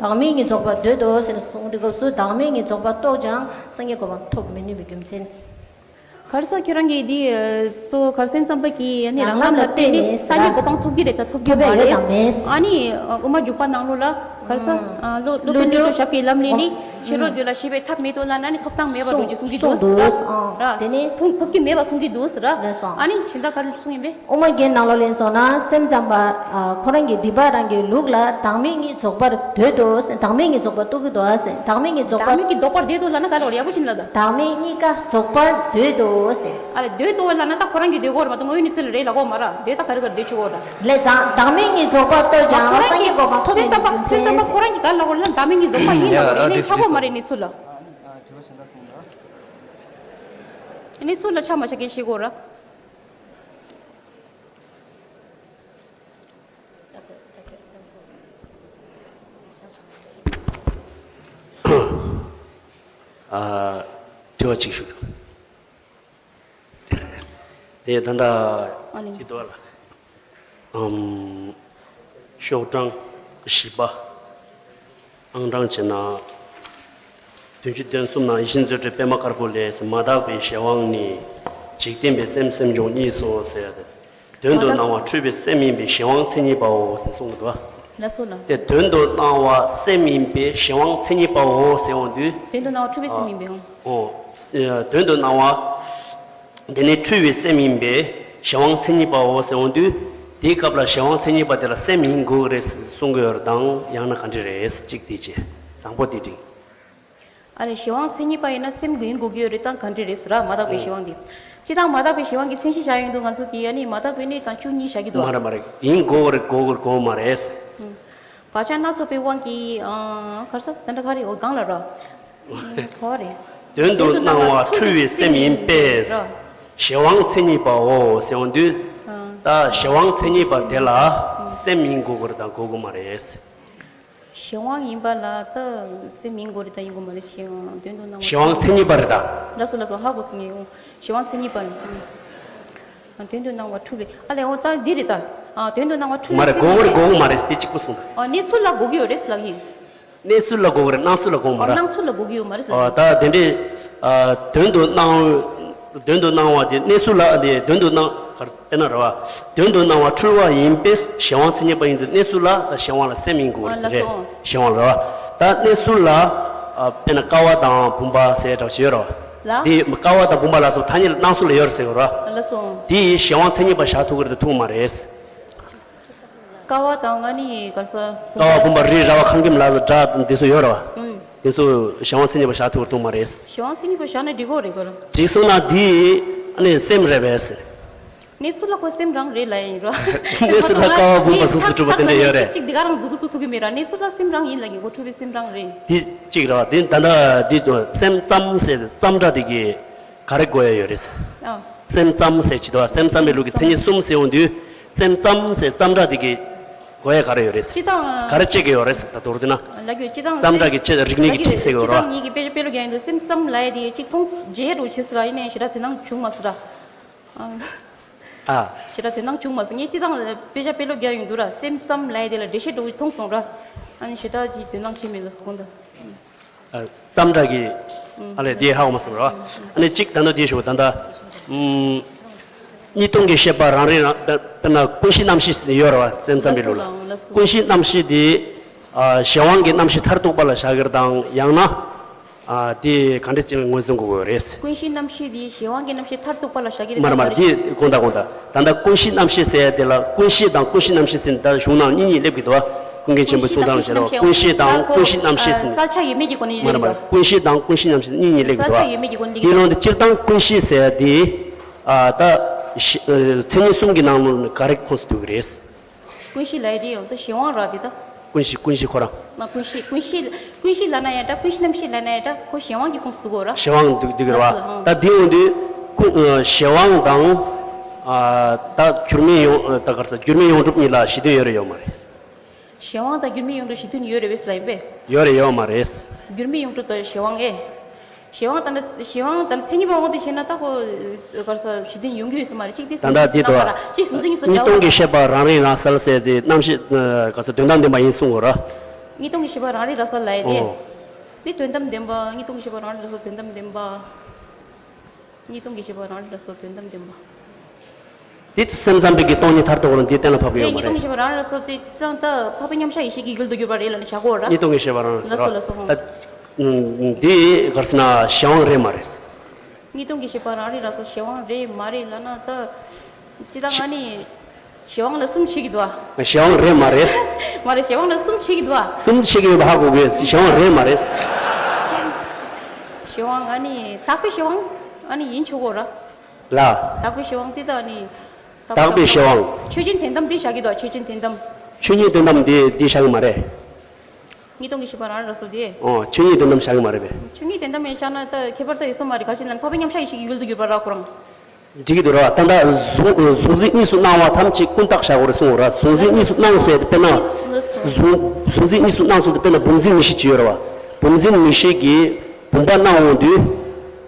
བདག་མེད་ཉིད་རྫོགས་པར་འདོད་དོ་ཟེར་ནས་གསུངས་དུས་སྐབས་སུ་བདག་མེད་ཉིད་རྫོགས་པར་རྟོགས་ཀྱང་སངས་རྒྱས་གོ་འཕང་ཐོབ་མི་ནུས་པའི་རྒྱུ་མཚན། ག་རེ་ཟེར། ཁྱེད་རང་གིས་འདི་གཙོ་བོ་ག་རེ་ཟེར། སེམས་ཙམ་པ་གིས་ནི་རང་ལམ་ལ་བརྟེན་ནས་སངས་རྒྱས་གོ་འཕང་ཐོབ་ཀྱི་རེད་ད་ཐོབ་ཀྱི་མ་རེད། ཨ་ནི་དབུ་མ་འཇུག་པ་ནང་ལོགས་ལ་ག་རེ་ཟེར། ཨ། ཀླུ་ཀླུ་སྒྲུབ་ཞབས་ཀྱི་ལམ་ནས་ནི་ཕྱི་རོལ་འདི་ལ་ཞི་བའི་མཐའ་མེད་དོ་ལབ་ན་ནི་ཐོབ་ཐང་མེད་པ་འགྲོ་རྒྱུ་གསུང་གི་འདུག་ཟེར་ར། དེ་ནི་ཐོབ་ཐོབ་ཀྱི་མེད་པ་གསུང་གི་འདུག་ཟེར་ར། ཨ་ནི་གཞན་དག་ག་རེ་གསུང་ཡིན་པས། དབུ་མ་རྒྱན་ནང་ལོགས་ལ་སོང་ན་སེམས་ཙམ་པ་ཨ་ཁོ་རང་གི་སྡིག་པ་རང་གི་ལུགས་ལ་བདག་མེད་ཉིད་རྫོགས་པར་འདོད་དོ་ཟེར། བདག་མེད་ཉིད་རྫོགས་པར་རྟོགས་ཀྱི་འདུག་ཨ་ཟེར། བདག་མེད་ཉིད་རྫོགས་པ། བདག་མེད་ཀྱིས་ལྡོག་པར་འདོད་དོ་ལབ་ན་ག་རེ་ཡག་པོ་ཅིག་ལབ་ད། བདག་མེད་གཉིས་ཀ་རྫོགས་པར་འདོད་དོ་ཟེར། ཨ་ལས་འདོད་དོ་ལབ་ན་ད་ཁོ་རང་གིས་འདོད་དགོས་རེད་མ་གཏོགས་དངོས་ཡོད་གནས་ཚུལ་ལ་རེད་ལབ་དགོས་མ་རེད། འདོད་ད་ག་རེ་ག་རེ་འདོད་ཆོག་གོ་ར། ལས་བདག་མེད་ཉིད་རྫོགས་པར་རྟོགས་ཀྱང་སངས་རྒྱས་གོ་འཕང་ཐོབ་མི་ཉན་རྒྱུ་མཚན་ཟེར། སེམས་ཙམ་པ་སེམས་ཙམ་པ་ཁོ་རང་གིས་ག་རེ་ལབ་དགོས་རེད་ལབ་ན་བདག་མེད་ཉིད་རྫོགས་པ་ཡིན་ལབ་དགོས་རེད། ཨ་ནི་ཆགས་པ་མ་རེད་གནས་ཚུལ་ལ། གནས་ཚུལ་ལ་ཆ་མ་བཞག་གི་ཤེས་དགོས་ར། ཨ། དྲི་བ་གཅིག་ཞུ། དེ་ད་ལྟ་ཨ་ནི་ཅི་འདུག་ལ། ཨམ། ཤོག་གྲངས་བཞི་པ། ཨང་གྲངས་བྱས་ན། བདུན་ཅུ་དོན་གསུམ་ནང་ཡིད་བཞིན་རྫུ་འཕྲུལ་པད་མ་དཀར་པོ་ལས་མ་དག་པའི་གཞན་དབང་ནི། འཇིག་རྟེན་པའི་སེམས་སེམས་བྱུང་གཉིས་སོ་ཟེར་ཏེ། དོན་དུ་སྣང་བ་འཁྲུལ་པའི་སེམས་ཡིན་པས་གཞན་དབང་མཚན་ཉིད་པའོ་ཟེར་གསུངས་འདུག་ལགས་སོ་ལགས། དེ་དོན་དུ་སྣང་བ་སེམས་ཡིན་པས་གཞན་དབང་མཚན་ཉིད་པའོ་ཟེར་འོང་དུས། དོན་དུ་སྣང་བ་འཁྲུལ་པའི་སེམས་ཡིན་པས་འོང་། ཨོ། དོན་དུ་སྣང་བ། དེ་ནི་འཁྲུལ་བའི་སེམས་ཡིན་པས་གཞན་དབང་མཚན་ཉིད་པའོ་ཟེར་འོང་དུས། དེའི་སྐབས་ལ་གཞན་དབང་མཚན་ཉིད་པ་དེ་ལ་སེམས་ཡིན་དགོས་ཀྱི་རེད་གསུང་གི་ཡོད་རེད་དང་ཡང་ན་ག་འདྲ་རེད། གཅིག་དེ་བྱས། དང་པོ་དེ་འགྲིག་ཨ་ནི་གཞན་དབང་མཚན་ཉིད་པ་ཡིན་ན་སེམས་ཡིན་དགོས་ཀྱི་ཡོད་རེད་དང་ག་འདྲ་རེད་ཟེར་ར། མ་དག་པའི་གཞན་དབང་དེ། སྤྱིར་བཏང་མ་དག་པའི་གཞན་དབང་གི་མཚན་གཞི་བཞག་ཡོང་དུས་ང་ཚོ་གིས་ཨ་ནི་མ་དག་པའི་གནས་དང་བཅུ་གཉིས་བཞག་གི་འདུག་མ་རེད་མ་རེད། ཡིན་དགོས་རེད་དགོས་དགོས་དགོས་མ་རེད། བག་ཆགས་སྣ་ཚོགས་པའི་དབང་གིས་ཨ་ག་རེ་ཟེར། དེ་འདྲ་ག་རེ། འོ་གང་ལ་ར། ག་བ་རེད། དོན་དུ་སྣང་བ་འཁྲུལ་བའི་སེམས་ཡིན་པས། གཞན་དབང་མཚན་ཉིད་པའོ་ཟེར་འོང་དུས། ད་གཞན་དབང་མཚན་ཉིད་པ་དེ་ལ་སེམས་ཡིན་དགོས་དགོས་རེད་དང་དགོས་དགོས་མ་རེད། གཞན་དབང་ཡིན་པ་ལ་ད་སེམས་ཡིན་དགོས་རེད་ད་ཡིན་དགོས་མ་རེད། གཞན་དབང་དོན་དུ་སྣང་བ། གཞན་དབང་མཚན་ཉིད་པ་རེད་ད། ལགས་སོ་ལགས་སོ། ཧ་གོ་སོང་ངས། གཞན་དབང་མཚན་ཉིད་པ་ཡིན། དོན་དུ་སྣང་བ་འཁྲུལ་བའི། ཨ་ལས་འོ་ད་འདི་རེད་ད། དོན་དུ་སྣང་བ་འཁྲུལ་བའི་མ་རེད། སེམས་དགོས་ཀྱི་ཡིན་རེད་པས། དགོས་ཀྱི་མ་རེད་དེ་གཅིག་པོ་གསུངས་ད། གནས་ཚུལ་ལ་དགོས་ཀྱི་ཡོད་རེད་ལབ་ཀྱི་ཡིན། གནས་ཚུལ་ལ་དགོས་ཀྱི་རེད། སྣང་ཚུལ་ལ་དགོས་མ་རེད་ལབ་ཀྱི་ཡིན། སྣང་ཚུལ་ལ་དགོས་ཀྱི་ཡོད་མ་རེད་ལབ་ཀྱི་ཡིན། ད་དེ་འདྲའི་དོན་དུ་སྣང་། དོན་དུ་སྣང་བ་དེ་གནས་ཚུལ་ལ་དེ་དོན་དུ་སྣང་ག་དཔེར་ན་རེད་བ། དོན་དུ་སྣང་བ་འཁྲུལ་བ་ཡིན་པས་གཞན་དབང་མཚན་ཉིད་པ་ཡིན་ཚུལ་གནས་ཚུལ་ལ་ད་གཞན་དབང་ལ་སེམས་ཡིན་དགོས་རེད་ཟེར་རེད། གཞན་དབང་ལ་རེད་བ། ད་གནས་ཚུལ་ལ་དཔེར་ན་ཀ་བ་དང་བུམ་པ་ཟེར་གྲགས་ཆེ་ཡོད་རེད་བ། དེ་ཀ་བ་དང་བུམ་པ་ལ་སོགས་ཐ་སྙད་ལ་སྣང་ཚུལ་ལ་ཡོད་རེད་ཟེར་གི་རེད་བ། དེ་ཡི་གཞན་དབང་མཚན་ཉིད་པ་བཞག་ཐུབ་ཀྱི་རེད་ཐུབ་མ་རེད། ཀ་བ་དང་ཨ་ནི་ག་རེ་ཟེར། ཀ་བ་བུམ་པ་རི་ར་བ་ཁང་ཁྱིམ་ལ་སོགས་སྒྲ་དང་དེ་ཚོ་ཡོད་རེད་བ། དེ་ཚོ་གཞན་དབང་མཚན་ཉིད་པ་བཞག་ཐུབ་ཀྱི་རེད་ཐུབ་མ་རེད། གཞན་དབང་མཚན་ཉིད་པ་བཞག་ན་འགྲིག་གི་རེད་གོ། འགྲིག་སོང་ན་དེ་ཨ་ནི་སེམས་རེད་པས། གནས་ཚུལ་ལ་ཁོ་སེམས་རང་རེད་ལབ་ཡིན་རོ། གནས་ཚུལ་ལ་ཀ་བ་བུམ་པ་སོ་སོ་གྲུབ་པ་དེ་འདྲ་ཡོད་རེད། གཅིག་འདི་ག་རང་མཛུབ་གུ་ཚུགས་ཐུབ་ཀྱི་མེད་ར། གནས་ཚུལ་ལ་སེམས་རང་ཡིན་ལབ་ཀྱི་གོ། འཁྲུལ་པའི་སེམས་རང་རེད། དེ་གཅིག་རེད་བ། དེ་ད་ལྟ་དེ་སེམས་ཙམ་ཟེར་ཙམ་སྒྲ་དེ་གི་ག་རེ་གོ་ཡ་ཡོད་རེད། ཨ། སེམས་ཙམ་ཟེར་ཅི་ཏོ། སེམས་ཙམ་པའི་ལུགས་ཀྱི་མཚན་ཉིད་གསུམ་ཟེར་འོང་དུས། སེམས་ཙམ་ཟེར་ཙམ་སྒྲ་དེ་གི་གོ་ཡ་ག་རེ་ཡོད་རེད། སྤྱིར་བཏང་ག་རེ་བྱེད་ཀྱི་ཡོད་རེད་ད་མདོར་བསྡུས་ན། ལབ་ཀྱི་སྤྱིར་བཏང་ཙམ་སྒྲ་གི་ཆེད་རིག་གནས་ཀྱི་ཁྲིད་ཟེར་གི་ཡོད་རེད་བ། སྤྱིར་བཏང་ངེད་ཀྱི་དཔེ་དཔེ་ལོ་རྒྱག་ཡིན་དུས་སེམས་ཙམ་ལབ་ཡ་དེ་གཅིག་མཐོང་རྗེས་འགྲོ་བྱེད་ཟེར་ར། ཡིན་ནའི་ཞེ་དྲག་དོན་སྣང་བྱུང་མ་སོང་ར། ཨ། ཞེ་དྲག་དོན་སྣང་བྱུང་མ་སོང་། ངས་སྤྱིར་བཏང་དཔེ་ཆ་དཔེ་ཀློག་རྒྱག་ཡོང་དུས་ར། སེམས་ཙམ་ལབ་ཡ་དེ་ལ་འགྲེལ་བཤད་འགྲོ་གི་མཐོང་སོང་ར། ཨ་ནི་ཞེ་དྲག་ཅིག་དོན་སྣང་བྱས་མེད་ལ་སོ་གོང་དུ། ཨ། ཙམ་སྒྲ་གི། ཨ་ལས་དེ་ཧ་གོ་མ་སོང་ར། ཨ་ནི་གཅིག་ད་ནི་དེ་ཞུ་ད་ལྟ། ཨུམ། གཉིས་སྟོང་གི་བཤད་པ་རང་རིག་རང་། དཔེར་ན་ཀུན་གཞི་རྣམ་ཤེས་ཡོད་རེད་བ། སེམས་ཙམ་པའི་ལུགས་ལ། ལགས་སོ། ཀུན་གཞི་རྣམ་ཤེས་དེ་ཨ་གཞན་དབང་གི་རྣམ་ཤེས་མཐར་ཐུག་པ་ལ་བཞག་གི་རེད་དང་། ཡང་ན་ཨ་དེ་ག་འདྲ་ཅིག་ལ་ངོས་འཛིན་དགོས་ཀྱི་ཡོད་རེད། ཀུན་གཞི་རྣམ་ཤེས་དེ་གཞན་དབང་གི་རྣམ་ཤེས་མཐར་ཐུག་པ་ལ་བཞག་གི་རེད། མ་རེད་མ་རེད། དེ་དགོངས་དག་དགོངས་དག་ད་ལྟ་ཀུན་གཞི་རྣམ་ཤེས་ཟེར་ཡ་དེ་ལ་ཀུན་གཞི་དང་ཀུན་གཞི་རྣམ་ཤེས་ཟེར་ནས་ད་གཞུང་ནང་གཉིས་གཉིས་སླེབས་ཀྱི་འདུག་བ། ཀུན་མཁྱེན་ཆེན་པོའི་གསུང་སྟངས་ལ་བྱས་རོགས། ཀུན་གཞི་དང་ཀུན་གཞི་རྣམ་ཤེས་ཟེར་ནས། ས་ཆ་ཡོད་མེད་ཀྱི་སྒོ་ནས་མ་རེད་མ་རེད། ཀུན་གཞི་དང་ཀུན་གཞི་རྣམ་ཤེས་གཉིས་གཉིས་སླེབས་ཀྱི་འདུག་བ། ས་ཆ་ཡོད་མེད་ཀྱི་སྒོ་ནས། དེའི་ནང་དུ་སྤྱིར་བཏང་ཀུན་གཞི་ཟེར་ཡ་དེ། ཨ་ད་ཤི་ཨ་མཚན་ཉིད་གསུམ་གྱི་ནང་ལོགས་ནས་ག་རེ་ཁོངས་སུ་འདུ་གི་རེད། ཀུན་གཞི་ལབ་ཡ་དེ་ཡང་ད་གཞན་དབང་ར་དེ་ད། ཀུན་གཞི་ཀུན་གཞི་ཁོ་རང་། མ་ཀུན་གཞི་ཀུན་གཞི་ཀུན་གཞི་ལབ་ན་ཡང་འདྲ། ཀུན་གཞི་རྣམ་ཤེས་ལབ་ན་ཡང་འདྲ། ཁོ་གཞན་དབང་གི་ཁོངས་སུ་འདུ་གོ་ར། གཞན་དབང་འདུ་འདུ་གི་ར་བ། ལགས་སོ། ད་དེ་ཡོང་དུས་ཀུན་ཨ་གཞན་དབང་དང་། ཨ་ད་འགྱུར་མེད་ཡོངས་ཨ་ད་ག་རེ་ཟ། འགྱུར་མེད་ཡོངས་གྲུབ་གཉིས་ལ་གཞི་མཐུན་ཡོད་རེད་ཡོད་མ་རེད། གཞན་དབང་དང་འགྱུར་མེད་ཡོངས་གྲུབ་གཞི་མཐུན་ཡོད་རེད་པས་ལབ་ཡིན་པས། ཡོད་རེད་ཡོད་མ་རེད། འགྱུར་མེད་ཡོངས་གྲུབ་དང་གཞན་དབང་ཨེ། གཞན་དབང་དང་གཞན་དབང་དང་མཚན་ཉིད་པའི་དབང་དུ་བྱས་ན་ད་ཁོ་ག་རེ་ཟ། གཞི་མཐུན་ཡོང་གི་ཡོད་ས་མ་རེད། གཅིག་དེ་ད་ལྟ་འདི་དོ། གཉིས་སྟོང་གི་བཤད་པ་རང་རིག་རང་གསལ་ཟེར་ཏེ་རྣམ་ཤེས་ག་རེ་ཟ། དོན་དམ་བདེན་པ་ཡིན་གསུང་དགོས་ར། གཉིས་སྟོང་གི་བཤད་པ་རང་རིག་རང་གསལ་ལབ་ཡ་དེ། ཨོ། འདི་དོན་དམ་བདེན་པ། གཉིས་སྟོང་གི་བཤད་པ་རང་རིག་རང་གསལ་དོན་དམ་བདེན་པ། གཉིས་སྟོང་གི་བཤད་པ་རང་རིག་རང་གསལ་དོན་དམ་བདེན་པ། འདི་སེམས་ཙམ་པའི་གི་སྟོང་ཉིད་མཐར་ཐུག་ལ་འདི་གཏན་ལ་ཕབ་ཀྱི་ཡོད་མ་རེད། གཉིས་སྟོང་གི་བཤད་པ་རང་རིག་རང་གསལ་དེ་ད་ད་འཕགས་པའི་མཉམ་གཞག་ཡེ་ཤེས་ཀྱི་ཡུལ་དུ་གྱུར་པ་རེད་ལབ་ནས་བཞག་གོ་ར། གཉིས་སྟོང་གི་བཤད་པ་རང་རིག་རང་གསལ་ར། ལགས་སོ་ལགས་སོ། ད་འདི་ག་རེ་ཟེར་ན་གཞན་དབང་རེད་མ་རེད། གཉིས་སྟོང་གི་བཤད་པ་རང་རིག་རང་གསལ་གཞན་དབང་རེད་མ་རེད་ལབ་ན་ད། ཅི་ད་ང་ནི། གཞན་དབང་ལ་གསུམ་ཕྱེ་གི་འདུག་ཨ། གཞན་དབང་རེད་མ་རེད། མ་རེད། གཞན་དབང་ལ་གསུམ་ཕྱེ་གི་འདུག་ཨ། གསུམ་ཕྱེ་གི་ཡོད་པ་ཧ་གོ་དགོས། གཞན་དབང་རེད་མ་རེད། གཞན་དབང་ཨ་ནི་དག་པའི་གཞན་དབང་ཨ་ནི་ཡིན་ཆོག་གོ་ར། ལ། དག་པའི་གཞན་དབང་དེ་དག་ནི། དག་པའི་གཞན་དབང་། ཆོས་ཅན་དོན་དམ་དེ་བཞག་གི་འདུག་ཨ། ཆོས་ཅན་དོན་དམ། ཆོས་ཉིད་དོན་དམ་དེ་དེ་བཞག་གི་མ་རེད། གཉིས་སྟོང་གི་བཤད་པ་རང་རིག་རང་གསལ་དེ། ཨོ། ཆོས་ཉིད་དོན་དམ་བཞག་གི་མ་རེད་པས། ཆོས་ཉིད་དོན་དམ་ཡིན་བཞག་ན་ད་ཁྱད་པར་ད་ཡོད་ས་མ་རེད། ག་ཅི་ལབ་ན་འཕགས་པའི་མཉམ་གཞག་ཡེ་ཤེས་ཀྱི་ཡུལ་དུ་གྱུར་པ་ར་ཁོ་རང་། འགྲིག་གི་འདུག་ར། ད་ལྟ་གཟུང་གཟུང་འཛིན་གཉིས་སུ་སྣང་བ་ཐམས་ཅད་ཀུན་བརྟགས་བཞག་དགོས་རེད་གསུངས་ར། གཟུང་འཛིན་གཉིས་སུ་སྣང་ཟེར་དེ་དཔེར་ན། གཟུང་གཟུང་འཛིན་གཉིས་སུ་སྣང་ཟེར་དེ་དཔེར་ན་བུམ་འཛིན་མིག་ཤེས་ཅིག་ཡོད་ར་བ། བུམ་འཛིན་མིག་ཤེས་ཀྱིས་བུམ་པ་སྣང་འོང་དུས།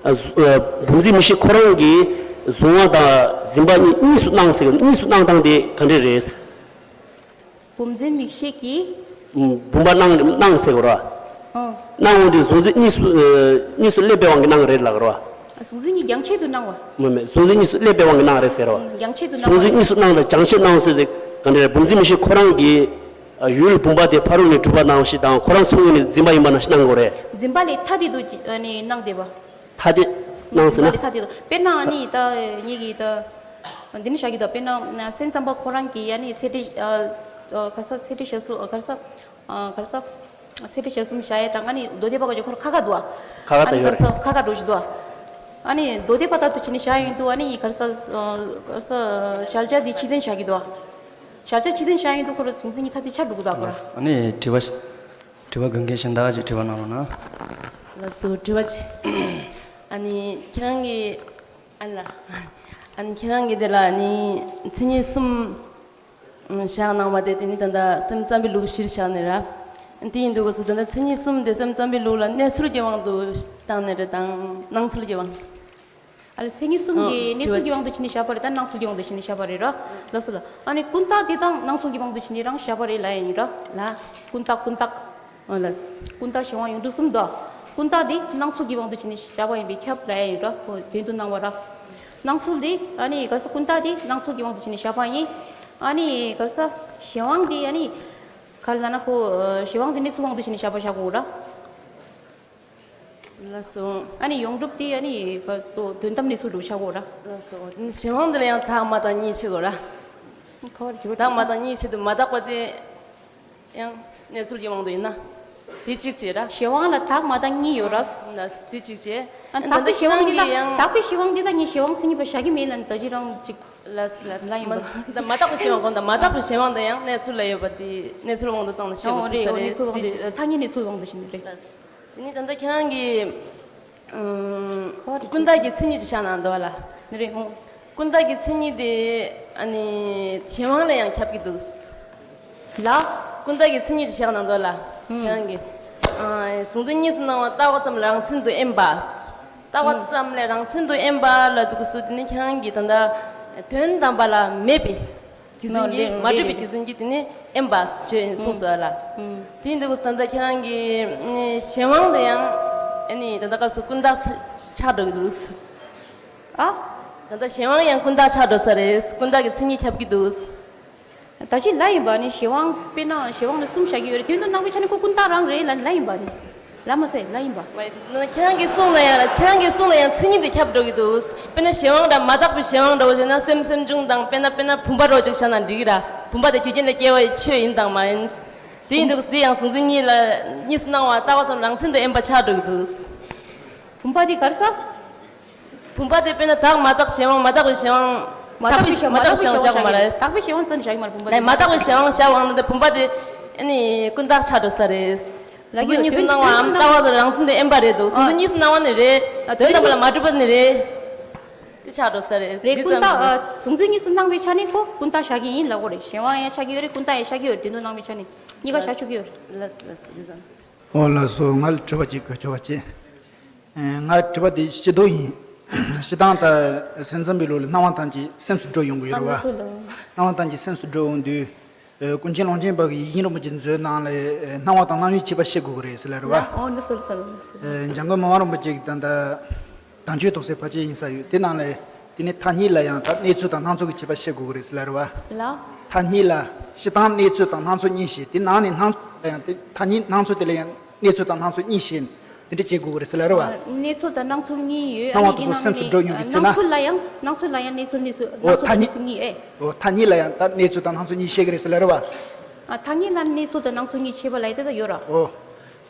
ཨ་གཟུ་ཨ་བུམ་འཛིན་མིག་ཤེས་ཁོ་རང་གིས་གཟུང་བ་དང་འཛིན་པ་གཉིས་གཉིས་སུ་སྣང་ཟེར་གི། གཉིས་སུ་སྣང་སྟངས་དེ་ག་འདྲས་རེད། བུམ་འཛིན་མིག་ཤེས་ཀྱིས། ཨུམ། བུམ་པ་སྣང་སྣང་ཟེར་གོ་ར། ཨོ། སྣང་འོང་དུས་གཟུང་འཛིན་གཉིས་སུ་ཨ་གཉིས་སུ་སླེབས་པའི་དབང་གིས་སྣང་རེད་ལབ་གོ་ར། གཟུང་འཛིན་གཉིས་རྒྱང་ཆད་དུ་སྣང་བ། མ་མེད། གཟུང་འཛིན་གཉིས་སུ་སླེབས་པའི་དབང་གིས་སྣང་རེད་ཟེར་བ། རྒྱང་ཆད་དུ་སྣང་བ། གཟུང་འཛིན་གཉིས་སུ་སྣང་དང་རྒྱང་ཆད་སྣང་ཟེར་ཏེ་ག་འདྲ་རེད། བུམ་འཛིན་མིག་ཤེས་ཁོ་རང་གིས་ཨ་ཡུལ་བུམ་པ་དེ་ཕ་རོལ་ནས་གྲུབ་པ་ནང་བཞིན་དང་ཁོ་རང་ཚོ་ངོས་ནས་འཛིན་པ་ཡིན་པ་ནང་བཞིན་སྣང་གོ་རེད། འཛིན་པ་ལས་ཐ་དད་དུ་ཨ་ནི་སྣང་བསྡད་པ། ཐ་དད་སྣང་ཟེར་ན། འཛིན་པ་ལས་ཐ་དད་དུ། དཔེར་ན་ཨ་ནི་ད་ངེད་ཀྱིས་ད་འདི་ནི་བཞག་གི་འདུག་དཔེར་ན་སེམས་ཙམ་པ་ཁོ་རང་གིས་ཨ་ནི་ཚད་འབྲས་ཨ་ཨ་ག་ས་ཚད་འབྲས་གཞལ་གསུམ་ག་ས་ཨ་ག་ས་ཚད་འབྲས་གཞལ་གསུམ་བཞག་ཡས་དང་ཨ་ནི་མདོ་སྡེ་པ་ག་ཅིག་ཁོ་རང་ཁ་ཁ་འདུག་ཨ་ཁ་ཁ་ཨ་ནི་ད་ཡོད་ག་ས་རེད། ཁ་ཁ་འགྲོ་བཞིན་འདུག་ཨ་ནི་མདོ་སྡེ་པ་ལྟར་དུ་བྱས་ནས་བཞག་ཡོང་དུས་ཨ་ནི་ག་ས་ག་ས་གཞལ་བྱ་འདི་ཕྱི་དོན་བཞག་གི་འདུག་གཞལ་བྱ་ཕྱི་དོན་བཞག་ཡོང་དུས་ཁོ་རང་གཟུང་འཛིན་གཉིས་ཐ་དད་ཆགས་འགྲོ་གི་འདུག་ཁོ་རང་། ཨ་ནི་དྲི་བ། དྲི་བ་འགན་འཁྱེར་གཞན་དག་ཅིག་དྲི་བ་གནང་རོགས་གནང་། ལགས་སོ། དྲི་བ་ཅིག་ཨ་ནི་ཁྱེད་རང་གིས་ཨ་ལ། ཨ་ནི་ཁྱེད་རང་གིས་དེ་ལ་ཨ་ནི་མཚན་ཉིད་གསུམ་བཞག་གནང་བ་དེ་དེ་ནི་ད་ལྟ་སེམས་ཙམ་པའི་ལུགས་གཞིར་བཞག་ནས་ར། དེ་ཡིན་དུས་སྐབས་སུ་ད་ལྟ་མཚན་ཉིད་གསུམ་དེ་སེམས་ཙམ་པའི་ལུགས་ལ་གནས་ཚུལ་གྱི་དབང་དུ་བཏང་ནས་རེད་དང་སྣང་ཚུལ་གྱི་དབང་། ཨ་ལ་མཚན་ཉིད་གསུམ་གྱི་ཨོ་གནས་ཚུལ་གྱི་དབང་དུ་བྱས་ནས་བཞག་པ་རེད་ད་སྣང་ཚུལ་གྱི་དབང་དུ་བྱས་ནས་བཞག་པ་རེད་ར། ལགས་སོ་ལ། ཨ་ནི་ཀུན་བརྟགས་དེ་དང་སྣང་ཚུལ་གྱི་དབང་དུ་བྱས་ནས་རང་བཞག་པ་རེད་ལབ་ཡ་ཡིན་ར། ལ། ཀུན་བརྟགས་ཀུན་བརྟགས། ཨོ་ལགས། ཀུན་བརྟགས་གཞན་དབང་ཡོངས་གྲུབ་གསུམ་དོ། ཀུན་བརྟགས་དེ་སྣང་ཚུལ་གྱི་དབང་དུ་བྱས་ནས་བཞག་པ་ཡིན་པས་ཁྱབ་ལབ་ཡ་ཡིན་ར། ཁོ་དོན་དུ་སྣང་བ་ར། སྣང་ཚུལ་དེ་ཨ་ནི་ག་ས་ཀུན་བརྟགས་དེ་སྣང་ཚུལ་གྱི་དབང་དུ་བྱས་ནས་བཞག་པ་ཡིན། ཨ་ནི་ག་ས་གཞན་དབང་དེ་ཨ་ནི་ག་རེ་ལབ་ན་ཁོ་གཞན་དབང་དེ་གནས་ཚུལ་དབང་དུ་བྱས་ནས་བཞག་པ་བཞག་དགོས་ར། ལགས་སོ། ཨ་ནི་ཡོངས་གྲུབ་དེ་ཨ་ནི་ག་ཚོ་དོན་དམ་གནས་ཚུལ་འགྲོ་ཆགས་གོ་ར། ལགས་སོ། གཞན་དབང་འདི་ལ་ཡང་དག་མ་དག་གཉིས་ཕྱེ་གོ་ར། ཁོ་ར་གྱུར་དག་མ་དག་གཉིས་ཕྱེ་དུས་མ་དག་པ་དེ་ཡང་གནས་ཚུལ་གྱི་དབང་དུ་ཡིན་ན། དེ་གཅིག་བྱས་ར། གཞན་དབང་ལ་དག་མ་དག་གཉིས་ཡོད་ར། ལགས་སོ། དེ་གཅིག་བྱས། ཨ་ད་དག་པའི་གཞན་དབང་འདི་ད་ཡང་དག་པའི་གཞན་དབང་འདི་ད་ངས་གཞན་དབང་མཚན་ཉིད་པ་བཞག་གི་མེད་ལ་ད་ཅི་རང་གཅིག་ལགས་སོ་ལགས་སོ། ལ་ཡིན་པ། མ་དག་པའི་གཞན་དབང་དགོངས་དག་མ་དག་པའི་གཞན་དབང་དེ་ཡང་གནས་ཚུལ་ལ་ཡོད་པ་དེ་གནས་ཚུལ་དབང་དུ་བཏང་ནས་བཤད་དགོས་ཨོ་རེད། ཨོ་གནས་ཚུལ་དབང་དུ་ཐ་སྙད་གནས་ཚུལ་དབང་དུ་བྱས་ནས་རེད། ལགས་སོ། དེ་ནི་ད་ལྟ་ཁྱེད་རང་གིས་ཨུམ་ཀུན་བརྟགས་ཀྱི་མཚན་ཉིད་ཅིག་བཞག་གནང་འདུག་བ་ལ། ནི་རེད་ཧོ། ཀུན་བརྟགས་ཀྱི་མཚན་ཉིད་དེ་ཨ་ནི་གཞན་དབང་ལ་ཡང་ཁྱབ་ཀྱི་འདུག་ལ། ཀུན་བརྟགས་ཀྱི་མཚན་ཉིད་ཅིག་བཞག་གནང་འདུག་བ་ལ། ཨུམ། ཁྱེད་རང་གིས་ཨ་གཟུང་འཛིན་གཉིས་སུ་སྣང་བ་བཏགས་པ་ཙམ་ལ་རང་མཚན་དུ་དབེན་པ། བཏགས་པ་ཙམ་ལས་རང་མཚན་དུ་དབེན་པ་ལ་འདུག་སུ་དེ་ནི་ཁྱེད་རང་གིས་ད་ལྟ་དོན་དམ་པ་ལ་མེད་པའི་རྒྱུ་མཚན་གྱིས་མ་གྲུབ་པའི་རྒྱུ་མཚན་གྱིས་དེ་ནི་དབེན་པ་ཞེས་གསུངས་སོ་ལ། དེ་འདུག་ས་ད་ཁྱེད་རང་གི་གཞན་དབང་དུ་ཡང་ཨ་ནི་ད་ལྟ་སྐབས་སུ་ཀུན་བརྟགས་ཆགས་འགྲོ་གི་འདུག་ཨ། ད་ ད་ལྟ་གཞན་དབང་ཡང་ཀུན་བཏགས་ཆགས་འགྲོ་ས་རེད། ཀུན་བཏགས་ཀྱི་མཚན་ཉིད་ཁྱབ་ཀྱི་འདུག་ད་ཅི་ལ་ཡིན་པ་ནི་གཞན་དབང་དཔེར་ན་གཞན་དབང་ལ་གསུམ་བཞག་གི་ཡོད་རེད། དོན་དུ་སྣང་བའི་ཆ་ནས་ཁོ་ཀུན་བཏགས་རང་རེད་ལ་ལ་ཡིན་པ་ནི། ལ་མ་ཟེར་ལ་ཡིན་པ། ཁྱེད་རང་གིས་གསུངས་ན་ཡང་ལ་ཁྱེད་རང་གིས་གསུངས་ན་ཡང་མཚན་ཉིད་དེ་ཁྱབ་འགྲོ་གི་འདུག་དཔེར་ན་གཞན་དབང་འདྲ་མ་དག་པའི་གཞན་དབང་འདྲ་བོ་བྱས་ན་སེམས་སེམས་བྱུང་དང་དཔེར་ན་དཔེར་ན་བུམ་པ་འདྲ་བོ་ཅིག་བཞག་ན་འགྲིག་གི་ར། བུམ་པ་དེ་རྒྱུ་རྐྱེན་ལས་སྐྱེ་བ་ཡི་ཆོས་ཡིན་དང་མ་ཡིན། དེ་ཡིན་དུས་དེ་ཡང་གཟུང་འཛིན་གཉིས་ལ་གཉིས་སུ་སྣང་བ་ལྟ་བ་སོགས་རང་མཚན་དུ་དབེན་པ་ཆགས་འགྲོ་གི་འདུག་བུམ་པ་དེ་ག་རེ་ཟ། བུམ་པ་དེ་དཔེར་ན་དག་མ་དག་གཞན་དབང་མ་དག་པའི་གཞན་དབང་། མ་དག་པའི་གཞན་དབང་། མ་དག་པའི་གཞན་དབང་བཞག་མ་རེད། དག་པའི་གཞན་དབང་ཙམ་བཞག་གི་མ་རེད་བུམ་པ་དེ། ལས་མ་དག་པའི་གཞན་དབང་བཞག་པའི་དབང་དུ་བུམ་པ་དེ་ཨ་ནི་ཀུན་བཏགས་ཆགས་འགྲོ་ས་རེད། ལ་གཟུགས་གཉིས་སུ་སྣང་བའམ་ལྟ་བ་དང་རང་མཚན་དུ་དབེན་པ་རེད་འདུག་གཟུགས་འཛིན་གཉིས་སུ་སྣང་བ་ནི་རེད། ཨ་དོན་དམ་པ་ལ་མ་གྲུབ་པ་ནི་རེད། དེ་ཆགས་འགྲོ་ས་རེད། རེད། འདི་ཀུན་ཙམ་བཏགས་རེད། གཟུགས་འཛིན་གཉིས་སུ་སྣང་བའི་ཆ་ནས་ཁོ་ཀུན་བཏགས་བཞག་གི་ཡིན་ལབ་དགོས་རེད། གཞན་དབང་ཡང་ཆགས་ཀྱི་ཡོད་རེད། ཀུན་བཏགས་ཡང་ཆགས་ཀྱི་ཡོད་རེད། དོན་དུ་སྣང་བའི་ཆ་ནས་གཉིས་ཀ་བཞག་ཆོག་གི་ཡོད་རེད། ལགས་སོ་ལགས་སོ་འདི་ཙམ། ཨོ་ལགས་སོ། ང་ལ་དྲི་བ་གཅིག་དགོས། དྲི་བ་གཅིག་ང་དྲི་བ་དེ་ཕྱི་ལྡོག་ཡིན། སྤྱིར་བཏང་ད་སེམས་ཙམ་པའི་ལུགས་ལ་སྣང་བ་དང་གཅིག་སེམས་སུ་འགྲོ་ཡོང་གི་ཡོད་རེད་བ། སྣང་བ་དང་གཅིག་སེམས་སུ་འགྲོ་ཡོང་དུས། ཀུན་མཁྱེན་ཀློང་ཆེན་པ་གིས་ཡིད་བཞིན་རིན་པོ་ཆེའི་མཛོད་ནང་ལ་སྣང་བ་དང་སྣང་ཡུལ་ཁྱད་པར་བཤད་དགོས་ཀྱི་རེད་ཟེར་ལབ་རེད་བ། ཨོ་འདི་སོ་སོ་ལ་འདི་སོ། འཇམ་མགོན་མི་དབང་རིན་པོ་ཆེ་གིས་ད་ལྟ་དྭངས་བཅུད་རྟོགས་སའི་ཕལ་ཆེར་ཡིན་ས་ཡོད་དེ་ནང་ལ། དེ་ནི་ཐ་སྙད་ལ་ཡང་ད་གནས་ཚུལ་དང་སྣང་ཚུལ་གྱི་ཁྱད་པར་བཤད་དགོས་ཀྱི་རེད་ཟེར་ལབ་རེད་བ། ལ། ཐ་སྙད་ལ་སྤྱིར་བཏང་གནས་ཚུལ་དང་སྣང་ཚུལ་གཉིས་བཤད། དེ་ནང་ནས་སྣང་ཚུལ་ལ་ཡང་དེ་ཐ་སྙད་སྣང་ཚུལ་དེ་ལ་ཡང་གནས་ཚུལ་དང་སྣང་ཚུལ་གཉིས་བཤད། དེ་འདྲ་བྱེད་དགོས་ཀྱི་རེད་ཟེར་ལབ་རེད་བ། གནས་ཚུལ་དང་སྣང་ཚུལ་གཉིས་ཡོད། སྣང་བ་དེ་ཚོ་སེམས་སུ་འགྲོ་མྱོང་གི་ཚེ་ན། སྣང་ཚུལ་ལ་ཡང་སྣང་ཚུལ་ལ་ཡང་གནས་ཚུལ་གནས་ཚུལ་སྣང་ཚུལ་གནས་ཚུལ་གཉིས་ཨེ། འོ་ཐ་སྙད། འོ་ཐ་སྙད་ལ་ཡང་ད་གནས་ཚུལ་དང་སྣང་ཚུལ་གཉིས་བཤད་ཀྱི་རེད་ཟེར་ལབ་རེད་བ། ཨ་ཐ་སྙད་ལ་གནས་ཚུལ་དང་སྣང་ཚུལ་གཉིས་བཤད་པ་ལ་ཡང་དེ་ལྟ་ཡོད་ར། འོ།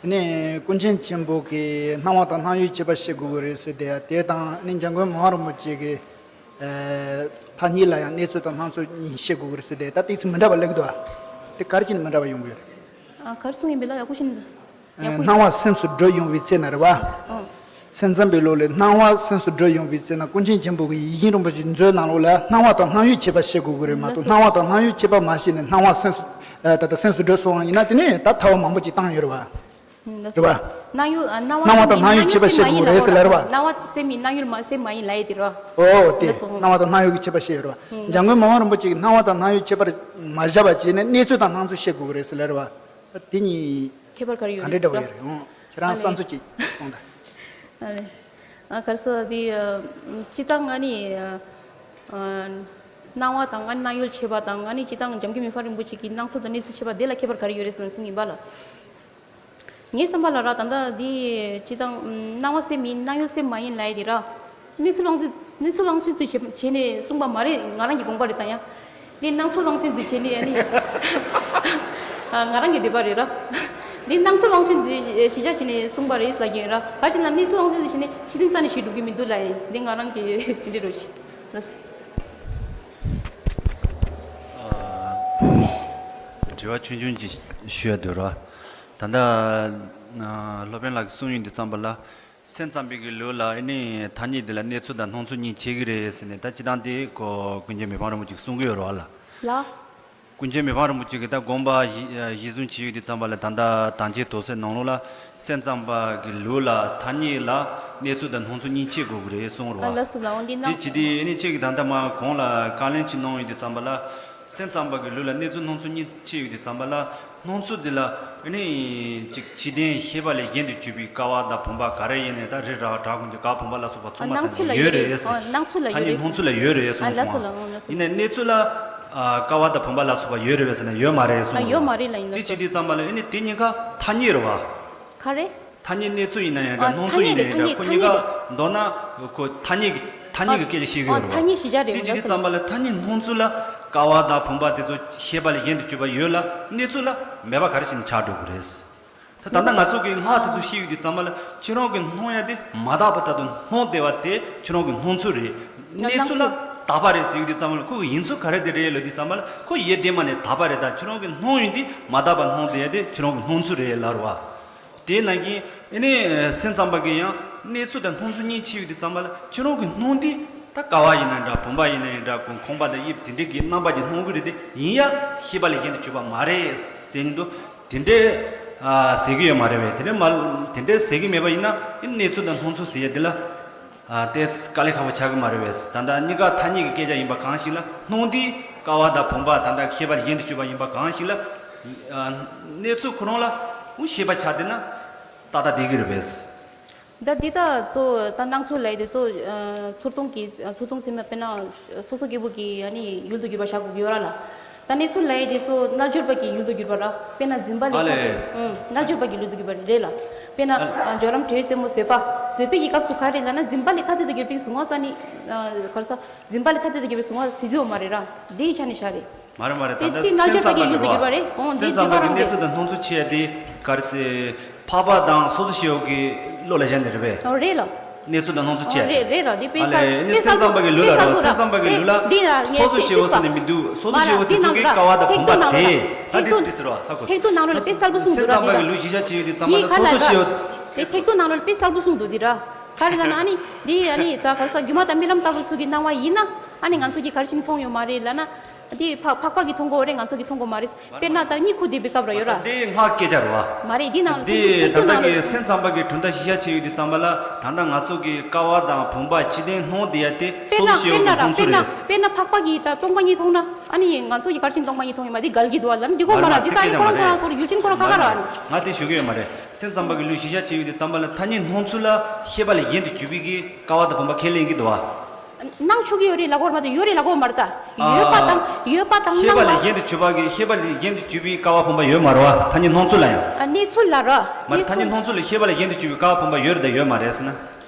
དེ་ནས་ཀུན་མཁྱེན་ཆེན་པོ་གིས་སྣང་བ་དང་སྣང་ཡུལ་ཁྱད་པར་བཤད་དགོས་ཀྱི་རེད་ཟེར་དེ་ཡ་དེ་དང་ནི་འཇམ་མགོན་མི་དབང་རིན་པོ་ཆེ་གིས། ཐ་སྙད་ལ་ཡང་གནས་ཚུལ་དང་སྣང་ཚུལ་གཉིས་བཤད་དགོས་ཀྱི་རེད་ཟེར་དེ་ད་ཏོག་ཙམ་མི་འདྲ་བ་ལབ་ཀྱི་འདུག་ཨ། དེ་ག་རེ་བྱས་ནས་མི་འདྲ་བ་ཡོང་གི་ཡོད་རེད། ཨ་ག་རེ་གསུངས་ཡིན་པས་ལ་ཡག་པོ་ཞིག་ཡག་པོ། སྣང་བ་སེམས་སུ་འགྲོ་ཡོང་བའི་ཚེ་ན་རེད་བ། ཨོ། སེམས་ཙམ་པའི་ལུགས་ལས་སྣང་བ་སེམས་སུ་འགྲོ་ཡོང་བའི་ཚེ་ན་ཀུན་མཁྱེན་ཆེན་པོ་གིས་ཡིད་བཞིན་རིན་པོ་ཆེའི་མཛོད་ནང་ལོགས་ལ་སྣང་བ་དང་སྣང་ཡུལ་ཁྱད་པར་བཤད་དགོས་ཀྱི་རེད་མ་གཏོགས། སྣང་བ་དང་སྣང་ཡུལ་ཁྱད་པར་མ་བཤད་ནས་སྣང་བ་སེམས་སུ་ད་ལྟ་སེམས་སུ་འགྲོ་སོང་བ་ཡིན་ན་དེ་ནས་ད་ཐལ་བ་མང་པོ་ཅིག་བཏང་ཡོད་རེད་བ། ལགས་སོ། རེད་བ། སྣང་ཡུལ་ཨ་སྣང་བ་སེམས་ཡིན་སྣང་ཡུལ་ཁྱད་པར་བཤད་དགོས་རེད་ཟེར་ལབ་རེད་བ། སྣང་བ་སེམས་ཡིན་སྣང་ཡུལ་མ་སེམས་མ་ཡིན་ལབ་ཡས་དེ་རེད་བ། ཨོ་དེ་ལགས་སོ། སྣང་བ་དང་སྣང་ཡུལ་གྱི་ཁྱད་པར་བཤད་ཡོད་རེད་བ། ལགས་སོ། འཇམ་མགོན་མི་དབང་རིན་པོ་ཆེ་གིས་སྣང་བ་དང་སྣང་ཡུལ་ཁྱད་པར་མ་བཞག་པ་བྱས་ནས་གནས་ཚུལ་དང་སྣང་ཚུལ་བཤད་དགོས་ཀྱི་རེད་ཟེར་ལབ་རེད་བ། དེ་གཉིས་ཁྱད་པར་ག་རེ་ཡོད་ག་འདྲ་རེད་འདྲ་བ་ཟེར་ཡོད་རེད། ཨོ་ཁྱེད་རང་ཨ་ལས། བསམ་ཚུལ་ཅིག་གསུངས་དང་། ཨ་ལས། ཨ་ག་རེ་ཟེར་དེ་ཨ་སྤྱིར་བཏང་ང་ནི་ཨ་སྣང་བ་དང་ཨ་སྣང་ཡུལ་ཁྱད་པར་དང་ཨ་ནི་སྤྱིར་བཏང་འཇམ་མགོན་མི་དབང་རིན་པོ་ཆེ་གིས་སྣང་ཚུལ་དང་གནས་ཚུལ་ཁྱད་པར་དེ་ལ་ཁྱད་པར་ག་རེ་ཡོད་རེད་ཟེར་ན་གསུངས་ཡིན་པ་ལ། ངའི་བསམ་པ་ལ་ར་ད་ལྟ་འདི་སྤྱིར་བཏང་སྣང་བ་སེམས་ཡིན་སྣང་ཡུལ་སེམས་མ་ཡིན་ལབ་ཡས་དེ་ར། གནས་ཚུལ་གླེང་ཚུལ་གནས་ཚུལ་གླེང་ཚུལ་དུ་བྱས་བྱས་ནས་གསུངས་པ་མ་རེད། ང་རང་གི་དགོངས་པ་རེད་ད་ཡ། འདི་སྣང་ཚུལ་གླེང་ཚུལ་དུ་བྱས་ནས་ཨ་ནི། ང་རང་གི་འདོད་པ་རེད་ར། འདི་སྣང་ཚུལ་གླེང་ཚུལ་དུ་གཞི་བཞག་བྱས་ནས་གསུངས་པ་རེད་ལབ་ཀྱི་ཡོད་ར། ག་ཅི་ན་གནས་ཚུལ་གླེང་ཚུལ་དུ་བྱས་ནས་ཕྱི་དོན་རྩ་ནས་ཞུ་འགྲོ་གི་མི་འདུག་ལབ་ཡིན། འདི་ང་རང་གི་དེ་འདྲ་རོ་ཞིག་དྲི་བ་ཆུང་ཆུང་ཅིག་ཞུ་ཡ་འདུག་ར། ད་ལྟ་སློབ་དཔོན་ལགས་ཀྱིས་གསུངས་ཡོང་དུས་ཙམ་པ་ལ། སེམས་ཙམ་པའི་གི་ལུགས་ལ་ཨ་ནི་ཐ་སྙད་འདི་ལ་གནས་ཚུལ་དང་སྣང་ཚུལ་གཉིས་ཕྱེ་གི་རེད་ཟེར་ནས་ད་སྤྱིར་བཏང་དེ་ཀོ་ཀུན་མཁྱེན་མི་ཕམ་རིན་པོ་ཆེས་གསུང་གི་ཡོད་རེད་བ་ལ། ལ། ཀུན་མཁྱེན་མི་ཕམ་རིན་པོ་ཆེ་གིས་ད་དགོངས་པ་གཞི་གཞི་བཟུང་བྱས་ཡོད་དུས་ཙམ་པ་ལ་ད་ལྟ་དྭངས་བཅུད་རྟོགས་སའི་ནང་ལོགས་ལ་སེམས་ཙམ་པ་གི་ལུགས་ལ་ཐ་སྙད་ལ་གནས་ཚུལ་དང་སྣང་ཚུལ་གཉིས་ཕྱེ་དགོས་ཀྱི་རེད་གསུངས་རེད་ཨ་བ། ལགས་སོ་ལགས་འོང་འདི་དེ་ནང་བྱེད་དུས་ཨ་ནི་ཁྱེད་ཀྱིས་ད་ལྟ་མ་གོང་ལ་བཀའ་ལན་ཅིག་གནང་ཡོད་དུས་ཙམ་པ་ལ། སེམས་ཙམ་པ་གི་ལུགས་ལ་གནས་ཚུལ་སྣང་ཚུལ་གཉིས་ཕྱེ་ཡོད་དུས་ཙམ་པ་ལ། སྣང་ཚུལ་འདི་ལ་ཨ་ནི་ཅིག་ཕྱི་དོན་ཤེས་པ་ལས་གཞན་དུ་གྱུར་པའི་ཀ་བ་དང་བུམ་པ་ག་རེ་ཡིན་ནའི་ད་རི་ར་བྲག་ཀུན་གྱི་ཀ་བུམ་པ་ལ་སོགས་པ་ཚང་མ་ད་ནི་ཡོད་རེད་ཟེར། ཨ་སྣང་ཚུལ་ལ་ཐ་སྙད་ཡོད་རེད། སྣང་ཚུལ་ལ་ཡོད་རེད་ཨ་གསུངས་ལགས་སོ་སོང་ལགས་འོང་ལགས་སོ། ཡིན་ནའི་གནས་ཚུལ་ལ་ཨ་ཀ་བ་དང་བུམ་པ་ལ་སོགས་པ་ཡོད་རེད་པས་ཟེར་ན་ཡོད་མ་རེད་གསུངས་ཨ་ཡོད་མ་རེད་ལ་ཡིན་ལགས་སོ། དེ་བྱེད་དུས་ཙམ་པ་ལ་ཨ་ནི་དེ་གཉིས་ཀ་ཐ་སྙད་རེད་བ། ག་རེ། ཐ་སྙད་གནས་ཚུལ་ཡིན་ན་ཡང་འདྲ་ཨ་སྣང་ཚུལ་ཡིན་ན་ཡང་འདྲ་ཁོ་གཉིས་ཀ་མདོར་ན་ཁོ་ཐ་སྙད་ཀྱི་ཐ་སྙད་ཀྱི་སྐད་ཆ་བཤད་ཀྱི་ཡོད་རེད་བ། ཐ་སྙད་གཞི་བཞག་རེད་དེ་བྱེད་དུས་ཙམ་པ་ལ་ཐ་སྙད་སྣང་ཚུལ་ལ་ཀ་བ་དང་བུམ་པ་དེ་ཚོ་ཤེས་པ་ལས་གཞན་དུ་གྱུར་པ་ཡོད་ལ་གནས་ཚུལ་ལ་མེད་པ་ག་རེ་བྱས་ནས་ཆགས་འགྲོ་གི་རེད། ད་ད་ལྟ་ང་ཚོ་གི་སྔགས་དེ་ཚོ་ཤེས་ཡོང་དུས་ཙམ་པ་ལ་ཁྱེད་རང་གི་སྣང་ཡ་དེ་མ་དག་པ་ལྟར་དུ་སྣང་བསྡད་པ་དེ་ཁྱེད་རང་གི་སྣང་ཚུལ་རེད། གནས་ཚུལ་ལ་དག་པ་རེད་ཟེར་ཡོང་དུས་ཙམ་པ་ལ་ཁོ་གི་ཡིན་ཚུལ་ག་རེ་དེ་རེད་ལབ་དུས་ཙམ་པ་ལ་ཁོ་ཡེ་བདེན་པ་ནས་དག་པ་རེད། ད་ཁྱེད་རང་གི་སྣང་ཡོང་དུས་མ་དག་པ་སྣང་བསྡད་ཡ་དེ་ཁྱེད་རང་གི་སྣང་ཚུལ་རེད་ལབ་རེད་བ། དེ་ནང་བཞིན་ཨ་ནི་སེམས་ཙམ་པ་གིས་ཡང་གནས་ཚུལ་དང་སྣང་ཚུལ་གཉིས་ཕྱེ་ཡོང་དུས་ཙམ་པ་ལ་ཁྱེད་རང་གི་སྣང་དེ་ད་ཀ་བ་ཡིན་ན་འདྲ་བུམ་པ་ཡིན་ན་ཡང་འདྲ་ཁོང་ཁང་པ་དང་དབྱིབས་དེ་འདྲའི་གི་རྣམ་པ་ཅིག་སྣང་གི་རེད་དེ་ཡིན་ཡ་ཤེས་པ་ལས་གཞན་དུ་གྱུར་པ་མ་རེད་ཟེར་ནི་འདུག་དེ་འདྲའི་ཨ་ཟེར་གི་ཡོད་མ་རེད་པས། དེ་འདྲའི་མ་དེ་འདྲའི་ཟེར་གི་མེད་པ་ཡིན་ན་ཨ་ནི་གནས་ཚུལ་དང་སྣང་ཚུལ་ཟེར་ཡ་དེ་ལ། ཨ་དེ་དཀའ་ལས་ཁག་པོ་ཆགས་ཀྱི་མ་རེད་པས། ད་ལྟ་གཉིས་ཀ་ཐ་སྙད་ཀྱི་སྐད་ཆ་ཡིན་པ་གང་ཞིག་ལ་སྣང་དེ་ཀ་བ་དང་བུམ་པ་ད་ལྟ་ཤེས་པ་ལས་གཞན་དུ་གྱུར་པ་ཡིན་པ་གང་ཞིག་ལ་ཨ་གནས་ཚུལ་ཁོ་རང་ལ་འོ་ཤེས་པ་ཆགས་བསྡད་ན་ཏག་ཏག་བསྡད་ཀྱི་རེད་པས། ད་འདི་ད་གཙོ་ད་སྣང་ཚུལ་ལབ་ཡས་དེ་གཙོ་ཚུར་མཐོང་གི་ཚུར་མཐོང་ཟེར་ན་དཔེར་ན་སོ་སོ་སྐྱེ་བོ་གི་ཨ་ནི་ཡུལ་དུ་གྱུར་པ་བཞག་དགོས་ཀྱི་ཡོད་ར་ལ། ད་གནས་ཚུལ་ལབ་ཡས་དེ་གཙོ་རྣལ་འབྱོར་པ་གི་ཡུལ་དུ་གྱུར་པ་ར། དཔེར་ན་འཛིན་པ་ལས་ཨ་ཐ་ལེ། དེ་ཨུམ་རྣལ་འབྱོར་པ་གི་ཡུལ་དུ་གྱུར་པ་རེད་ལ། དཔེར་ན་ཨ་སྦྱོར་ལམ་དྲོད་རྩེ་མོ་བཟོད་པ་བཟོད་པའི་གི་སྐབས་སུ་ག་རེ་ལབ་ན་འཛིན་པ་ལས་ཐ་དད་དུ་གྱུར་པའི་གཟུང་བ་ས་ནི་ག་རེ་ས་འཛིན་པ་ལས་ཐ་དད་དུ་གྱུར་པའི་གཟུང་བ་ཟེར་གྱི་ཡོད་མ་རེད་ར། དེའི་ཆ་ནས་བཞག་རེད། མ་རེད་མ་རེད། ད་དེ་ལྟ་ཅི་སེམས་རྣལ་འབྱོར་པ་ཙམ་པ་གི་གི་ཡུལ་དུ་གྱུར་པ་རེད། འོང་དེ་སེམས་ཙམ་པ་གི་གནས་ཚུལ་དང་སྣང་ཚུལ་ཕྱེ་ཡ་དེ་ག་རེ་ཟེར། འཕགས་པ་དང་སོ་སོ་སྐྱེ་བོ་གི་བློ་ལ་བཞག་ནས་རེད་པས། ཨོ་རེད་ལ། གནས་ཚུལ་དང་སྣང་ཚུལ་ཕྱེ་ཡ། རེད་རེད་ར། དེ་དཔེ་ཨ་ལས་གསལ་ནི་དཔེ་སེམས་ཙམ་པ་གི་ལུགས་ལ་ར། སེམས་ཙམ་པ་གི་ལུགས་ལ་སོ་སོ་སྐྱེ་བོ་ཟེར་ནས་མི་འདུག་སོ་སོ་སྐྱེ་བོ་དེ་ཚོ་གི་ཀ་བ་དང་བུམ་པ་དེ་ད་དེ་དེ་ཟེར་བ་ཧ་གོ། ཐེག་ཐུག་ནང་ལོགས་ལ་དཔེ་གསལ་པོ་གསུངས་འདུག་ར། སེམས་ཙམ་པ་གི་ལུགས་གཞི་བཞག་བྱས་ཡོད་དུས་ཙམ་པ་ལ་སོ་སོ་སྐྱེ་བོ། དེ་ཐེག་ཐུག་ནང་ལོགས་ལ་དཔེ་གསལ་པོ་གསུངས་འདུག་དེ་ར། ག་རེ་ལབ་ན་ཨ་ནི་འདི་ཨ་ནི་ད་ག་རེ་ཟ་སྒྱུ་མ་དང་རྨི་ལམ་ལྟ་བུ་ཚོ་གི་སྣང་བ་ཡིན་ན་ཨ་ནི་ང་ཚོ་གི་ག་རེ་བྱས་ནས་མཐོང་ཡོད་མ་རེད་ལབ་ན། འདི་འཕགས་འཕགས་པ་གིས་མཐོང་གི་ཡོད་རེད། ང་ཚོ་གིས་མཐོང་གི་མ་རེད། དཔེར་ན་ད་གཉིད་ཁུག་བསྡད་པའི་སྐབས་ར་ཡོད་ར། འདི་སྔགས་སྐད་ཆ་རེད་བ། མ་རེད། འདི་ནང་འདི་ད་ལྟ་གི་སེམས་ཙམ་པ་གི་གྲུབ་མཐའ་གཞི་བཞག་བྱས་ཡོད་དུས་ཙམ་པ་ལ་ད་ལྟ་ང་ཚོ་གི་ཀ་བ་དང་བུམ་པ་ཅི་བདེན་སྣང་བསྡད་ཡ་དེ་དཔེར་སོ་ན་སོ་སྐྱེ་བོ་དཔེར་ན་གི་ར་སྣང་དཔེར་ཚུལ་ན་རེད། དཔེར་ན་འཕགས་པ་གིས་ད་སྟོང་པ་ཉིད་མཐོང་ན་ཨ་ནི་ང་ཚོ་གིས་ག་རེ་བྱས་ནས་སྟོང་པ་ཉིད་མཐོང་ཡོད་མ་རེད། འདི་འགལ་གྱི་འདུག་བ་ལབ་ན་འགྲིག་གི་མ་རེད། འདི་ད་ནི་ཁོ་རང་ཁོ་རང་ཡུལ་ཅན་ཁོ་རང་ཁ་ཁ་ར། ང་དེ་ཞུ་གི་ཡོད་མ་རེད། སེམས་ཙམ་པ་གི་ལུགས་གཞི་བཞག་བྱས་ཡོད་དུས་ཙམ་པ་ལ་ཐ་སྙད་སྣང་ཚུལ་ལ་ཤེས་པ་ལས་གཞན་དུ་གྱུར་པའི་གི་ཀ་བ་དང་བུམ་པ་ཁས་ལེན་གྱི་འདུག་བ། སྣང་ཆོག་གི་ཡོད་རེད་ལབ་དགོས་མ་གཏོགས་ཡོད་རེད་ལབ་དགོས་མ་རེད་ད། ཡོད་པ་དང་ཡོད་པ་དང་ཤེས་པ་སྣང་ལས་བ། གཞན་དུ་གྱུར་པ་གི་ཤེས་པ་ལས་གཞན་དུ་གྱུར་པའི་ཀ་བ་བུམ་པ་ཡོད་མ་རེད་བ། ཐ་སྙད་སྣང་ཚུལ་ལ་ཡང་། ཨ་གནས་ཚུལ་ལ་ར། མ་རེད། ཐ་སྙད་སྣང་ཚུལ་ལ་ཤེས་པ་ལས་གཞན་དུ་གྱུར་པའི་ཀ་བ་བུམ་པ་ཡོད་རེད་ད་ཡོད་མ་རེད་ཟེར་ན།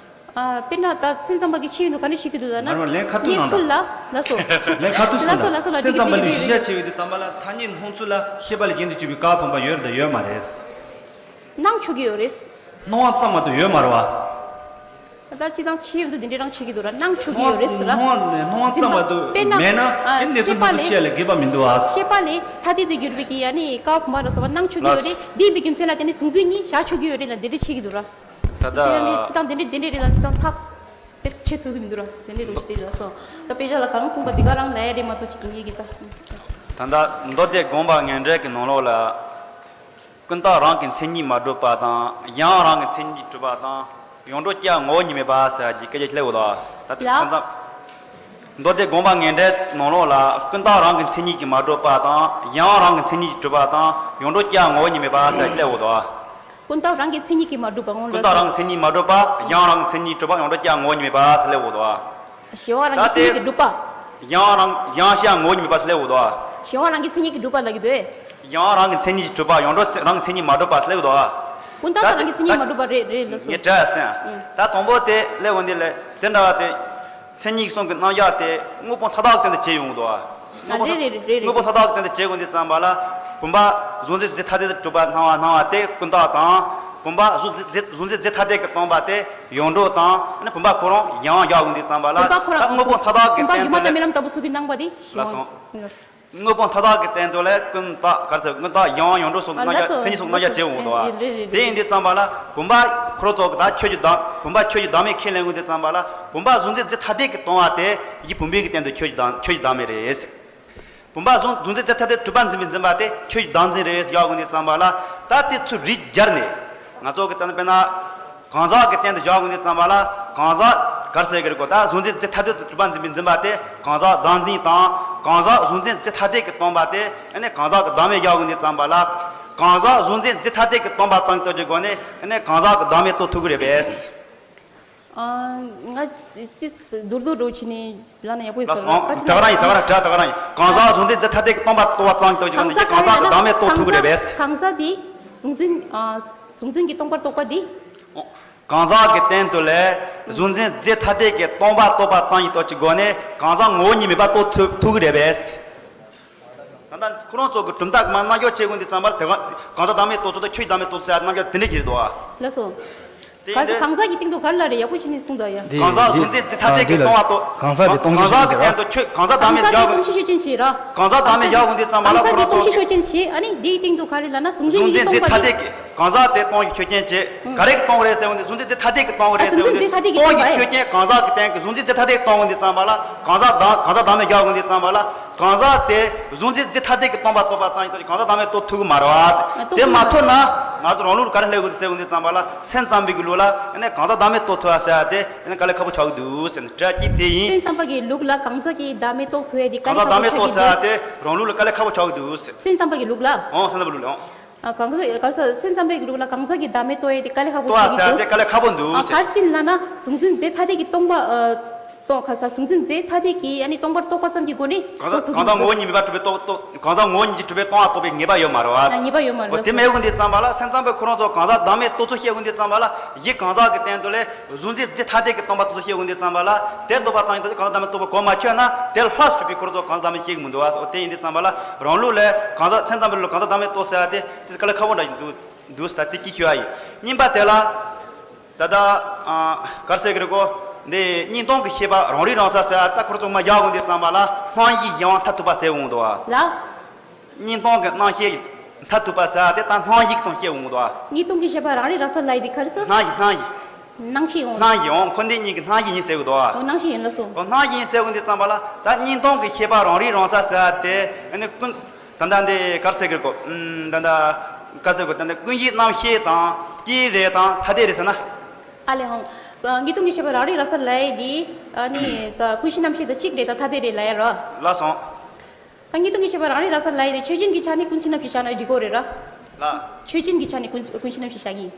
ཨ་དཔེར་ན་ད་སེམས་ཙམ་པ་གི་ཆེས་ཡོད་དུ་ག་འདྲ་ཤེས་ཀྱི་འདུག་ལབ་ན། མ་རེད་བ། ལན་ཁ་ཐུག་གནས་གནང་ཚུལ་ད། ལ་ལ་སོ། ལན་ཁ་ཐུག་ལ་སོ་ལ་སོ་ལ་སེམས་ཙམ་པ་ལུགས་གཞི་བཞག་བྱས་ཡོད་དུས་ཙམ་པ་ལ་ཐ་སྙད་སྣང་ཚུལ་ལ་ཤེས་པ་ལས་གཞན་དུ་གྱུར་པའི་ཀ་བ་བུམ་པ་ཡོད་རེད་ད་ཡོད་མ་རེད། སྣང་ཆོག་གི་ཡོད་རེད། སྣང་བ་ཙམ་མ་གཏོགས་ཡོད་མ་རེད་བ། ད་སྤྱིར་བཏང་ཆེས་ཡོད་དུ་འདི་འདྲའི་རང་བྱེད་ཀྱི་འདུག་ར། སྣང་ཆོག་གི་ཡོད་རེད་ཟེར་ར། སྣང་བ་སྣང་བ་ཙམ་མ་གཏོགས་འཛིན་པ་དཔེར་ན་མེད་ན་ཨ་ཨེ་གནས་ཤེས་ཚུལ་པ་མང་པོ་ལས་ཅི་ཡ་ལ་འགལ་བ་མི་འདུག་ཨ། ཤེས་པ་ལས་ཐ་དད་དུ་གྱུར་པའི་གི་ཡ་ནི་ཀ་བ་བུམ་པ་ལ་སོགས་པ་སྣང་ཆོག་གི་ཡོད་རེད། འདི་འདི་རྒྱུ་མཚན་ལ་བརྟེན་ནས་གཟུང་འཛིན་གཉིས་བཞག་ཆོག་གི་ཡོད་རེད་ལ་འདི་འདྲ་བྱེད་ཀྱི་འདུག་ར། ད་ལྟ་ཅི་དང་འདི་འདྲ་འདི་འདྲ་རེད་ལ་འདི་དང་ཐག་དེ་ཆེ་ཐུབ་ཀྱི་མི་འདུག་ར། འདི་འདྲ་རེད་ལ་སོ། ད་དཔེ་ཆ་ལ་གང་གསུངས་པ་འདི་ག་རང་ལ་ཡ་རེད་མ་གཏོགས་ཅི་དུ་ངེས་ཀྱི་ད། ད་ལྟ་མདོ་སྡེ་དགོངས་པ་ངེས་འགྲེལ་གྱི་ནང་ལོགས་ལ། ཀུན་བརྟགས་རང་གི་མཚན་ཉིད་མ་གྲུབ་པ་དང་ཡང་རང་གི་མཚན་ཉིད་གྲུབ་པ་དང་ཡོངས་གྲུབ་ཀྱང་ངོ་བོ་ཉིད་མེད་པ་ཟེར་གྱི་སྐད་ཆ་སླེབས་ཡོད་དོ། ད་ལྟ་ཡ། མཚན་ཙམ། མདོ་སྡེ་དགོངས་པ་ངེས་འགྲེལ་ནང་ལོགས་ལ་ཀུན་བརྟགས་རང་གི་མཚན་ཉིད་ཀྱིས་མ་གྲུབ་པ་དང་ཡང་རང་གི་མཚན་ཉིད་ཀྱིས་གྲུབ་པ་དང་ཡོངས་གྲུབ་ཀྱང་ངོ་བོ་ཉིད་མེད་པ་ཟེར་གྱི་སླེབས་ཡོད་དོ། ཀུན་བརྟགས་རང་གི་མཚན་ཉིད་ཀྱིས་མ་གྲུབ་པ་ངོ་ཀུན་བརྟགས་རང་གི་མཚན་ཉིད་མ་གྲུབ་པ་ཡང་རང་གི་མཚན་ཉིད་གྲུབ་པ་ཡོངས་གྲུབ་ཀྱང་ངོ་བོ་ཉིད་མེད་པ་ཟེར་སླེབས་ཡོད་དོ། གཞན་དབང་རང་གི་མཚན་ཉིད་ཀྱིས་གྲུབ་པ། ཡང་རང་ཡང་ཤེས་ངོ་བོ་ཉིད་མེད་པ་ཟེར་སླེབས་ཡོད་དོ། གཞན་དབང་རང་གི་མཚན་ཉིད་ཀྱིས་གྲུབ་པ་ལབ་ཀྱི་འདུག་ཨེ། ཡང་རང་གི་མཚན་ཉིད་ཀྱིས་གྲུབ་པ་ཡང་འགྲོ་རང་གི་མཚན་ཉིད་མ་གྲུབ་པ་ཟེར་སླེབས་ཀྱི་འདུག་ཨ། ཀུན་བརྟགས་ད་རང་གི་མཚན་ཉིད་མ་གྲུབ་པ་རེད་རེད་ལགས་སོ། ངས་དྲན་ཟིན། ཨུམ། ད་དང་པོ་དེ་སླེབས་འོང་དེ་ལས་དེ་འདྲ་བ་དེ། མཚན་ཉིད་གསུམ་གྱི་རྣམ་གཞག་དེ་དངོས་པོ་མཐའ་དག་གི་སྟེང་དུ་བྱས་ཡོང་གི་འདུག་ཨ། ཨ་རེད་རེད་རེད་རེད། དངོས་པོ་མཐའ་དག་གི་སྟེང་དུ་བྱས་ཡོང་དུས་ཙམ་པ་ལ། བུམ་པ་གཟུང་འཛིན་རྫས་ཐ་དད་དུ་གྲུབ་པ་སྣང་བ་སྣང་བ་དེ་ཀུན་བརྟགས་དང་། བུམ་པ་གཟུང་འཛིན་རྫས་གཟུང་འཛིན་རྫས་ཐ་དད་ཀྱིས་སྟོང་པ་དེ་ཡོངས་གྲུབ་དང་། ཨ་ནི་བུམ་པ་ཁོ་རང་ཡང་བཞག་ཡོང་དུས་ཙམ་པ་ལ། བུམ་པ་ཁོ་རང་ད་དངོས་པོ་མཐའ་དག་གི་བུམ་པ་སྟེང་སྒྱུ་མ་དང་དུ་རྨི་ལམ་ལྟ་བུ་སོགས་ཀྱི་སྣང་བ་དེ་ལགས་སོ། ཞི་བ། དངོས་པོ་མཐའ་དག་གི་སྟེང་དུ་ལས་ཀུན་བརྟགས་ག་རེ་ཟེར་ཀུན་བརྟགས་ཡང་ཡོངས་གྲུབ་སོགས་ཀྱི་ཨ་རྣམ་གཞག་ལགས་སོ་མཚན་ཉིད་སོགས་རྣམ་གཞག་ལགས་སོ་བྱས་ཡོང་གི་འདུག་བ། ཨེ་རེད་རེད་དེ་རེད། ཡིན་དུས་ཙམ་པ་ལ་བུམ་པ་ཁོ་རང་ཚོ་གི་ད་ཆོས་ཀྱི་བདག་བུམ་པ་ཆོས་ཀྱི་བདག་མེད་ཁས་ལེན་ཡོང་དུས་ཙམ་པ་ལ་བུམ་པ་གཟུང་འཛིན་རྫས་ཐ་དད་ཀྱིས་སྟོང་བ་དེ་གཞི་བུམ་པའི་གི་སྟེང་དུ་ཆོས་ཀྱི་བདག་ཆོས་ཀྱི་བདག་མེད་རེད། བུམ་པ་གཟུང་གཟུང་འཛིན་རྫས་ཐ་དད་གྲུབ་པར་འཛིན་པའི་འཛིན་པ་དེ་ཆོས་ཀྱི་བདག་འཛིན་རེད་ཡག་ཡོང་དུས་ཙམ་པ་ལ་ད་དེ་ཚུར་རིགས་སྦྱར་ནས་ང་ཚོ་གི་ད་ནི་དཔེར་ན། གང་ཟག་གི་སྟེང་དུ་བཞག་ཡོང་དུས་ཙམ་པ་ལ་གང་ཟག་ག་རེ་ཟེར་གྱི་རེད་གོ་ད་གཟུང་འཛིན་རྫས་ཐ་དད་དུ་གྲུབ་པར་འཛིན་པའི་འཛིན་པ་དེ་གང་ཟག་བདག་འཛིན་དང་གང་ཟག་གཟུང་འཛིན་རྫས་ཐ་དད་ཀྱིས་སྟོང་པ་དེ་ཨ་ནི་གང་ཟག་གི་བདག་མེད་བཞག་ཡོང་དུས་ཙམ་པ་ལ་གང་ཟག་གཟུང་འཛིན་རྫས་ཐ་དད་ཀྱིས་སྟོང་པ་ཙམ་གྱི་སྟོབས་ཀྱི་སྒོ་ནས་ཨ་ནི་གང་ཟག་གི་བདག་མེད་རྟོགས་ཐུབ་ཀྱི་རེད་པས། ཨ། ང་ཅིག་མདོར་བསྡུས་འདྲ་བྱས་ནས་ལབ་ན་ཡག་པོ་ཡོད་ལགས་ས་སོ། རེད་ད་ཅི་ད་ག་རང་ཡིན་ད་ག་རང་ད་ག་རང་ཡིན་གང་ཟག་གཟུང་འཛིན་རྫས་ཐ་དད་ཀྱིས་སྟོང་པ་རྟོགས་པ་ཙམ་གྱི་སྟོབས་ཀྱི་སྒོ་ནས་གང་ཟག་གང་ཟག་གི་བདག་མེད་རྟོགས་ཐུབ་ཀྱི་རེད་པས། གང་ཟག་དེ་གཟུང་འཛིན་ཨ། གཟུང་འཛིན་གྱིས་སྟོང་པར་རྟོགས་པ་འདི། གང་ཟག་གི་སྟེང་དུ་ལས་གཟུང་འཛིན་རྫས་ཐ་དད་ཀྱིས་སྟོང་པར་རྟོགས་པ་ཙམ་གྱི་སྟོབས་ཀྱི་སྒོ་ནས་གང་ཟག་ངོ་བོ་ཉིད་མེད་པ་རྟོགས་ཐུབ་ཐུབ་ཀྱི་རེད་པས། ད་ལྟ་ཁོ་རང་ཚོ་གི་གྲུབ་མཐའ་མར་རྣམ་འཇོག་བྱེད་དགོས་འདི་ཙམ་པར་དེ་ག་གང་ཟག་བདག་མེད་རྟོགས་ཚུལ་དང་ཆོས་ཀྱི་བདག་མེད་རྟོགས་ཚུལ་རྣམ་འཇོག་དེ་འདྲ་ཅིག་རེད་དོ། ལགས་སོ། དེ་ག་ཡིན་ཚེ་དུས། གང་ཟག་གི་སྟེང་དུ་ག་རེ་ལབ་རེད་ཡག་པོ་བྱས་ནས་གསུངས་དང་ཡ། འདི་གང་ཟག་འདི་གཟུང་འཛིན་རྫས་ཐ་དད་ཀྱིས་སྟོང་བ་རྟོགས། གང་ཟག་གི་སྟེང་དུ་ཆོས་གང་ཟག་གི་སྟེང་དུ་ཆོས་གང་ཟག་བདག་མེད་བཞག་གང་ཟག་གི་སྟོང་ཆོས་ཆོས་ཅན་བྱས་ར། གང་ཟག་བདག་མེད་བཞག་འོང་དུས་ཙམ་པ་ལ་ཁོ་རང་ཚོ་གི་སྟོང་ཆོས་ཆོས་ཅན་བྱས་ཨ་ནི་འདིའི་སྟེང་དུ་ག་རེ་ལབ་ན་གཟུང་འཛིན་གཟུང་འཛིན་གྱིས་སྟོང་པ་རྫས་ཐ་དད་ཀྱིས་གང་ཟག་དེ་སྟོང་གི་ཆོས་ཅན་བྱས། ག་རེ་གིས་སྟོང་གི་རེད་ཟེར་འོང་དུས་གཟུང་འཛིན་རྫས་ཐ་དད་ཀྱིས་སྟོང་གི་རེད་ཟེར་འོང་དུས་སྟོང་གི་ཆོས་ཅན་གང་ཟག་གི་སྟེང་གི་གཟུང་འཛིན་རྫས་ཐ་དད་ཀྱིས་སྟོང་འོང་དུས་ཙམ་པ་ལ་གང་ཟག་བདག་གང་ཟག་བདག་མེད་བཞག་འོང་དུས་ཙམ་པ་ལ་གང་ཟག་དེ་གཟུང་འཛིན་རྫས་ཐ་དད་ཀྱིས་སྟོང་པ་རྟོགས་པ་ཙམ་ཡིན་ཏོ་གང་ཟག་བདག་མེད་རྟོགས་ཐུབ་ཀྱི་མ་རེད་བ། དེ་མ་ཐུབ་ན་ང་ཚོ་རང་ལུགས་ལ་ག་རེ་སླེབས་དགོས་ཟེར་འོང་དུས་ཙམ་པ་ལ་སེམས་ཙམ་པའི་གི་ལུགས་ལ་ཨ་ནི་གང་ཟག་བདག་མེད་རྟོགས་ཐུབ་པ་ཟེར་ཡ་དེ་ཨ་ནི་དཀའ་ལས་ཁག་པོ་ཆགས་ཀྱི་འདུག་ཟེར་ནས་སྒྲ་གཅིག་དེ་ཡིན། སེམས་ཙམ་པ་གི་ལུགས་ལ་གང་ཟག་གི་བདག་མེད་རྟོགས་ཐུབ་ཡ་དེ་དཀའ་ལས་ཁག་པོ་ཆགས་ཀྱི་འདུག་གང་ཟག་བདག་མེད་རྟོགས་ཟེར་ཡ་དེ་རང་ལུགས་ལ་དཀའ་ལས་ཁག་པོ་ཆགས་ཀྱི་འདུག་ཟེར། སེམས་ཙམ་པ་གི་ལུགས་ལ། ཨོ་སེམས་ཙམ་པའི་ལུགས་ལ་ཨོ། ཨ། གང་ཟག་ག་ས་སེམས་ཙམ་པའི་གི་ལུགས་ལ་གང་ཟག་གི་བདག་མེད་རྟོགས་ཡས་དེ་དཀའ་ལས་ཁག་པོ་རྟོགས་ཡས་དེ་དཀའ་ལས་ཁག་པོ་འདུག་ཨ། ཟེར། ག་རེ་བྱས་ན་ན་གཟུང་འཛིན་རྫས་ཐ་དད་ཀྱི་སྟོང་པ། ཨ། རྟོགས། ག་ས་གཟུང་འཛིན་རྫས་ཐ་དད་ཀྱི་ཨ་ནི་སྟོང་པར་རྟོགས་པ་ཙམ་གྱི་སྒོ་ནས་གང་ཟག་རྟོགས་ཐུབ་གང་ཟག་ཀྱི་ངོ་བོ་ཉིད་མེད་པར་གྲུབ་པའི་རྟོགས་རྟོགས། གང་ཟག་ངོ་བོ་ཉིད་ཀྱིས་གྲུབ་པའི་སྟོང་པ་རྟོགས་པའི་ངེས་པ་ཡོད་མ་རེད་བ། ཨ། ངེས་པ་ཡོད་མ་རེད། འོ་དེ་མེད་དགོས་དུས་ཙམ་པ་ལ་སེམས་ཙམ་པའི་ཁོ་རང་ཚོ་གང་ཟག་བདག་མེད་རྟོགས་ཚུལ་བཤད་དགོས་དུས་ཙམ་པ་ལ་གཞི་གང་ཟག་གི་སྟེང་དུ་ལས་གཟུང་འཛིན་རྫས་ཐ་དད་ཀྱི་སྟོང་པ་རྟོགས་ཚུལ་བཤད་དགོས་དུས་ཙམ་པ་ལ་དེ་རྟོགས་པ་དང་ཡིན་དུས་གང་ཟག་བདག་མེད་རྟོགས་པ་གོ་མ་ཆོད་ན་དེ་ལྷག་ཆུད་པའི་ཁོ་རང་ཚོ་གང་ཟག་བདག་མེད་བཤད་གི་མི་འདུག་བ། འོ་དེ་ཡིན་དུས་ཙམ་པ་ལ་རང་ལུགས་ལས་གང་ཟག་སེམས་ཙམ་པའི་ལུགས་གང་ཟག་བདག་མེད་རྟོགས་ཟེར་ཡ་དེ་དེ་དཀའ་ལས་ཁག་པོ་འདྲ་ཞིག་འདུག་འདུག་ཟེར་ད་དེ་གཅིག་ཞུ་ཡ་ཡིན། གཉིས་པ་དེ་ལ། ད་ལྟ། ཨ། ག་རེ་ཟེར་གི་རེད་གོ། འདི་གཉིས་སྟོང་གི་ཤེས་པ་རང་རིག་རང་གསལ་ཟེར་ཡ་ད་ཁོ་རང་ཚོ་མ་ཡག་གོ་འདི་ཙམ་པ་ལ་སྣང་ཡུལ་གཞན་དབང་མཐར་ཐུག་པ་ཟེར་འོང་འདུག་བ། ལ། གཉིས་སྟོང་གི་སྣང་ཤེས་མཐར་ཐུག་པ་ཟེར་ཡ་དེ་ད་སྣང་ཡུལ་དང་བཤད་འོང་འདུག་བ། གཉིས་སྟོང་གི་ཤེས་པ་རང་རིག་རང་གསལ་ལབ་ཡ་དེ་ག་རེ་ཟེར། སྣང་ཡུལ། སྣང་ཡུལ། སྣང་ཤེས་འོང་། སྣང་ཡུལ་འོང་། ཁོ་འདི་གཉིས་ཀྱི་སྣང་ཡུལ་ཡིན་ཟེར་གི་འདུག་བ། འོ། སྣང་ཤེས་ཡིན་ལ་སོ། འོ། སྣང་ཡུལ་ཡིན་ཟེར་གི་འདི་ཙམ་པ་ལ་ད་གཉིས་སྟོང་གི་ཤེས་པ་རང་རིག་རང་གསལ་ཟེར་ཡ་དེ་ཨ་ནི་ཀུན། ད་ལྟ་འདི་ག་རེ་ཟེར་གི་རེད་གོ། ཨུམ། ད་ལྟ་ག་རེ་ཟེར་གི་རེད་གོ། ད་ལྟ་ཀུན་གཞི་རྣམ་ཤེས་དང་སྐྱེ་རེད་དང་ཐ་དད་རེད་ཟེར་ན། ཨ་ལས་ཧང་། ཨ། གཉིས་སྟོང་གི་ཤེས་པ་རང་རིག་རང་གསལ་ལབ་ཡ་དེ། ཨ་ནི་ད་ཀུན་གཞི་རྣམ་ཤེས་དང་གཅིག་རེད་དང་ཐ་དད་རེད་ལབ་ཡ་རོ། ལགས་སོ། ད་གཉིས་སྟོང་གི་ཤེས་པ་རང་རིག་རང་གསལ་ལབ་ཡ་དེ་ཆོས་ཅན་གྱི་ཆ་ནས་ཀུན་གཞི་རྣམ་ཤེས་བཞག་ན་འགྲིག་གོ་རེད་ར། ལགས། ཆོས་ཅན་གྱི་ཆ་ནས་ཀུན་ཀུན་གཞི་རྣམ་ཤེས་བཞག་གི་ཡིན།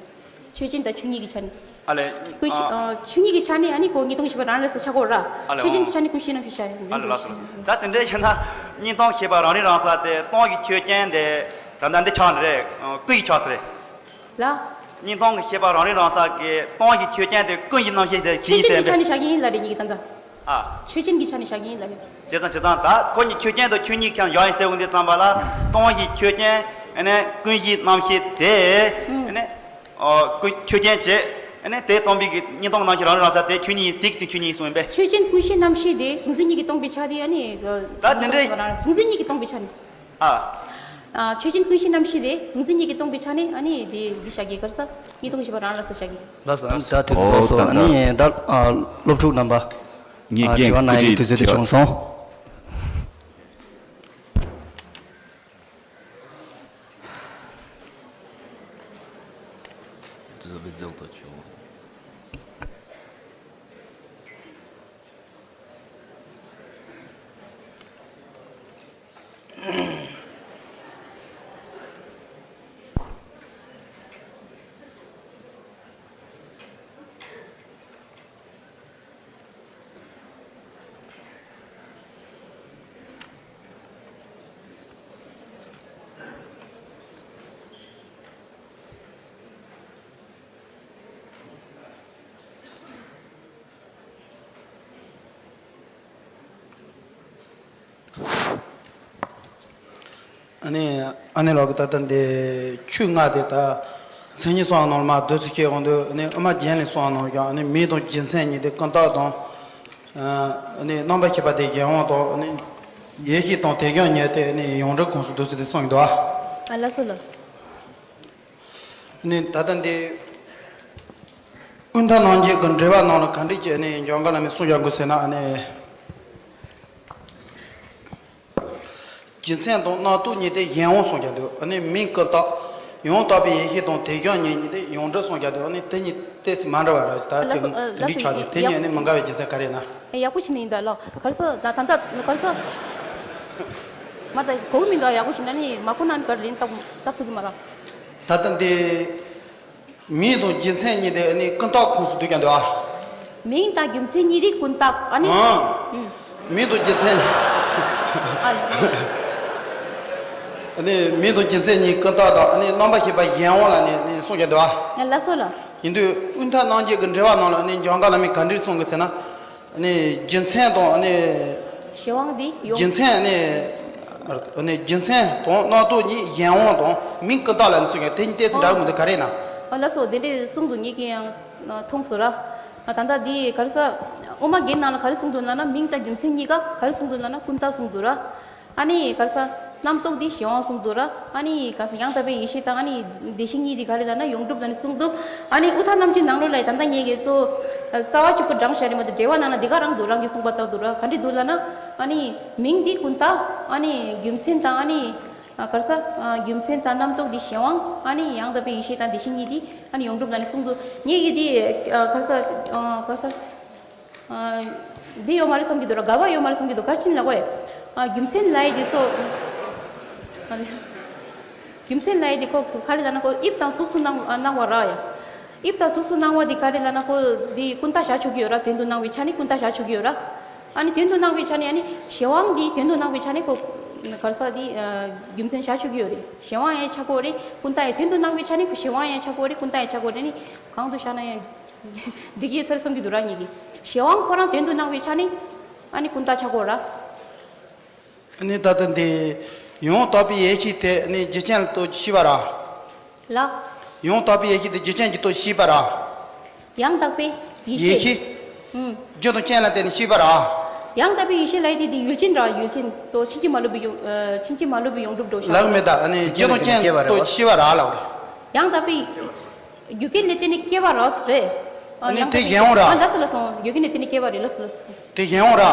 ཆོས་ཅན་དང་ཆོས་ཉིད་ཀྱི་ཆ་ནས། ཨ་ལས། ཀུན་གཞི། ཨ། ཨ། ཆོས་ཉིད་ཀྱི་ཆ་ནས་ཨ་ནི་ཁོ་གཉིས་སྟོང་གི་ཤེས་པ་རང་རིག་རང་གསལ་ཆགས་གོ་ར། ཨ་ལས། ཆོས་ཅན་གྱི་ཆ་ནས་ཀུན་གཞི་རྣམ་ཤེས་བཞག་ཡ་ཡིན། ཨ་ལས། ལགས་སོ། ད་དེ་འདྲ་བྱས་ན་གཉིས་སྟོང་ཤེས་པ་རང་རིག་རང་གསལ་དེ་སྟོང་གཞི་ཆོས་ཅན་དེ་ད་ལྟ་འདི་ཆགས་ནི་རེད། ཀུན་གཞི་ཆགས་ས་རེད། ལ། གཉིས་སྟོང་གི་ཤེས་པ་རང་རིག་རང་གསལ་གྱི་སྟོང་གཞི་ཆོས་ཅན་དེ་ཀུན་གཞི་རྣམ་ཤེས་དེ་ཆོས་ཅན་གྱི་ཆ་ནས་བཞག་གི་ཡིན་ལབ་རེད་ཉིད་ཀྱི་ད་ལྟ། ཨ། ཆོས་ཅན་གྱི་ཆ་ནས་བཞག་གི་ཡིན་ལབ་རེད། བྱས་ཙང་བྱས་ཙང་ད་ཁོ་གཉིས་ཆོས་ཅན་དང་ཆོས་ཉིད་ཀྱང་བཞག་ཡིན་ཟེར་འོང་དུས་ཙམ་པ་ལ་སྟོང་གཞི་ཆོས་ཅན་ཨ་ནི་ཀུན་གཞི་རྣམ་ཤེས་དེ་ཨ་ནི་ཨོ་ཀུན་ཆོས་ཅན་བྱས་ཨ་ནི་དེ་སྟོང་པའི་གི་གཉིས་སྟོང་རྣམ་ཤེས་རང་རིག་རང་གསལ་དེ་ཆོས་ཉིད་དེ་གི་ཆོས་ཉིད་ཡིན་གསུངས་ཡིན་པས། ཆོས་ཅན་ཀུན་གཞི་རྣམ་ཤེས་དེ་གཟུང་འཛིན་གཉིས་ཀྱིས་སྟོང་པའི་ཆ་དེ་ཨ་ནི། ད་དེ་འདྲའི། གཟུང་འཛིན་གཉིས་ཀྱིས་སྟོང་པའི་ཆ་ནས། ཨ། ཨ། ཆོས་ཅན་ཀུན་གཞི་རྣམ་ཤེས་དེ་གཟུང་འཛིན་གཉིས་ཀྱིས་སྟོང་པའི་ཆ་ནས་ཨ་ནི་དེ་འདི་བཞག་གི་ག་རེ་ཟེར། གཉིས་སྟོང་གི་ཤེས་པ་རང་རིག་རང་གསལ་བཞག་གི། ལགས་སོ། ཨ་ནི་ད་དུས་ཚོད་སོང་སོང་། ཨ་ནི་ད་ཨ་སློབ་ཕྲུག་རྣམ་པ། ངས་ཨ་རྒན་དྲི་བ་གནང་ཡའི་དུས་ཚོད་དེ་བྱུང་སོང་། ཨ་ནི་ཨ་ནི་ལགས་ཀྱིས་ད་ལྟ་འདི་ཆོས་ལྔ་དེ་ད་མཚན་ཉིད་གསུངས་པའི་ནང་ལ་མར་བསྡུས་ཏེ་བཤད་ཡོང་དུས་ཨ་ནི་དབུ་མ་རྒྱན་ལས་གསུངས་པའི་ནང་ལ་ཡང་ཨ་ནི་མིང་དང་རྒྱུ་མཚན་གཉིས་དེ་ཀུན་བཏགས་དང་། ཨ་ནི་རྣམ་པར་ཤེས་པ་དེ་གཞན་དབང་དང་། ཨ་ནི་ཡེ་ཤེས་དང་དེ་ཀྱང་ཉིད་དེ་ཨ་ནི་ཡོངས་གྲུབ་ཁོངས་སུ་འདུ་ཟེར་ཏེ་གསུངས་ཡོད་དོ། ཨ། ལགས་སོ་ལགས། ཨ་ནི་ད་ལྟ་འདི་ཀུན་བཏགས་རྣམ་འབྱེད་ཀྱི་འགྲེལ་པ་ནང་ལ་ག་འདྲ་ཅིག་ཨ་ནི་འཇམ་དཀར་བླ་མས་གསུངས་བཞག་གི་ཟེར་ན། ཨ་ནི་རྒྱུ་མཚན་དང་རྣམ་རྟོག་གཉིས་དེ་གཞན་དབང་གསུངས་བཞག་འདུག་ཨ་ནི་མིང་ཀུན་བཏགས། ཡང་དག་པའི་ཡེ་ཤེས་དང་དེ་ཀྱང་ཉིད་གཉིས་དེ་ཡོངས་གྲུབ་གསུངས་བཞག་འདུག་ཨ་ནི་དེ་གཉིས་ཏོག་ཙམ་མ་འདྲ་བ་རེད། ད་ཅིག་འདི་འདྲའི་ཆགས་ཏེ་དེ་གཉིས་ཨ་ནི་མི་འགལ་བའི་རྒྱུ་མཚན་ག་རེ་ཡིན་ན། ཡག་པོ་བྱས་ནས་ཡིན་ད་ལགས། ག་རེ་ཟེར་ད་ད་ལྟ་ག་རེ་ཟེར། མ་ད་གོ་གི་མི་འདུག་ཡག་པོ་བྱས་ན་ནི་མ་གོ་ན་ནི་ག་རེ་ལན་བཏབ་བཏབ་ཐུབ་ཀྱི་མ་རེད། ད་ལྟ་འདི། མིང་དང་རྒྱུ་མཚན་གཉིས་དེ་ནི་ཀུན་བཏགས་ཁོངས་སུ་འདུ་ཀྱང་འདུག་ཨ། མིང་དང་རྒྱུ་མཚན་གཉིས་དེ་ཀུན་བཏགས་ཨ་ནི། ཨང་། ཨུམ། མིང་དང་རྒྱུ་མཚན། ཨ་ནི། ཨ་ནི་མིང་དང་རྒྱུ་མཚན་གཉིས་ཀུན་བཏགས་དང་ཨ་ནི་རྣམ་པར་ཤེས་པ་གཞན་དབང་ལ་ནི་ནི་གསུངས་ཀྱང་འདུག་ཨ། ལགས་སོ་ལགས། ཡིན་དུས་ཀུན་བཏགས་རྣམ་འབྱེད་ཀྱི་འགྲེལ་པ་ནང་ལ་ནི་འཇམ་དཀར་བླ་མས་ག་འདྲ་གསུངས་ཀྱི་ཟེར་ན། ནི་རྒྱུ་མཚན་དང་ནི། གཞན་དབང་འདི་ཡོང་། རྒྱུ་མཚན་ནི། ནི་རྒྱུ་མཚན་དང་རྣམ་རྟོག་གཉིས་གཞན་དབང་དང་མིང་ཀུན་བཏགས་ལ་ནི་གསུངས་ཀྱང་དེ་གཉིས་ཏོག་ཙམ་འདྲ་གི་མི་འདུག་ག་རེ་ཡིན་ན། ཨ་ལགས་སོ། དེ་འདྲའི་གསུངས་འདུག་ངེད་ཀྱིས་ཡང་མཐོང་སོང་ར། ད་ལྟ་འདི་ག་རེ་ཟེར། དབུ་མ་རྒྱན་ནང་ལ་ག་རེ་གསུངས་འདུག་ལབ་ན་མིང་དང་རྒྱུ་མཚན་གཉིས་ཀ་ག་རེ་གསུངས་འདུག་ལབ་ན་ཀུན་བཏགས་གསུངས་འདུག་ར། ཨ་ནི་ག་རེ་ཟེར། རྣམ་རྟོག་འདི་གཞན་དབང་གསུངས་འདུག་ར། ཨ་ནི་ག་རེ་ཟེར། ཡང་དག་པའི་ཡེ་ཤེས་དང་ཨ་ནི་བདེ་གཤེགས་གཉིས་འདི་ག་རེ་ལབ་ན་ཡོངས་གྲུབ་ལ་ནི་གསུངས་འདུག་ཨ་ནི་དབུ་མཐའ་རྣམ་འབྱེད་ནང་ལོགས་ལ་ད་ལྟ་ངེད་ཀྱིས་གཙོ་རྩ་བ་གཅིག་པུ་བགྲངས་བཞག་རེད་མ་གཏོགས་འགྲེལ་པ་ནང་ལ་འདི་ག་རང་འདུག་རང་གིས་གསུངས་པ་ལྟར་འདུག་ར། ག་འདྲ་འདུག་ལབ་ན། ཨ་ནི་མིང་འདི་ཀུན་བཏགས། ཨ་ནི་རྒྱུ་མཚན་དང་ཨ་ནི་ག་རེ་ཟེར། རྒྱུ་མཚན་དང་རྣམ་རྟོག་འདི་གཞན་དབང་། ཨ་ནི་ཡང་དག་པའི་ཡེ་ཤེས་དང་བདེ་གཤེགས་གཉིས་འདི་ཨ་ནི་ཡོངས་གྲུབ་ལ་ནི་གསུངས་འདུག་ངེད་ཀྱིས་འདི་ག་རེ་ཟེར། ག་རེ་ཟེར། ཨ། འདི་ཡོད་མ་རེད་བསམ་གྱི་འདུག་ར། འགལ་བ་ཡོད་མ་རེད་བསམ་གྱི་འདུག་ག་རེ་བྱས་ནས་ལབ་དགོས། ཨ། རྒྱུ་མཚན་ལབ་ཡས་དེ་ཚོ། ཨ་ནི། རྒྱུ་མཚན་ལབ་ཡས་དེ་ཁོ་ག་རེ་ལབ་ན་ཁོ་དབྱིབས་དང་གཟུགས་སུ་སྣང་སྣང་བ་ར་ཡ། དབྱིབས་དང་གཟུགས་སུ་སྣང་བ་དེ་ག་རེ་ལབ་ན་ཁོ་དེ་ཀུན་བརྟགས་བཞག་ཆོག་གི་ཡོད་ར། དོན་དུ་སྣང་བའི་ཆ་ནས་ཀུན་བརྟགས་བཞག་ཆོག་གི་ཡོད་ར། ཨ་ནི་དོན་དུ་སྣང་བའི་ཆ་ནས་ཨ་ནི་གཞན་དབང་དེ་དོན་དུ་སྣང་བའི་ཆ་ནས་ཁོ་ག་རེ་ཟེར་དེ་རྒྱུ་མཚན་བཞག་ཆོག་གི་ཡོད་རེད། གཞན་དབང་ཡང་ཆགས་ཀྱི་ཡོད་རེད། ཀུན་བརྟགས་ཡང་དོན་དུ་སྣང་བའི་ཆ་ནས་ཁོ་གཞན་དབང་ཡང་ཆགས་ཀྱི་ཡོད་རེད། ཀུན་བརྟགས་ཡང་ཆགས་ཀྱི་ཡོད་རེད། ཨ་ནི་གང་དུ་བཞག་ན་ཡང་འགྲིག་གི་ཚར་བསམ་གྱི་འདུག་ར། ཉིད་ཀྱི་གཞན་དབང་ཁོ་རང་དོན་དུ་སྣང་བའི་ཆ་ནས་ཨ་ནི་ཀུན་བརྟགས་ཆགས་ཀྱི་ཡོད་ར། ཨ་ནི་ད་ལྟ་འདི་ཡང་དག་པའི་ཡེ་ཤེས་དེ་ནི་རྒྱུ་རྐྱེན་ལ་ལྟོས་ཤེས་པ་ར། ལ། ཡང་དག་པའི་ཡེ་ཤེས་དེ་རྒྱུ་རྐྱེན་གྱིས་ལྟོས་ཤེས་པ་ར། ཡང་དག་པའི་ཡེ་ཤེས། ཡེ་ཤེས། ཨུམ། རྒྱུ་དང་རྐྱེན་ལ་བརྟེན་ནས་ཤེས་པ་ར། ཡང་དག་པའི་ཡེ་ཤེས་ལ་ཡི་དེ་དེ་ཡུལ་ཅན་ར། ཡུལ་ཅན་དོ་ཕྱིན་ཅི་མ་ལོག་པའི་ཡོངས་ཨ་ཕྱིན་ཅི་མ་ལོག་པའི་ཡོངས་གྲུབ་འགྲོ་ཤག་ལག་མེད་ད། ཨ་ནི་རྒྱུ་དང་རྐྱེན་ལ་ལྟོས་ཤེས་པ་ར་ལ། ཡང་དག་པའི་རྒྱུ་རྐྱེན་ལ་བརྟེན་ནས་སྐྱེ་བ་ར་རེད། ཨ་ནི་ཡང་དག་པའི་དེ་གཞན་དབང་ར། ཨ་ལགས་སོ་ལགས་སོ། རྒྱུ་རྐྱེན་ལ་བརྟེན་ནས་སྐྱེ་བ་རེད། ལགས་སོ་ལགས་སོ། དེ་གཞན་དབང་ར།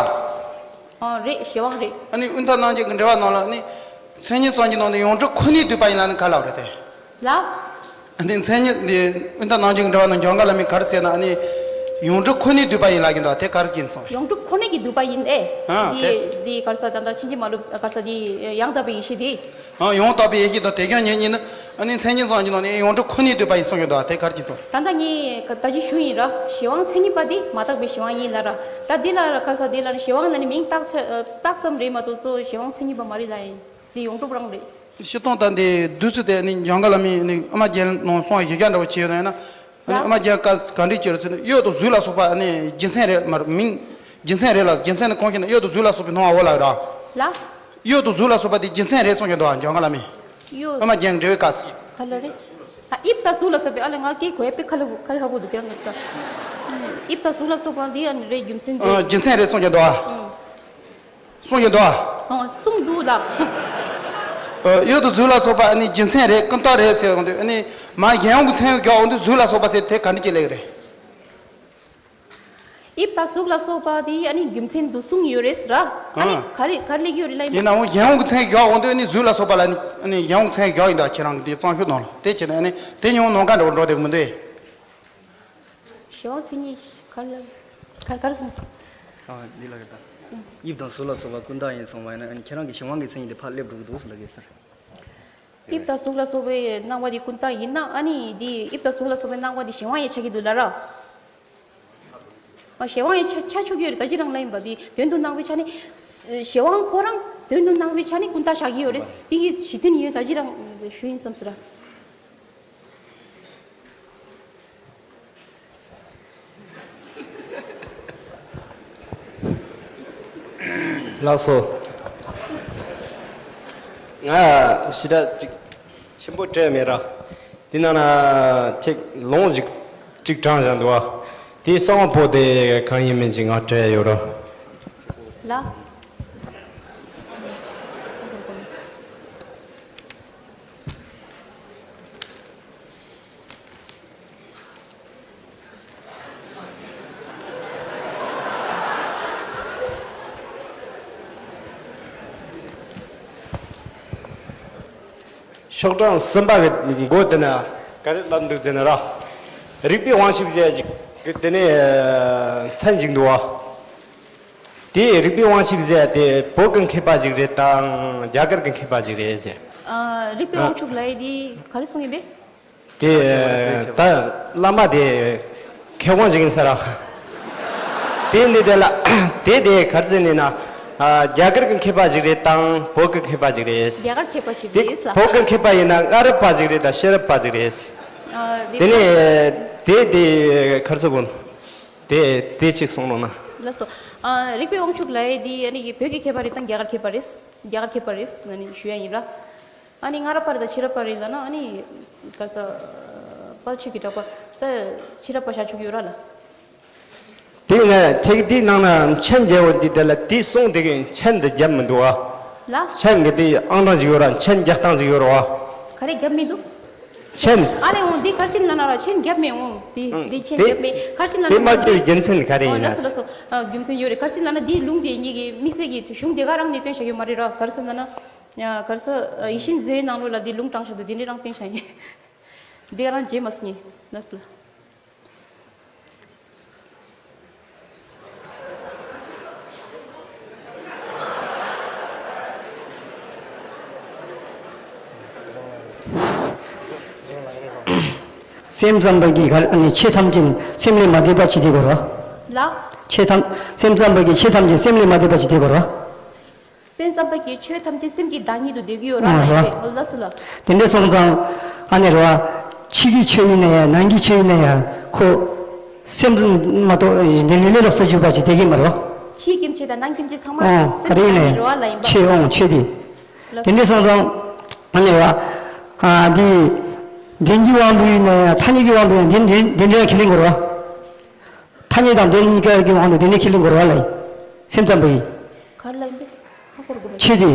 ཨ་རེད། གཞན་དབང་རེད། ཨ་ནི་དབུས་མཐའ་སྣང་བརྒྱད་ཀྱི་འགྲེལ་པ་ནང་ལ་ནི་མཚན་ཉིད་གསུམ་གྱི་ནང་དུ་ཡོངས་གྲུབ་ཁོ་ནས་བསྡུས་པ་ཡིན་ལབ་ནི་ག་ལབ་རེད་དེ། ལ། ཨ་ནི་མཚན་ཉིད་འདི་དབུས་མཐའ་སྣང་བརྒྱད་ཀྱི་འགྲེལ་པ་ནང་འཇམ་དཀར་བླ་མས་ག་རེ་ཟེར་ན། ཨ་ནི་ཡོངས་གྲུབ་ཁོ་ནས་བསྡུས་པ་ཡིན་ལབ་ཀྱི་འདུག་དེ་ག་རེ་ཡིན་སོང་། ཡོངས་གྲུབ་ཁོ་ནས་ཀྱིས་བསྡུས་པ་ཡིན་ཨེ། ཨ་དེ་དེ་ག་རེ་ཟེར་ད་ལྟ་ཕྱིན་ཅི་མ་ལོག་ག་རེ་ཟེར་དེ་ཡང་དག་པའི་ཡེ་ཤེས་དེ། ཨ་ཡང་དག་པའི་ཡེ་ཤེས་དང་དེ་ཀྱང་ཉིད་གཉིས་ནི་ཨ་ནི་མཚན་ཉིད་གསུམ་གྱི་ནང་ནས་ཡོངས་གྲུབ་ཁོ་ནས་བསྡུས་པ་ཡིན་གསུང་གི་འདུག་དེ་ག་རེ་ཡིན་སོང་། ད་ལྟ་ངས་ད་ཅི་ཞུ་ཡིན་ར། གཞན་དབང་མཚན་ཉིད་པ་དེ་མ་དག་པའི་གཞན་དབང་ཡིན་ལབ་ར། ད་དེ་ལ་ག་རེ་ཟེར་དེ་ལ་གཞན་དབང་ལ་ནི་མིང་བཏགས་ཆ་བཏགས་ཙམ་རེད་མ་གཏོགས་གཙོ་བོ་གཞན་དབང་མཚན་ཉིད་པ་མ་རེད་ལབ་ཡིན། དེ་ཡོངས་གྲུབ་རང་རེད། སྤྱིར་བཏང་ད་འདི་བསྡུས་ཚུལ་དེ་ནི་འཇམ་དཀར་བླ་མས་ནི་ཨ་མ་རྒྱན་ནང་གསུངས་པ་གཞི་རྒྱ་འདྲ་བོ་བྱས་ཡོད་ན་ཡང་ན། ཨ་ནི་ཨ་མ་རྒྱན་བཀའ་ག་འདྲས་བྱས་རེད་ཟེར་ན། གཡོ་དང་གཟུགས་ལ་སོགས་པ་ནི་རྒྱུ་མཚན་རེད་མ་རེད། མིང་རྒྱུ་མཚན་རེད་ལ། རྒྱུ་མཚན་ནི་གང་ཞེ་ན་གཡོ་དང་གཟུགས་ལ་སོགས་པའི་སྣང་བ་འོ་ལ་ར། ལ། གཡོ་དང་གཟུགས་ལ་སོགས་པ་དེ་རྒྱུ་མཚན་རེད་གསུངས་ཀྱི་འདུག་འཇམ་དཀར་བླ་མས། གཡོ། ཨ་མ་རྒྱན་འགྲེལ་བའི་སྐབས་སུ། ག་ལ་རེད། ཨ་དབྱིབས་དང་གཟུགས་ལ་སོགས་པའི་ཨ་ལ་ང་སྐད་གོ་ཡ་དཔེ་ཁ་ལ་ཁ་ལ་ཧ་གོ་འདུག་ཁྱེད་རང་གི་ད། དབྱིབས་དང་གཟུགས་ལ་སོགས་པ་འདི་ཨ་ནི་རེད། རྒྱུ་མཚན་དེ། ཨ་རྒྱུ་མཚན་རེད་གསུངས་ཀྱི་འདུག་ཨ། གསུངས་ཀྱི་འདུག་ཨ། ཨོ་གསུངས་འདུག་ལགས། ཨ་གཡོ་དང་གཟུགས་ལ་སོགས་པ་ཨ་ནི་རྒྱུ་མཚན་རེད། ཀུན་བརྟགས་རེད་ཟེར་འོང་དུས་ཨ་ནི་མ་རྒྱལ་ཡོངས་ཀྱི་མཚན་ཉིད་རྒྱག་འོང་དུས་གཟུགས་ལ་སོགས་པ་ཟེར་དེ་ག་འདྲ་ཅིག་ལེགས་རེད། དབྱིབས་དང་གཟུགས་ལ་སོགས་པ་དེ་ཨ་ནི་རྒྱུ་མཚན་དུ་གསུངས་ཡོད་རེད་ཟེར། ཨ་ནི་ཨ་ག་རེ་ག་རེ་ལེགས་ཡོད་རེད་ལབ་ཡིན། ཡིན་ནའང་རྒྱལ་ཡོངས་ཀྱི་མཚན་ཉིད་རྒྱག་འོང་དུས་ཨ་ནི་གཟུགས་ལ་སོགས་པ་ལ་ཨ་ནི་ཨ་ནི་རྒྱལ་ཡོངས་ཀྱི་མཚན་ཉིད་རྒྱག་ཡིན་ད། ཁྱེད་རང་གི་དེ་གཙང་ཤོད་ནང་ལ་དེ་བྱས་ན་ཨ་ནི་དེ་ཉུང་ནོར་འགའ་འདྲ་བོ་འགྲོ་བསྡད་ཀྱི་མི་འདུག་ཨེ། གཞན་དབང་མཚན་ཉིད་ག་ལ་ག་ག་རེ་གསུངས་སོང་། ཨ་འདི་ལ་གི་ད། དབྱིབས་དང་གཟུགས་ལ་སོགས་པ་ཀུན་བརྟགས་ཡིན་གསུངས་པ་ཡིན་ན་ཨ་ནི་ཁྱེད་རང་གི་གཞན་དབང་གི་མཚན་ཉིད་དེ་ཕར་སླེབས་འགྲོ་གི་འདུག་ཟེར་ལབ་ཀྱི་ཟེར། དབྱིབས་དང་གཟུགས་ལ་སོགས་པའི་སྣང་བ་དེ་ཀུན་བརྟགས་ཡིན་ན་ཨ་ནི་དེ་དབྱིབས་དང་གཟུགས་ལ་སོགས་པའི་སྣང་བ་དེ་གཞན་དབང་ཡང་ཆགས་ཀྱི་འདུག་ལ་ར། ཨ་གཞན་དབང་ཡང་ཆ་ཆ་ཆོག་གི་ཡོད་རེད། ད་ཅི་རང་ལ་ཡིན་པ་དེ་དོན་དུ་སྣང་བའི་ཆ་ནས་གཞན་དབང་ཁོ་རང་དོན་དུ་སྣང་བའི་ཆ་ནས་ཀུན་བརྟགས་བཞག་གི་ཡོད་རེད། དེ་གི་གཞི་མཐུན་ཡིན། ད་ཅི་རང་ཞུ་ཡིན་བསམ་ཟེར་ར། ལགས་སོ། ང་ཞེ་དྲག་ཅིག་ཆེན་པོ་སྤྲད་མེད་ར། དེ་ནང་ན་ཁྱེད་ལུང་ཞིག་ཅིག་དྲངས་བཞག་འདུག་བ། དེའི་གསང་བ་པོ་དེ་གང་ཡིན་མིན་ཅིག་ང་སྤྲད་ཡོད་ར། ལ། ཤོག་གྲངས་གསུམ་པ་གི་མགོ་དེ་ན་ག་རེ་ལབ་འདུག་ཟེར་ན་ར། རིགས་པའི་དབང་ཕྱུག་ཟེར་ཅིག་དེ་ནས་མཚན་ཅིག་འདུག་བ། དེ་རིགས་པའི་དབང་ཕྱུག་ཟེར་དེ་བོད་ཀྱི་མཁས་པ་ཅིག་རེད་དམ་རྒྱ་གར་གྱི་མཁས་པ་ཅིག་རེད་ཟེར། ཨ་རིགས་པའི་དབང་ཕྱུག་ལབ་ཡས་དེ་ག་རེ་གསུང་གི་ཡིན་པས། དེ་ད་བླ་མ་དེ་མཁས་དབང་ཞིག་ཡིན་ས་ར། དེ་འདི་དེ་ལ་དེ་དེ་ག་རེ་ཟེར་ནི་ན། ཨ་རྒྱ་གར་གྱི་མཁས་པ་ཞིག་རེད་དམ་བོད་ཀྱི་མཁས་པ་ཞིག་རེད། རྒྱ་གར་མཁས་པ་ཞིག་དེ་རེད་ལ། བོད་ཀྱི་མཁས་པ་ཡིན་ན་སྔ་རབས་པ་ཞིག་རེད་དམ་ཤེས་རབ་པ་ཞིག་རེད། ཨ་དེ་དེ་ནས་དེ་དེ་ག་རེ་ཟེར་དགོས་ནོ། དེ་དེ་ཅིག་གསུངས་ནོ་ན། ལགས་སོ། ཨ་རིགས་པའི་དབང་ཕྱུག་ལབ་ཡས་དེ་ཨ་ནི་བོད་ཀྱི་མཁས་པ་རེད་དམ་རྒྱ་གར་མཁས་པ་རེད། རྒྱ་གར་མཁས་པ་རེད་ཟེར་ནས་ཞུ་ཡ་ཡིན་ར། ཨ་ནི་སྔ་རབས་པ་རེད་དམ་ཕྱི་རབས་པ་རེད་ལབ་ན་ཨ་ནི་ག་ས་དཔལ་ཆོས་ཀྱི་གྲགས་པ་ད་ཕྱི་རབས་པ་བཞག་ཆོག་གི་ཡོད་ར་ལ། དེ་ནས་ཁྱེད་ཀྱི་དེའི་ནང་ན་མཆན་རྒྱག་འོ་དེ་དེ་ལ་དེའི་གསུང་དེ་གི་མཆན་དེ་རྒྱབ་མི་འདུག་བ། ལ། མཆན་གི་དེ་ཨང་གྲངས་ཅིག་ཡོད་ར། མཆན་རྒྱག་སྟངས་ཅིག་ཡོད་ར་བ། ག་རེ་རྒྱབ་མི་འདུག་མཆན། ཨ་ལས་འོང་འདི་ག་རེ་བྱས་ལབ་ན་ར་མཆན་རྒྱབ་མེད་འོང་། དེ་ཨང་། དེ་མཆན་དེ་རྒྱབ་མེད། ག་རེ་བྱས་ལབ་ན་དེ་མ་རྒྱབ་རྒྱུ་མཚན་ག་རེ་ཨོ་ཡིན་ན། ལགས་སོ་ལགས་སོ། ཨ་རྒྱུ་མཚན་ཡོད་རེད། ག་རེ་བྱས་ལབ་ན་འདིའི་ལུང་དེ་ངེད་ཀྱི་དམིགས་བསལ་གྱི་གཞུང་དེ་ག་རང་ནས་བཏོན་བཞག་ཡོད་མ་རེད་ར། ག་རེ་ཟེར་ལབ་ན། ཡ་ག་རེ་ཟེར་ཡིད་བཞིན་མཛོད་ནང་ལོགས་ལ་འདི་ལུང་དྲངས་བཞག་འདུག་དེ་འདྲས་རང་བཏོན་བཞག་ཡིན། འདི་ག་རང་བརྗེད་མ་སོང་ངས། ལགས་སོ་ལགས། སེམས་ཙམ་པ་གིས་ག་ཨ་ནི་ཆོས་ཐམས་ཅད་སེམས་ལས་མ་འདས་པ་ཅིག་དེ་དགོས་རེད་བ། ལ། ཆོས་ཐམས་སེམས་ཙམ་པ་གིས་ཆོས་ཐམས་ཅད་སེམས་ལས་མ་འདས་པ་ཅིག་དེ་དགོས་རེད་བ། སེམས་ཙམ་པ་གིས་ཆོས་ཐམས་ཅད་སེམས་ཀྱི་བདག་ཉིད་དུ་བསྡད་ཀྱི་ཡོད་ར། ཨ་ལ་ཡིན་ར། པས་ལ་སི་ལ། དེ་འདྲ་སོང་ཙང་ཨ་ནི་རེད་བ། ཕྱི་གི་ཆོས་ཡིན་ན་ཡང་ནང་གི་ཆོས་ཡིན་ན་ཡང་ཁོ་སེམས་ཙམ་མ་གཏོགས་དེ་ནི་ལས་ལོགས་སུ་གྱུར་པ་ཅིག་དེ་གི་མ་རེད་བ། ཕྱིའི་ཁྱིམ་ཆས་དང་ནང་ཁྱིམ་ཆས་ཚང་མ་ཨོ་ག་སེམས་རེ་ཡིན་ཀྱི་ནའི་རེད་བ་ལ་ཡིན་པ། ཆོས་ཨོང་ཆོས་དེ། ལ། དེ་འདྲ་སོང་ཙང་ཨ་ནི་རེད་བ། ཨ་འདི་བདེན་གྱི་དབང་དུ་ཡིན་ན་ཡང་ཐ་སྙད་ཀྱི་དབང་དུ་ཡང་དེ་འདྲ་དེ་འདྲ་ཁས་ལེན་དགོས་རེད་བ། ཐ་སྙད་དང་བདེན་གཉིས་ཀ་གི་དབང་དུ་དེ་ནས་ཁས་ལེན་དགོས་རེད་བ་ལ། སེམས་ཙམ་པ་ཡིས། ག་རེ་ལ་ཡིན་པས། ཧ་གོ་རུ་གོ་མེད། ཆོས་དེ།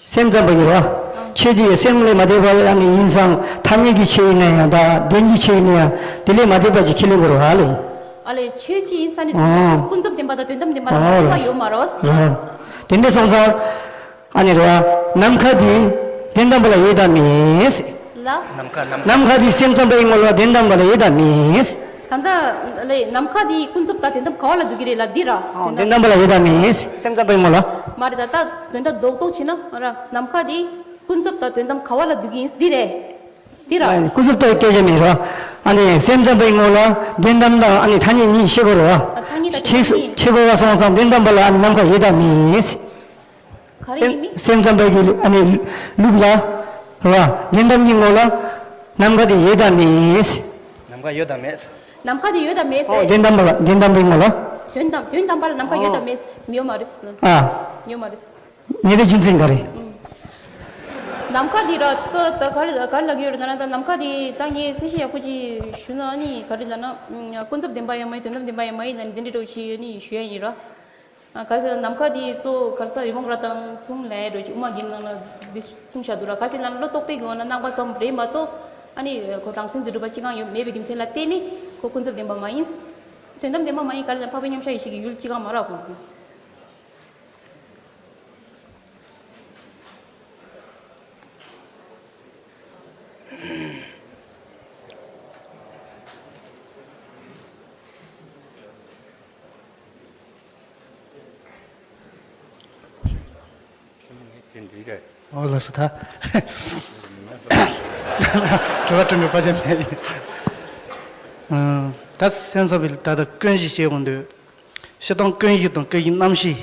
སེམས་ཙམ་པ་ཡིས་རེད་བ། ཆོས་དེ་སེམས་ལས་མ་འདས་པ་ཡང་ནི་ཡིན་ཙང་ཐ་སྙད་ཀྱི་ཆོས་ཡིན་ན་ཡང་དང་བདེན་གྱི་ཆོས་ཡིན་ན་ཡང་དེ་ལས་མ་འདས་པ་ཅིག་ཁས་ལེན་དགོས་རེད་བ་ལ། ཨ་ལས་ཆོས་ཅི་ཡིན་ས་ནི་ཨོ། ཀུན་རྫོབ་བདེན་པ་དང་དོན་དམ་བདེན་པ་ལ་ཨོ་ཁོ་བ་ཡོད་མ་རེད། རེད། དེ་འདྲ་སོང་ཙང་། ཨ་ནི་རེད་བ། ནམ་མཁའ་དེ་དོན་དམ་པ་ལ་ཡོད་དམ་མེད། ལ། ནམ་མཁའ་ནམ་མཁའ། ནམ་མཁའ་དེ་སེམས་ཙམ་པའི་ངོ་ལ་དོན་དམ་པ་ལ་ཡོད་དམ་མེད། ད་ལྟ་ལས་ནམ་མཁའ་དེ་ཀུན་རྫོབ་དང་དོན་དམ་ག་བ་ལ་འདུ་གི་རེད་ལ་འདི་ར། ཨོ་དོན་དམ་པ་ལ་ཡོད་དམ་མེད། སེམས་ཙམ་པའི་ངོ་ལ། མ་རེད་ད་ལྟ་དོན་དག་རྡོག་རྡོག་བྱས་ན་ར་ནམ་མཁའ་དེ་ཀུན་རྫོབ་དང་དོན་དམ་ག་བ་ལ་འདུ་གི་ཡིན་འདི་རེད། འདི་ར། ཨ་ནི་ཀུན་རྫོབ་ཏུ་སྐད་ཆ་མེད་ར། ཨ་ནི་སེམས་ཙམ་པའི་ངོ་ལ་དོན་དམ་དང་ཨ་ནི་ཐ་སྙད་གཉིས་ཤེས་དགོས་ར། ཨ་ཐ་སྙད་དང་ཤེས་དོན་དམ་གཉིས། ཤེས་དགོས་པ་སོང་ཙང་དོན་དམ་པ་ལ་ཨ་ནི་ནམ་མཁའ་ཡོད་དམ་མེད། ག་རེ་ཡིན་མིན། སེམས་ཙམ་པ་གི་ཨ་ནི་ལུགས་ལ་ར། དོན་དམ་གྱི་ངོ་ལ་ནམ་མཁའ་དེ་ཡོད་དམ་མེད། ནམ་མཁའ་ཡོད་དམ་མེད། ནམ་མཁའ་དེ་ཡོད་དམ་མེད་ཨོ་ཟེར། དོན་དམ་པ་ལ་དོན་དམ་པའི་ངོ་ལ། དོན་དམ་དོན་དམ་པ་ལ་ནམ་མཁའ་ཡོད་དམ་མེད་ཡོད་མ་རེད། ཨ། ཡོད་མ་རེད། ངེས་པའི་རྒྱུ་མཚན་ག་རེ། ནམ་མཁའ་དེ་ར་ད་ད་ག་རེ་ག་རེ་ལབ་ཀྱི་ཡོད་རེད་ན་ད་ནམ་མཁའ་དེ་ད་ངས་གསལ་བཤད་ཡག་པོ་ཅིག་ཞུ་ན་ཨ་ནི་ག་རེ་ལབ་ན་ཀུན་རྫོབ་བདེན་པ་ཡང་མ་ཡིན་དོན་དམ་བདེན་པ་ཡང་མ་ཡིན་ན་ནི་འདི་འདྲ་འདྲ་བོ་ཞིག་ཨ་ནི་ཞུ་ཡ་ཡིན་ར། ཨ་ག་རེ་ཟེར་ན་ནམ་མཁའ་དེ་གཙོ་བོ་ག་རེ་ཟེར་རི་བོང་རྭ་དང་མཚུངས་ལབ་ཡ་འདྲ་ཅིག་དབུ་མ་གི་ནང་ལ་འདི་གསུངས་བཞག་འདུག་ར། ག་རེ་ཟེར་ན་བློ་རྟོག་པའི་སྒོ་ནས་སྣང་བ་ཙམ་རེད་མ་གཏོགས་ཨ་ནི་ཁོ་རང་མཚན་དུ་གྲུབ་པ་ཅི་གང་ཡོད་མེད་པའི་རྒྱུ་མཚན་ལ་བརྟེན་ནས་ཁོ་ཀུན་རྫོབ་བདེན་པ་མ་ཡིན། དོན་དམ་བདེན་པ་མ་ཡིན་ག་རེ་ཟེར་ན་འཕགས་པའི་མཉམ་གཞག་ཡེ་ཤེས་ཀྱི་ཡུལ་ཅི་གང་མ་རེད་གོ། ཨོ་ལགས་སོ་ད། དྲི་བ་དྲི་འདྲི་པ་ཅན་མེད། ད་སེམས་ཙམ་པའི་ད་ལྟ་ཀུན་གཞི་བཤད་དགོས་འདུག་སྤྱིར་བཏང་ཀུན་གཞི་དང་ཀུན་གཞི་རྣམ་ཤེས་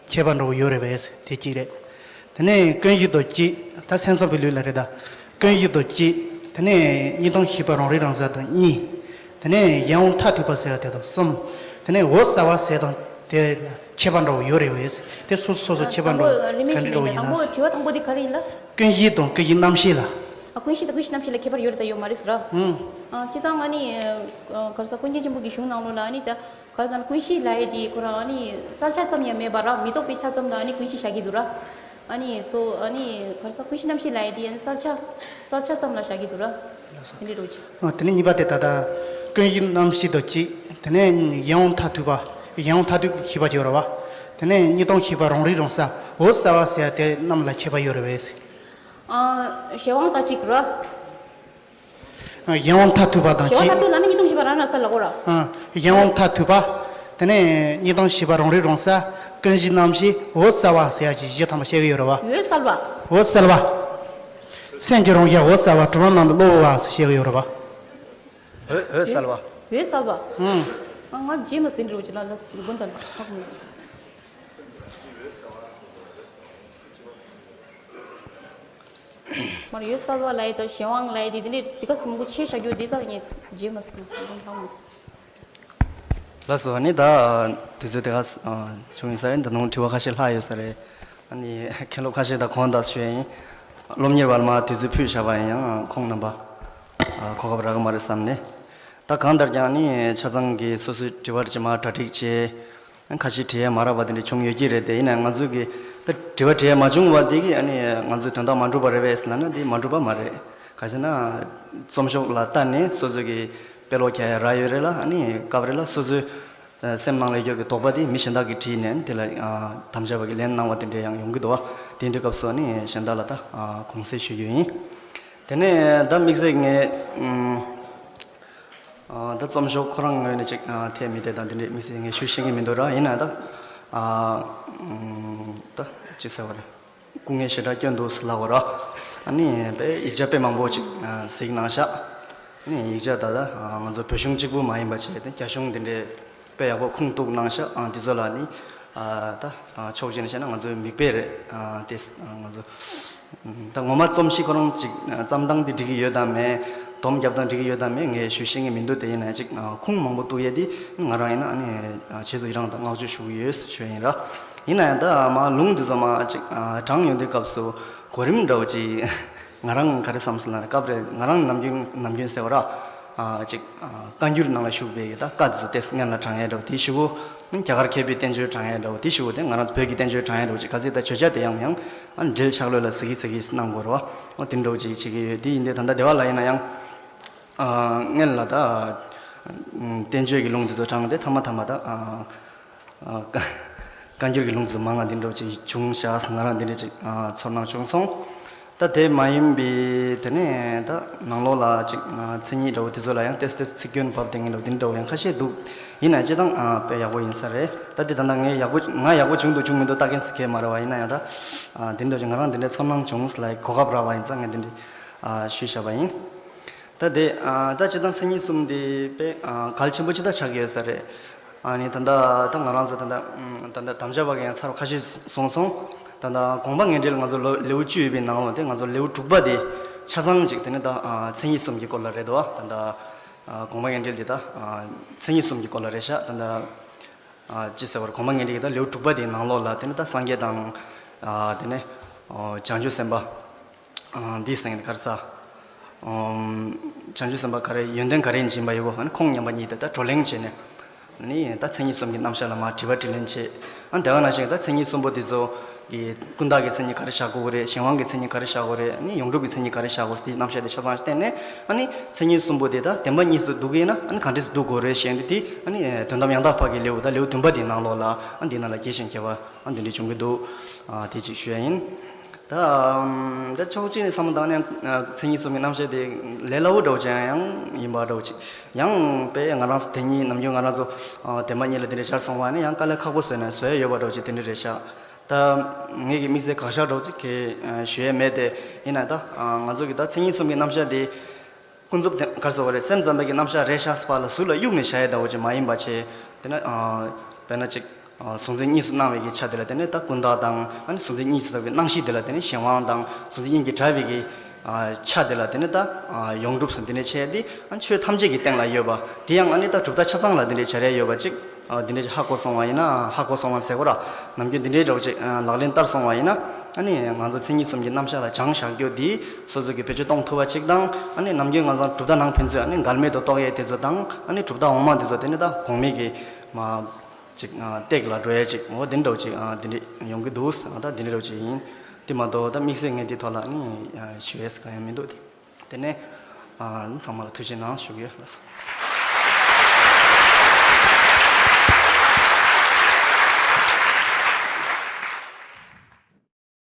ཁྱད་པར་འདྲ་བོ་ཡོད་རེད་པས་དེ་གཅིག་རེད། དེ་ནས་ཀུན་གཞི་དང་གཅིག་ད་སེམས་ཙམ་པའི་ལུགས་ལ་རེད་ད། ཀུན་གཞི་དང་གཅིག་དེ་ནས་གཉིས་སྟོང་ཤེས་པ་རང་རིག་རང་གསལ་དང་གཉིས། དེ་ནས་གཞན་དབང་མཐར་ཐུག་པ་ཟེར་བ་དེ་དང་གསུམ། དེ་ནས་འོད་གསལ་བ་ཟེར་དང་དེ་ལ་ཁྱད་པར་འདྲ་བོ་ཡོད་རེད་པས་དེ་སོ་སོ་སོ་སོ་ཁྱད་པར་འདྲ་བོ་ག་འདྲ་འདྲ་བོ་ཡིན་ན། དང་པོ་དྲི་བ་དང་པོ་དེ་ག་རེ་ཡིན་ལ། ཀུན་གཞི་དང་ཀུན་གཞི་རྣམ་ཤེས་ལ། ཨ་ཀུན་གཞི་དང་ཀུན་གཞི་རྣམ་ཤེས་ལ་ཁྱད་པར་ཡོད་རེད་ད་ཡོད་མ་རེད་ཟེར་ར། ཨ་སྤྱིར་བཏང་ཨ་ནི་ག་རེ་ཟེར་ཀུན་མཁྱེན་ཆེན་པོ་གི་གཞུང་ནང་ལོགས་ལ་ཨ་ནི་ད། ག་རེ་ཟེར་ན་ཀུན་གཞི་ལབ་ཡས་དེ་ཁོ་རང་ཨ་ནི་གསལ་ཆ་ཙམ་ཡང་མེད་པ་ར་མི་རྟོག་པའི་ཆ་ཙམ་ལ་ཨ་ནི་ཀུན་གཞི་བཞག་གི་འདུག་ར། ཨ་ནི་སོ་ཨ་ནི་ག་རེ་ཟེར་ཀུན་གཞི་རྣམ་ཤེས་ལབ་ཡས་དེ་ཨ་ནི་གསལ་ཆ་གསལ་ཆ་ཙམ་ལ་བཞག་གི་འདུག་ར། དེ་འདྲའི་རོ་ཅི། ཨ་དེ་ནས་གཉིས་པ་དེ་ད་ལྟ་ཀུན་གཞི་རྣམ་ཤེས་དང་གཅིག་དེ་ནས་གཞན་དབང་མཐར་ཐུག་པ་གཞན་དབང་མཐར་ཐུག་ཤེས་པ་ཅིག་ཡོད་ར་བ། དེ་ནས་གཉིས་སྟོང་ཤེས་པ་རང་རིག་རང་གསལ་འོད་གསལ་བ་ཟེར་ཡ་དེ་རྣམས་ལ་ཁྱད་པར་ཡོད་རེད་པས། ཨ་གཞན་དབང་དང་གཅིག་ར། གཞན་དབང་མཐར་ཐུག་པ་དང་གཅིག་གཞན་དབང་མཐར་ཐུག་ན་ནི་གཉིས་སྟོང་ཤེས་པ་རང་རང་གསལ་ལ་གོ་ར། ཨ། གཞན་དབང་མཐར་ཐུག་པ། དེ་ནས་གཉིས་སྟོང་ཤེས་པ་རང་རིག་རང་གསལ། ཀུན་གཞི་རྣམ་ཤེས་འོད་གསལ་བ་ཟེར་ཡ་ཅིག་བཞི་ཐམ་པ་བཤད་ཀྱི་ཡོད་རེད་བ། འོད་གསལ་བ། འོད་གསལ་བ། སེམས་ཀྱི་རང་བཞིན་འོད་གསལ་བ་གྲུབ་པ་རྣམས་ལ་སློབ་བོ་བ་ཟེར་བཤད་ཀྱི་ཡོད་རེད་བ། འོད་འོད་གསལ་བ། འོད་གསལ་བ། ཨང་། ཨ་ང་རྗེས་མ་དེ་འདྲ་བོ་ཅིག་ལ་ལ་དགོན་དང་ལ་ཧ་གོ་མི་འདུག་མར་འོད་གསལ་བ་ལབ་ཡས་དང་གཞན་དབང་ལབ་ཡས་དེ་དེ་འདྲའི་དེ་ག་སེ་མང་པོ་ཆེ་བཞག་རྒྱུ་དེ་དག་ངས་རྗེས་མ་སོང་དགོངས་དག་མ་སོང་། ལགས་སོ། ཨ་ནི་ད་དུས་ཚོད་དེ་ག་ཨ་བྱུང་ཡིན་ས་རེད། ད་དུང་དྲི་བ་ཁ་ཤས་ལྷག་ཡོད་ས་རེད། ཨ་ནི་མཁན་སློབ་ཁ་ཤས་དང་གོང་དག་ཞུས་ཡིན། སློབ་གཉེར་བར་མ་དུས་ཚོད་ཕུལ་བཞག་པ་ཡིན་ཡང་ཁོང་རྣམ་པ་ཨ་གོ་སྐབས་རག་གི་མ་རེད་བསམ་ནས། ད་གང་ལྟར་ཀྱང་ཨ་ནི་ཆ་ཚང་གི་སོ་སོའི་དྲི་བ་དྲི་མ་གྲ་སྒྲིག་བྱས། ཁ་ཤས་དྲི་ཡ་མ་རག་པ་དེ་འདྲ་བྱུང་ཡོད་ཀྱི་རེད་དེ། ཡིན་ནའང་ང་ཚོ་གི་ད་དྲི་བ་དྲི་ཡ་མ་བྱུང་བ་དེ་གི་ཨ་ནི་ང་ཚོའི་དོན་དག་མ་འགྲུབ་པ་རེད་པས་ཟེར་ན་དེ་མ་འགྲུབ་པ་མ་རེད། ག་ཞེ་ན་རྩོམ་ཤོག་ལ་ལྟ་ནས་སོ་སོ་གི་དཔེ་ཀློག་རྒྱག་ཡ་རག་ཡོད་རེད་ལ། ཨ་ནི་སྐབས་རེ་ལ་སོ་སོའི་སེམས་ནང་ལ་ཡོད་ཀྱི་དོགས་པ་དེ་མི་གཞན་དག་གིས་དྲིས་ནས་དེ་ལ་དམ་བཅའ་བ་གི་ལན་གནང་བ་དེ་འདྲ་ཡང་ཡོང་གི་འདུག་བ། དེ་འདྲའི་སྐབས་སུ་ཨ་ནི་གཞན་དག་ལ་ད་དགོངས་སེལ་ཞུ་རྒྱུ་ཡིན། དེ་ནས་ད་དམིགས་བསལ་ངས་ཨ་ད་རྩོམ་ཤོག་ཁོ་རང་ངོས་ནས་ཅིག་ཨ་འཐད་མི་འཐད་དང་དེ་འདྲའི་དམིགས་བསལ་ངས་ཞུ་ཤེས་ཀྱི་མི་འདུག་ར། ཡིན་ན་ད་ཨ་ཨམ་ད་ཅི་ཟེར་བ་རེད། སྐུ་ངལ་ཞེ་དྲག་སྐྱོན་འདུག་ལབ་དགོས་ར། ཨ་ནི་དཔེ་ཡིག་ཆ་དཔེ་མང་པོ་ཅིག་གཟིགས་གནང་ཤག་ཨ་ནི་ཡིག་ཆ་ད་ལྟ་ང་ཚོ་བོད་གཞུང་གཅིག་པུ་མ་ཡིན་པ་བྱས་ཏེ་རྒྱ་གཞུང་འདི་འདྲའི་དཔེ་ཡག་པོ་ཁུངས་གཏུགས་གནང་ཤག་ཨ་འདི་ཚོ་ལ་ནི་ད་ཕྱོགས་གཅིག་ནས་བཤད་ན་ང་ཚོའི་མིག་དཔེ་རེད། ཨ་དེ་ང་ཚོ་ད་ངོ་མ་རྩོམ་གཞི་ཁོ་རང་ཅིག་བརྩམས་སྟངས་དེ་འགྲིག་གི་ཡོད་དམ་མེད། སྡོམ་རྒྱབ་སྟངས་འགྲིག་གི་ཡོད་དམ་མེད་ངས་ཞུ་ཤེས་ཀྱི་མི་འདུག་དེ་ཡིན་ན་ཅིག་ཁུངས་མང་པོ་གཏུགས་ཡས་དེ་ང་རང་ཡིན་ན་ཨ་ནི་རྗེས་སུ་ཡི་རང་དང་བསྔགས་བརྗོད་ཞུ་གི་ཡོད་ཞུ་ཡིན་ར། ཡིན་ན་ཡང་ད་མ་ལུང་དེ་ཚོ་མ་ཅིག་དྲངས་ཡོང་དུས་སྐབས་སུ་གོ་རིམ་འདྲ་བོ་ཅིག་ང་རང་ག་རེ་བསམ་སོང་ལབ་ན་སྐབས་རེ་ང་རང་ནམ་རྒྱུན་ནམ་རྒྱུན་ཟེར་བ་ར། ཅིག་བཀའ་འགྱུར་ནང་ལ་བཞུགས་པའི་ད་བཀའ་དེ་ཚོ་ཏེས་སྔོན་ལ་དྲངས་ཡས་འདྲ་བོ་དེ་ཞུ་གོ། རྒྱ་གར་མཁས་པའི་བསྟན་བཅོས་དྲངས་ཡས་འདྲ་བོ་དེ་ཞུ་གོ་དེ་ང་རང་ཚོ་བོད་ཀྱི་བསྟན་བཅོས་དྲངས་ཡས་འདྲ་བོ་ཅིག་ག་ཚོད་ད་བརྗོད་བྱ་དེ་ཡང་ཡང་ཨ་འགྲེལ་ཆགས་ལོས་ལ་ཟི་གི་ཟི་གི་གནང་དགོས་ར་བ། དེ་འདྲ་བོ་ཅིག་བྱེད་ཀྱི་ཡོད་དེ་ཡིན་དེ་ད་ལྟ་སྡེ་བ་ལ་ཡིན་ན་ཡང་སྔོན་ལ་ད་བསྟན་བཅོས་ཀྱི་ལུང་དེ་ཚོ་དྲངས་ཏེ་ཐ་མ་ཐ་མ་ད། བཀའ་འགྱུར་གྱི་ལུང་ཚོ་མང་ང་འདི་འདྲ་ཅིག་བྱུང་ཤག་ང་རང་འདི་འདྲ་ཅིག་ཚོར་སྣང་བྱུང་སོང་། ད་དེ་མ་ཡིན་པའི་དེ་ནས་ད་ནང་ལོགས་ལ་ཅིག་མཚན་ཉིད་འདྲ་བོ་དེ་ཚོ་ལ་ཡང་ཏེས་ཏེས་ཚིག་སྐྱོན་བབས་དེ་ངན་འདྲ་བོ་འདི་འདྲ་བོ་ཡང་ཁ་ཤས་འདུག་ཡིན་ན་སྤྱི་བཏང་དཔེ་ཡག་པོ་ཡིན་ས་རེད། ད་དེ་ད་ལྟ་ངས་ཡག་པོ་ང་ཡག་པོ་བྱུང་འདུག་བྱུང་མི་འདུག་ལྟ་མཁན་ཚོ་གས་མ་རེད་བ། ཡིན་ན་ཡང་ད་འདི་འདྲ་ཅིག་ང་རང་འདི་འདྲ་ཚོར་སྣང་བྱུང་ལ་གོ་སྐབས་རག་པ་ཡིན་ཙང་ངས་འདི་འདྲ་ཞུས་བཞག་པ་ཡིན། ད་དེ་ད་སྤྱི་བཏང་མཚན་ཉིད་གསུམ་དེ་དཔེ་གལ་ཆེན་པོ་ཅི་ལྟར་ཆགས་ཀྱི་ཡོད་ས་རེད། ཨ་ནི་ད་ལྟ་ད་ང་རང་ཚོ་ད་ལྟ་ད་ལྟ་དམ་བཅའ་བ་གི་ཡང་ཚར་ཁ་ཤས་སོང་སོང་། ད་ལྟ་དགོངས་པ་ངེས་འགྲེལ་ང་ཚོ་ལོ་ལེའུ་བཅུ་ཡོད་པའི་ནང་ལོ་དེ་ང་ཚོ་ལེའུ་དྲུག་པ་དེ་ཆ་ཚང་ཅིག་དེ་ནི་ད་མཚན་ཉིད་གསུམ་གྱི་སྐོར་ལ་རེད་དོ། ད་ལྟ་དགོངས་པ་ངེས་འགྲེལ་དེ་ད་མཚན་ཉིད་གསུམ་གྱི་སྐོར་ལ་རེད་ཤག་ད་ལྟ་ཅི་ཟེར་བར་དགོངས་པ་ངེས་འགྲེལ་གྱི་ད་ལེའུ་དྲུག་པ་དེའི་ནང་ལོགས་ལ་དེ་ནི་ད་སངས་རྒྱས་དང་དེ་ནི་བྱང་ཆུབ་སེམས་དཔའ། འདིའི་སེང་གེ་ག་རེ་ཟ། བྱང་ཆུབ་སེམས་དཔའ་ག་རེ་ཡོན་ཏན་ག་རེ་ཡིན་པ་ཡོད་གོ་ཁོང་མཉམ་པ་ཉིད་དེ་ད་བགྲོ་གླེང་བྱས་ནས། ནི་ད་མཚན་ཉིད་གསུམ་གྱི་རྣམ་གཞག་ལ་མར་དྲི་བ་དྲིས་ལན་བྱས། ཨ་དེ་ག་ནང་བཞིན་ད་མཚན་ཉིད་གསུམ་པོ་འདི་ཚོ་གི་ཀུན་བཏགས་ཀྱི་མཚན་ཉིད་ག་རེ་བཞག་དགོས་ཀྱི་རེད། གཞན་དབང་གི་མཚན་ཉིད་ག་རེ་བཞག་དགོས་རེད། ནི་ཡོངས་གྲུབ་ཀྱི་མཚན་ཉིད་ག་རེ་བཞག་དགོས་ཟེར་རྣམ་གཞག་དེ་ཆ་ཚང་བསྟན་ནས་ཨ་ནི་མཚན་ཉིད་གསུམ་པོ་དེ་ད་བདེན་པ་གཉིས་སུ་འདུ་གི་ཡིན་ན་ཨ་ནི་ག་འདྲས་སུ་འདུ་དགོས་རེད་ཞེས་འདི་དེ་ཨ་ནི་དོན་དམ་ཡང་དག་ཕ་གི་ལེའུ་ད་ལེའུ་བདུན་པ་དེའི་ནང་ལོགས་ལ་ཨ་འདི་ནང་ལ་རྒྱས་ཤིང་རྒྱས་པ། ཨ་འདི་འདྲ་བྱུང་གི་འདུག་ཨ་དེ་གཅིག་ཞུ་ཡ་ཡིན། ད་ཨམ་ད་ཕྱོགས་གཅིག་ནས་བསམ་བློ་བཏང་ན་ཡང་མཚན་ཉིད་གསུམ་གྱི་རྣམ་གཞག་དེ་ལས་སླ་བོ་འདྲ་བོ་ཅིག་ཡང་ཡིན་པ་འདྲ་བོ་ཅིག་ཡང་དཔེ་ང་རང་ཚོ་དེ་ཉིད་ནམ་རྒྱུན་ང་རང་ཚོ་ཨ་དེ་མ་ཉིད་ལ་དེ་འདྲ་སྦྱར་སོང་བ་ནི་ཡང་དཀའ་ལས་ཁག་པོ་བཟོས་ནས་བཟོ་ཡ་ཡོད་པ་འདྲ་བོ་ཅིག་དེ་འདྲ་རེད་ཤག་ད་ངེད་ཀྱི་དམིགས་བསལ་དགག་བཞག་འདྲ་བོ་ཅིག་གི་ཞུ་ཡ་མེད་དེ། ཡིན་ན་ད་ང་ཚོ་གི་ད་མཚན་ཉིད་གསུམ་གྱི་རྣམ་གཞག་དེ། ཀུན་རྫོབ་དེ་ག་རེ་ཟེར་བ་རེད། སེམས་ཙམ་པའི་གི་རྣམ་གཞག་རེད་ཤག་ཟེར་བ་ལ་གཟུགས་ལ་གཡུགས་ནས་བཞག་ཡས་འདྲ་བོ་ཅིག་མ་ཡིན་པ་བྱས། དེ་ནས་དཔེར་ན་ཅིག་གཟུང་འཛིན་གཉིས་སུ་སྣང་བའི་གི་ཆ་དེ་ལ་དེ་ནས་ད་ཀུན་བཏགས་དང་ཨ་ནི་གཟུང་འཛིན་གཉིས་སུ་སྣང་བའི་སྣང་གཞི་དེ་ལ་དེ་ནས་གཞན་དབང་དང་གཟུང་འཛིན་གཉིས་ཀྱིས་བྲལ་བའི་གི་ཆ་དེ་ལ་དེ་ནས་ད་ཡོངས་གྲུབ་ཟེར་འདི་ནས་བྱས་ཏེ་ཨ་ནི་ཆོས་ཐམས་ཅད་ཀྱི་སྟེང་ལ་ཡོད་པ་དེ་ཡང་ཨ་ནི་ད་གྲུབ་མཐའ་ཆ་ཚང་ལ་འདི་འདྲའི་བྱ་ར་ཡོད་པ་ཅིག་འདི་འདྲ་ཅིག་ཧ་གོ་སོང་བ་ཡིན་ན། ཧ་གོ་སོང་བ་ཟེར་དགོས་ར། ནམ་རྒྱུན་འདི་འདྲའི་འདྲ་བོ་ཅིག་ལག་ལེན་བསྟར་སོང་བ་ཡིན་ན། ཨ་ནི་ང་ཚོ་མཚན་ཉིད་གསུམ་གྱི་རྣམ་གཞག་ལ་སྦྱང་བཞག་རྒྱུ་འདི་སོ་སོ་གི་བེད་སྤྱོད་གཏོང་ཐུབ་པ་ཅིག་དང་། ཨ་ནི་ནམ་རྒྱུན་ང་ཚོ་གྲུབ་མཐའ་ནང་ཕན་ཚུན་ཨ་ནི་འགལ་མེད་དུ་རྟོགས་ཡས་དེ་ཚོ་དང་། ཨ་ནི་གྲུབ་མཐའ་འོག་མ་དེ་ཚོ་དེ་ནི་ད་གོང་མའི་གི་མ་ཅིག་སྟེགས་ལ་འགྲོ་ཡས་ཅིག་འོ་དེ་འདྲ་བོ་ཅིག་འདི་འདྲ་ཡོང་གི་འདུག་ད་དེ་འདྲ་བོ་ཅིག་ཡིན། དེ་མ་གཏོགས་ད་དམིགས་བསལ་ངས་འདི་ཐོག་ལ་ཨ་ནི་ཞུ་ཡས་གང་ཡང་མི་འདུག་དེ་ནས་ཚང་མ་ལ་ཐུགས་རྗེ་གནང་ཞུ་གི་ཡོད། ལགས་སོ།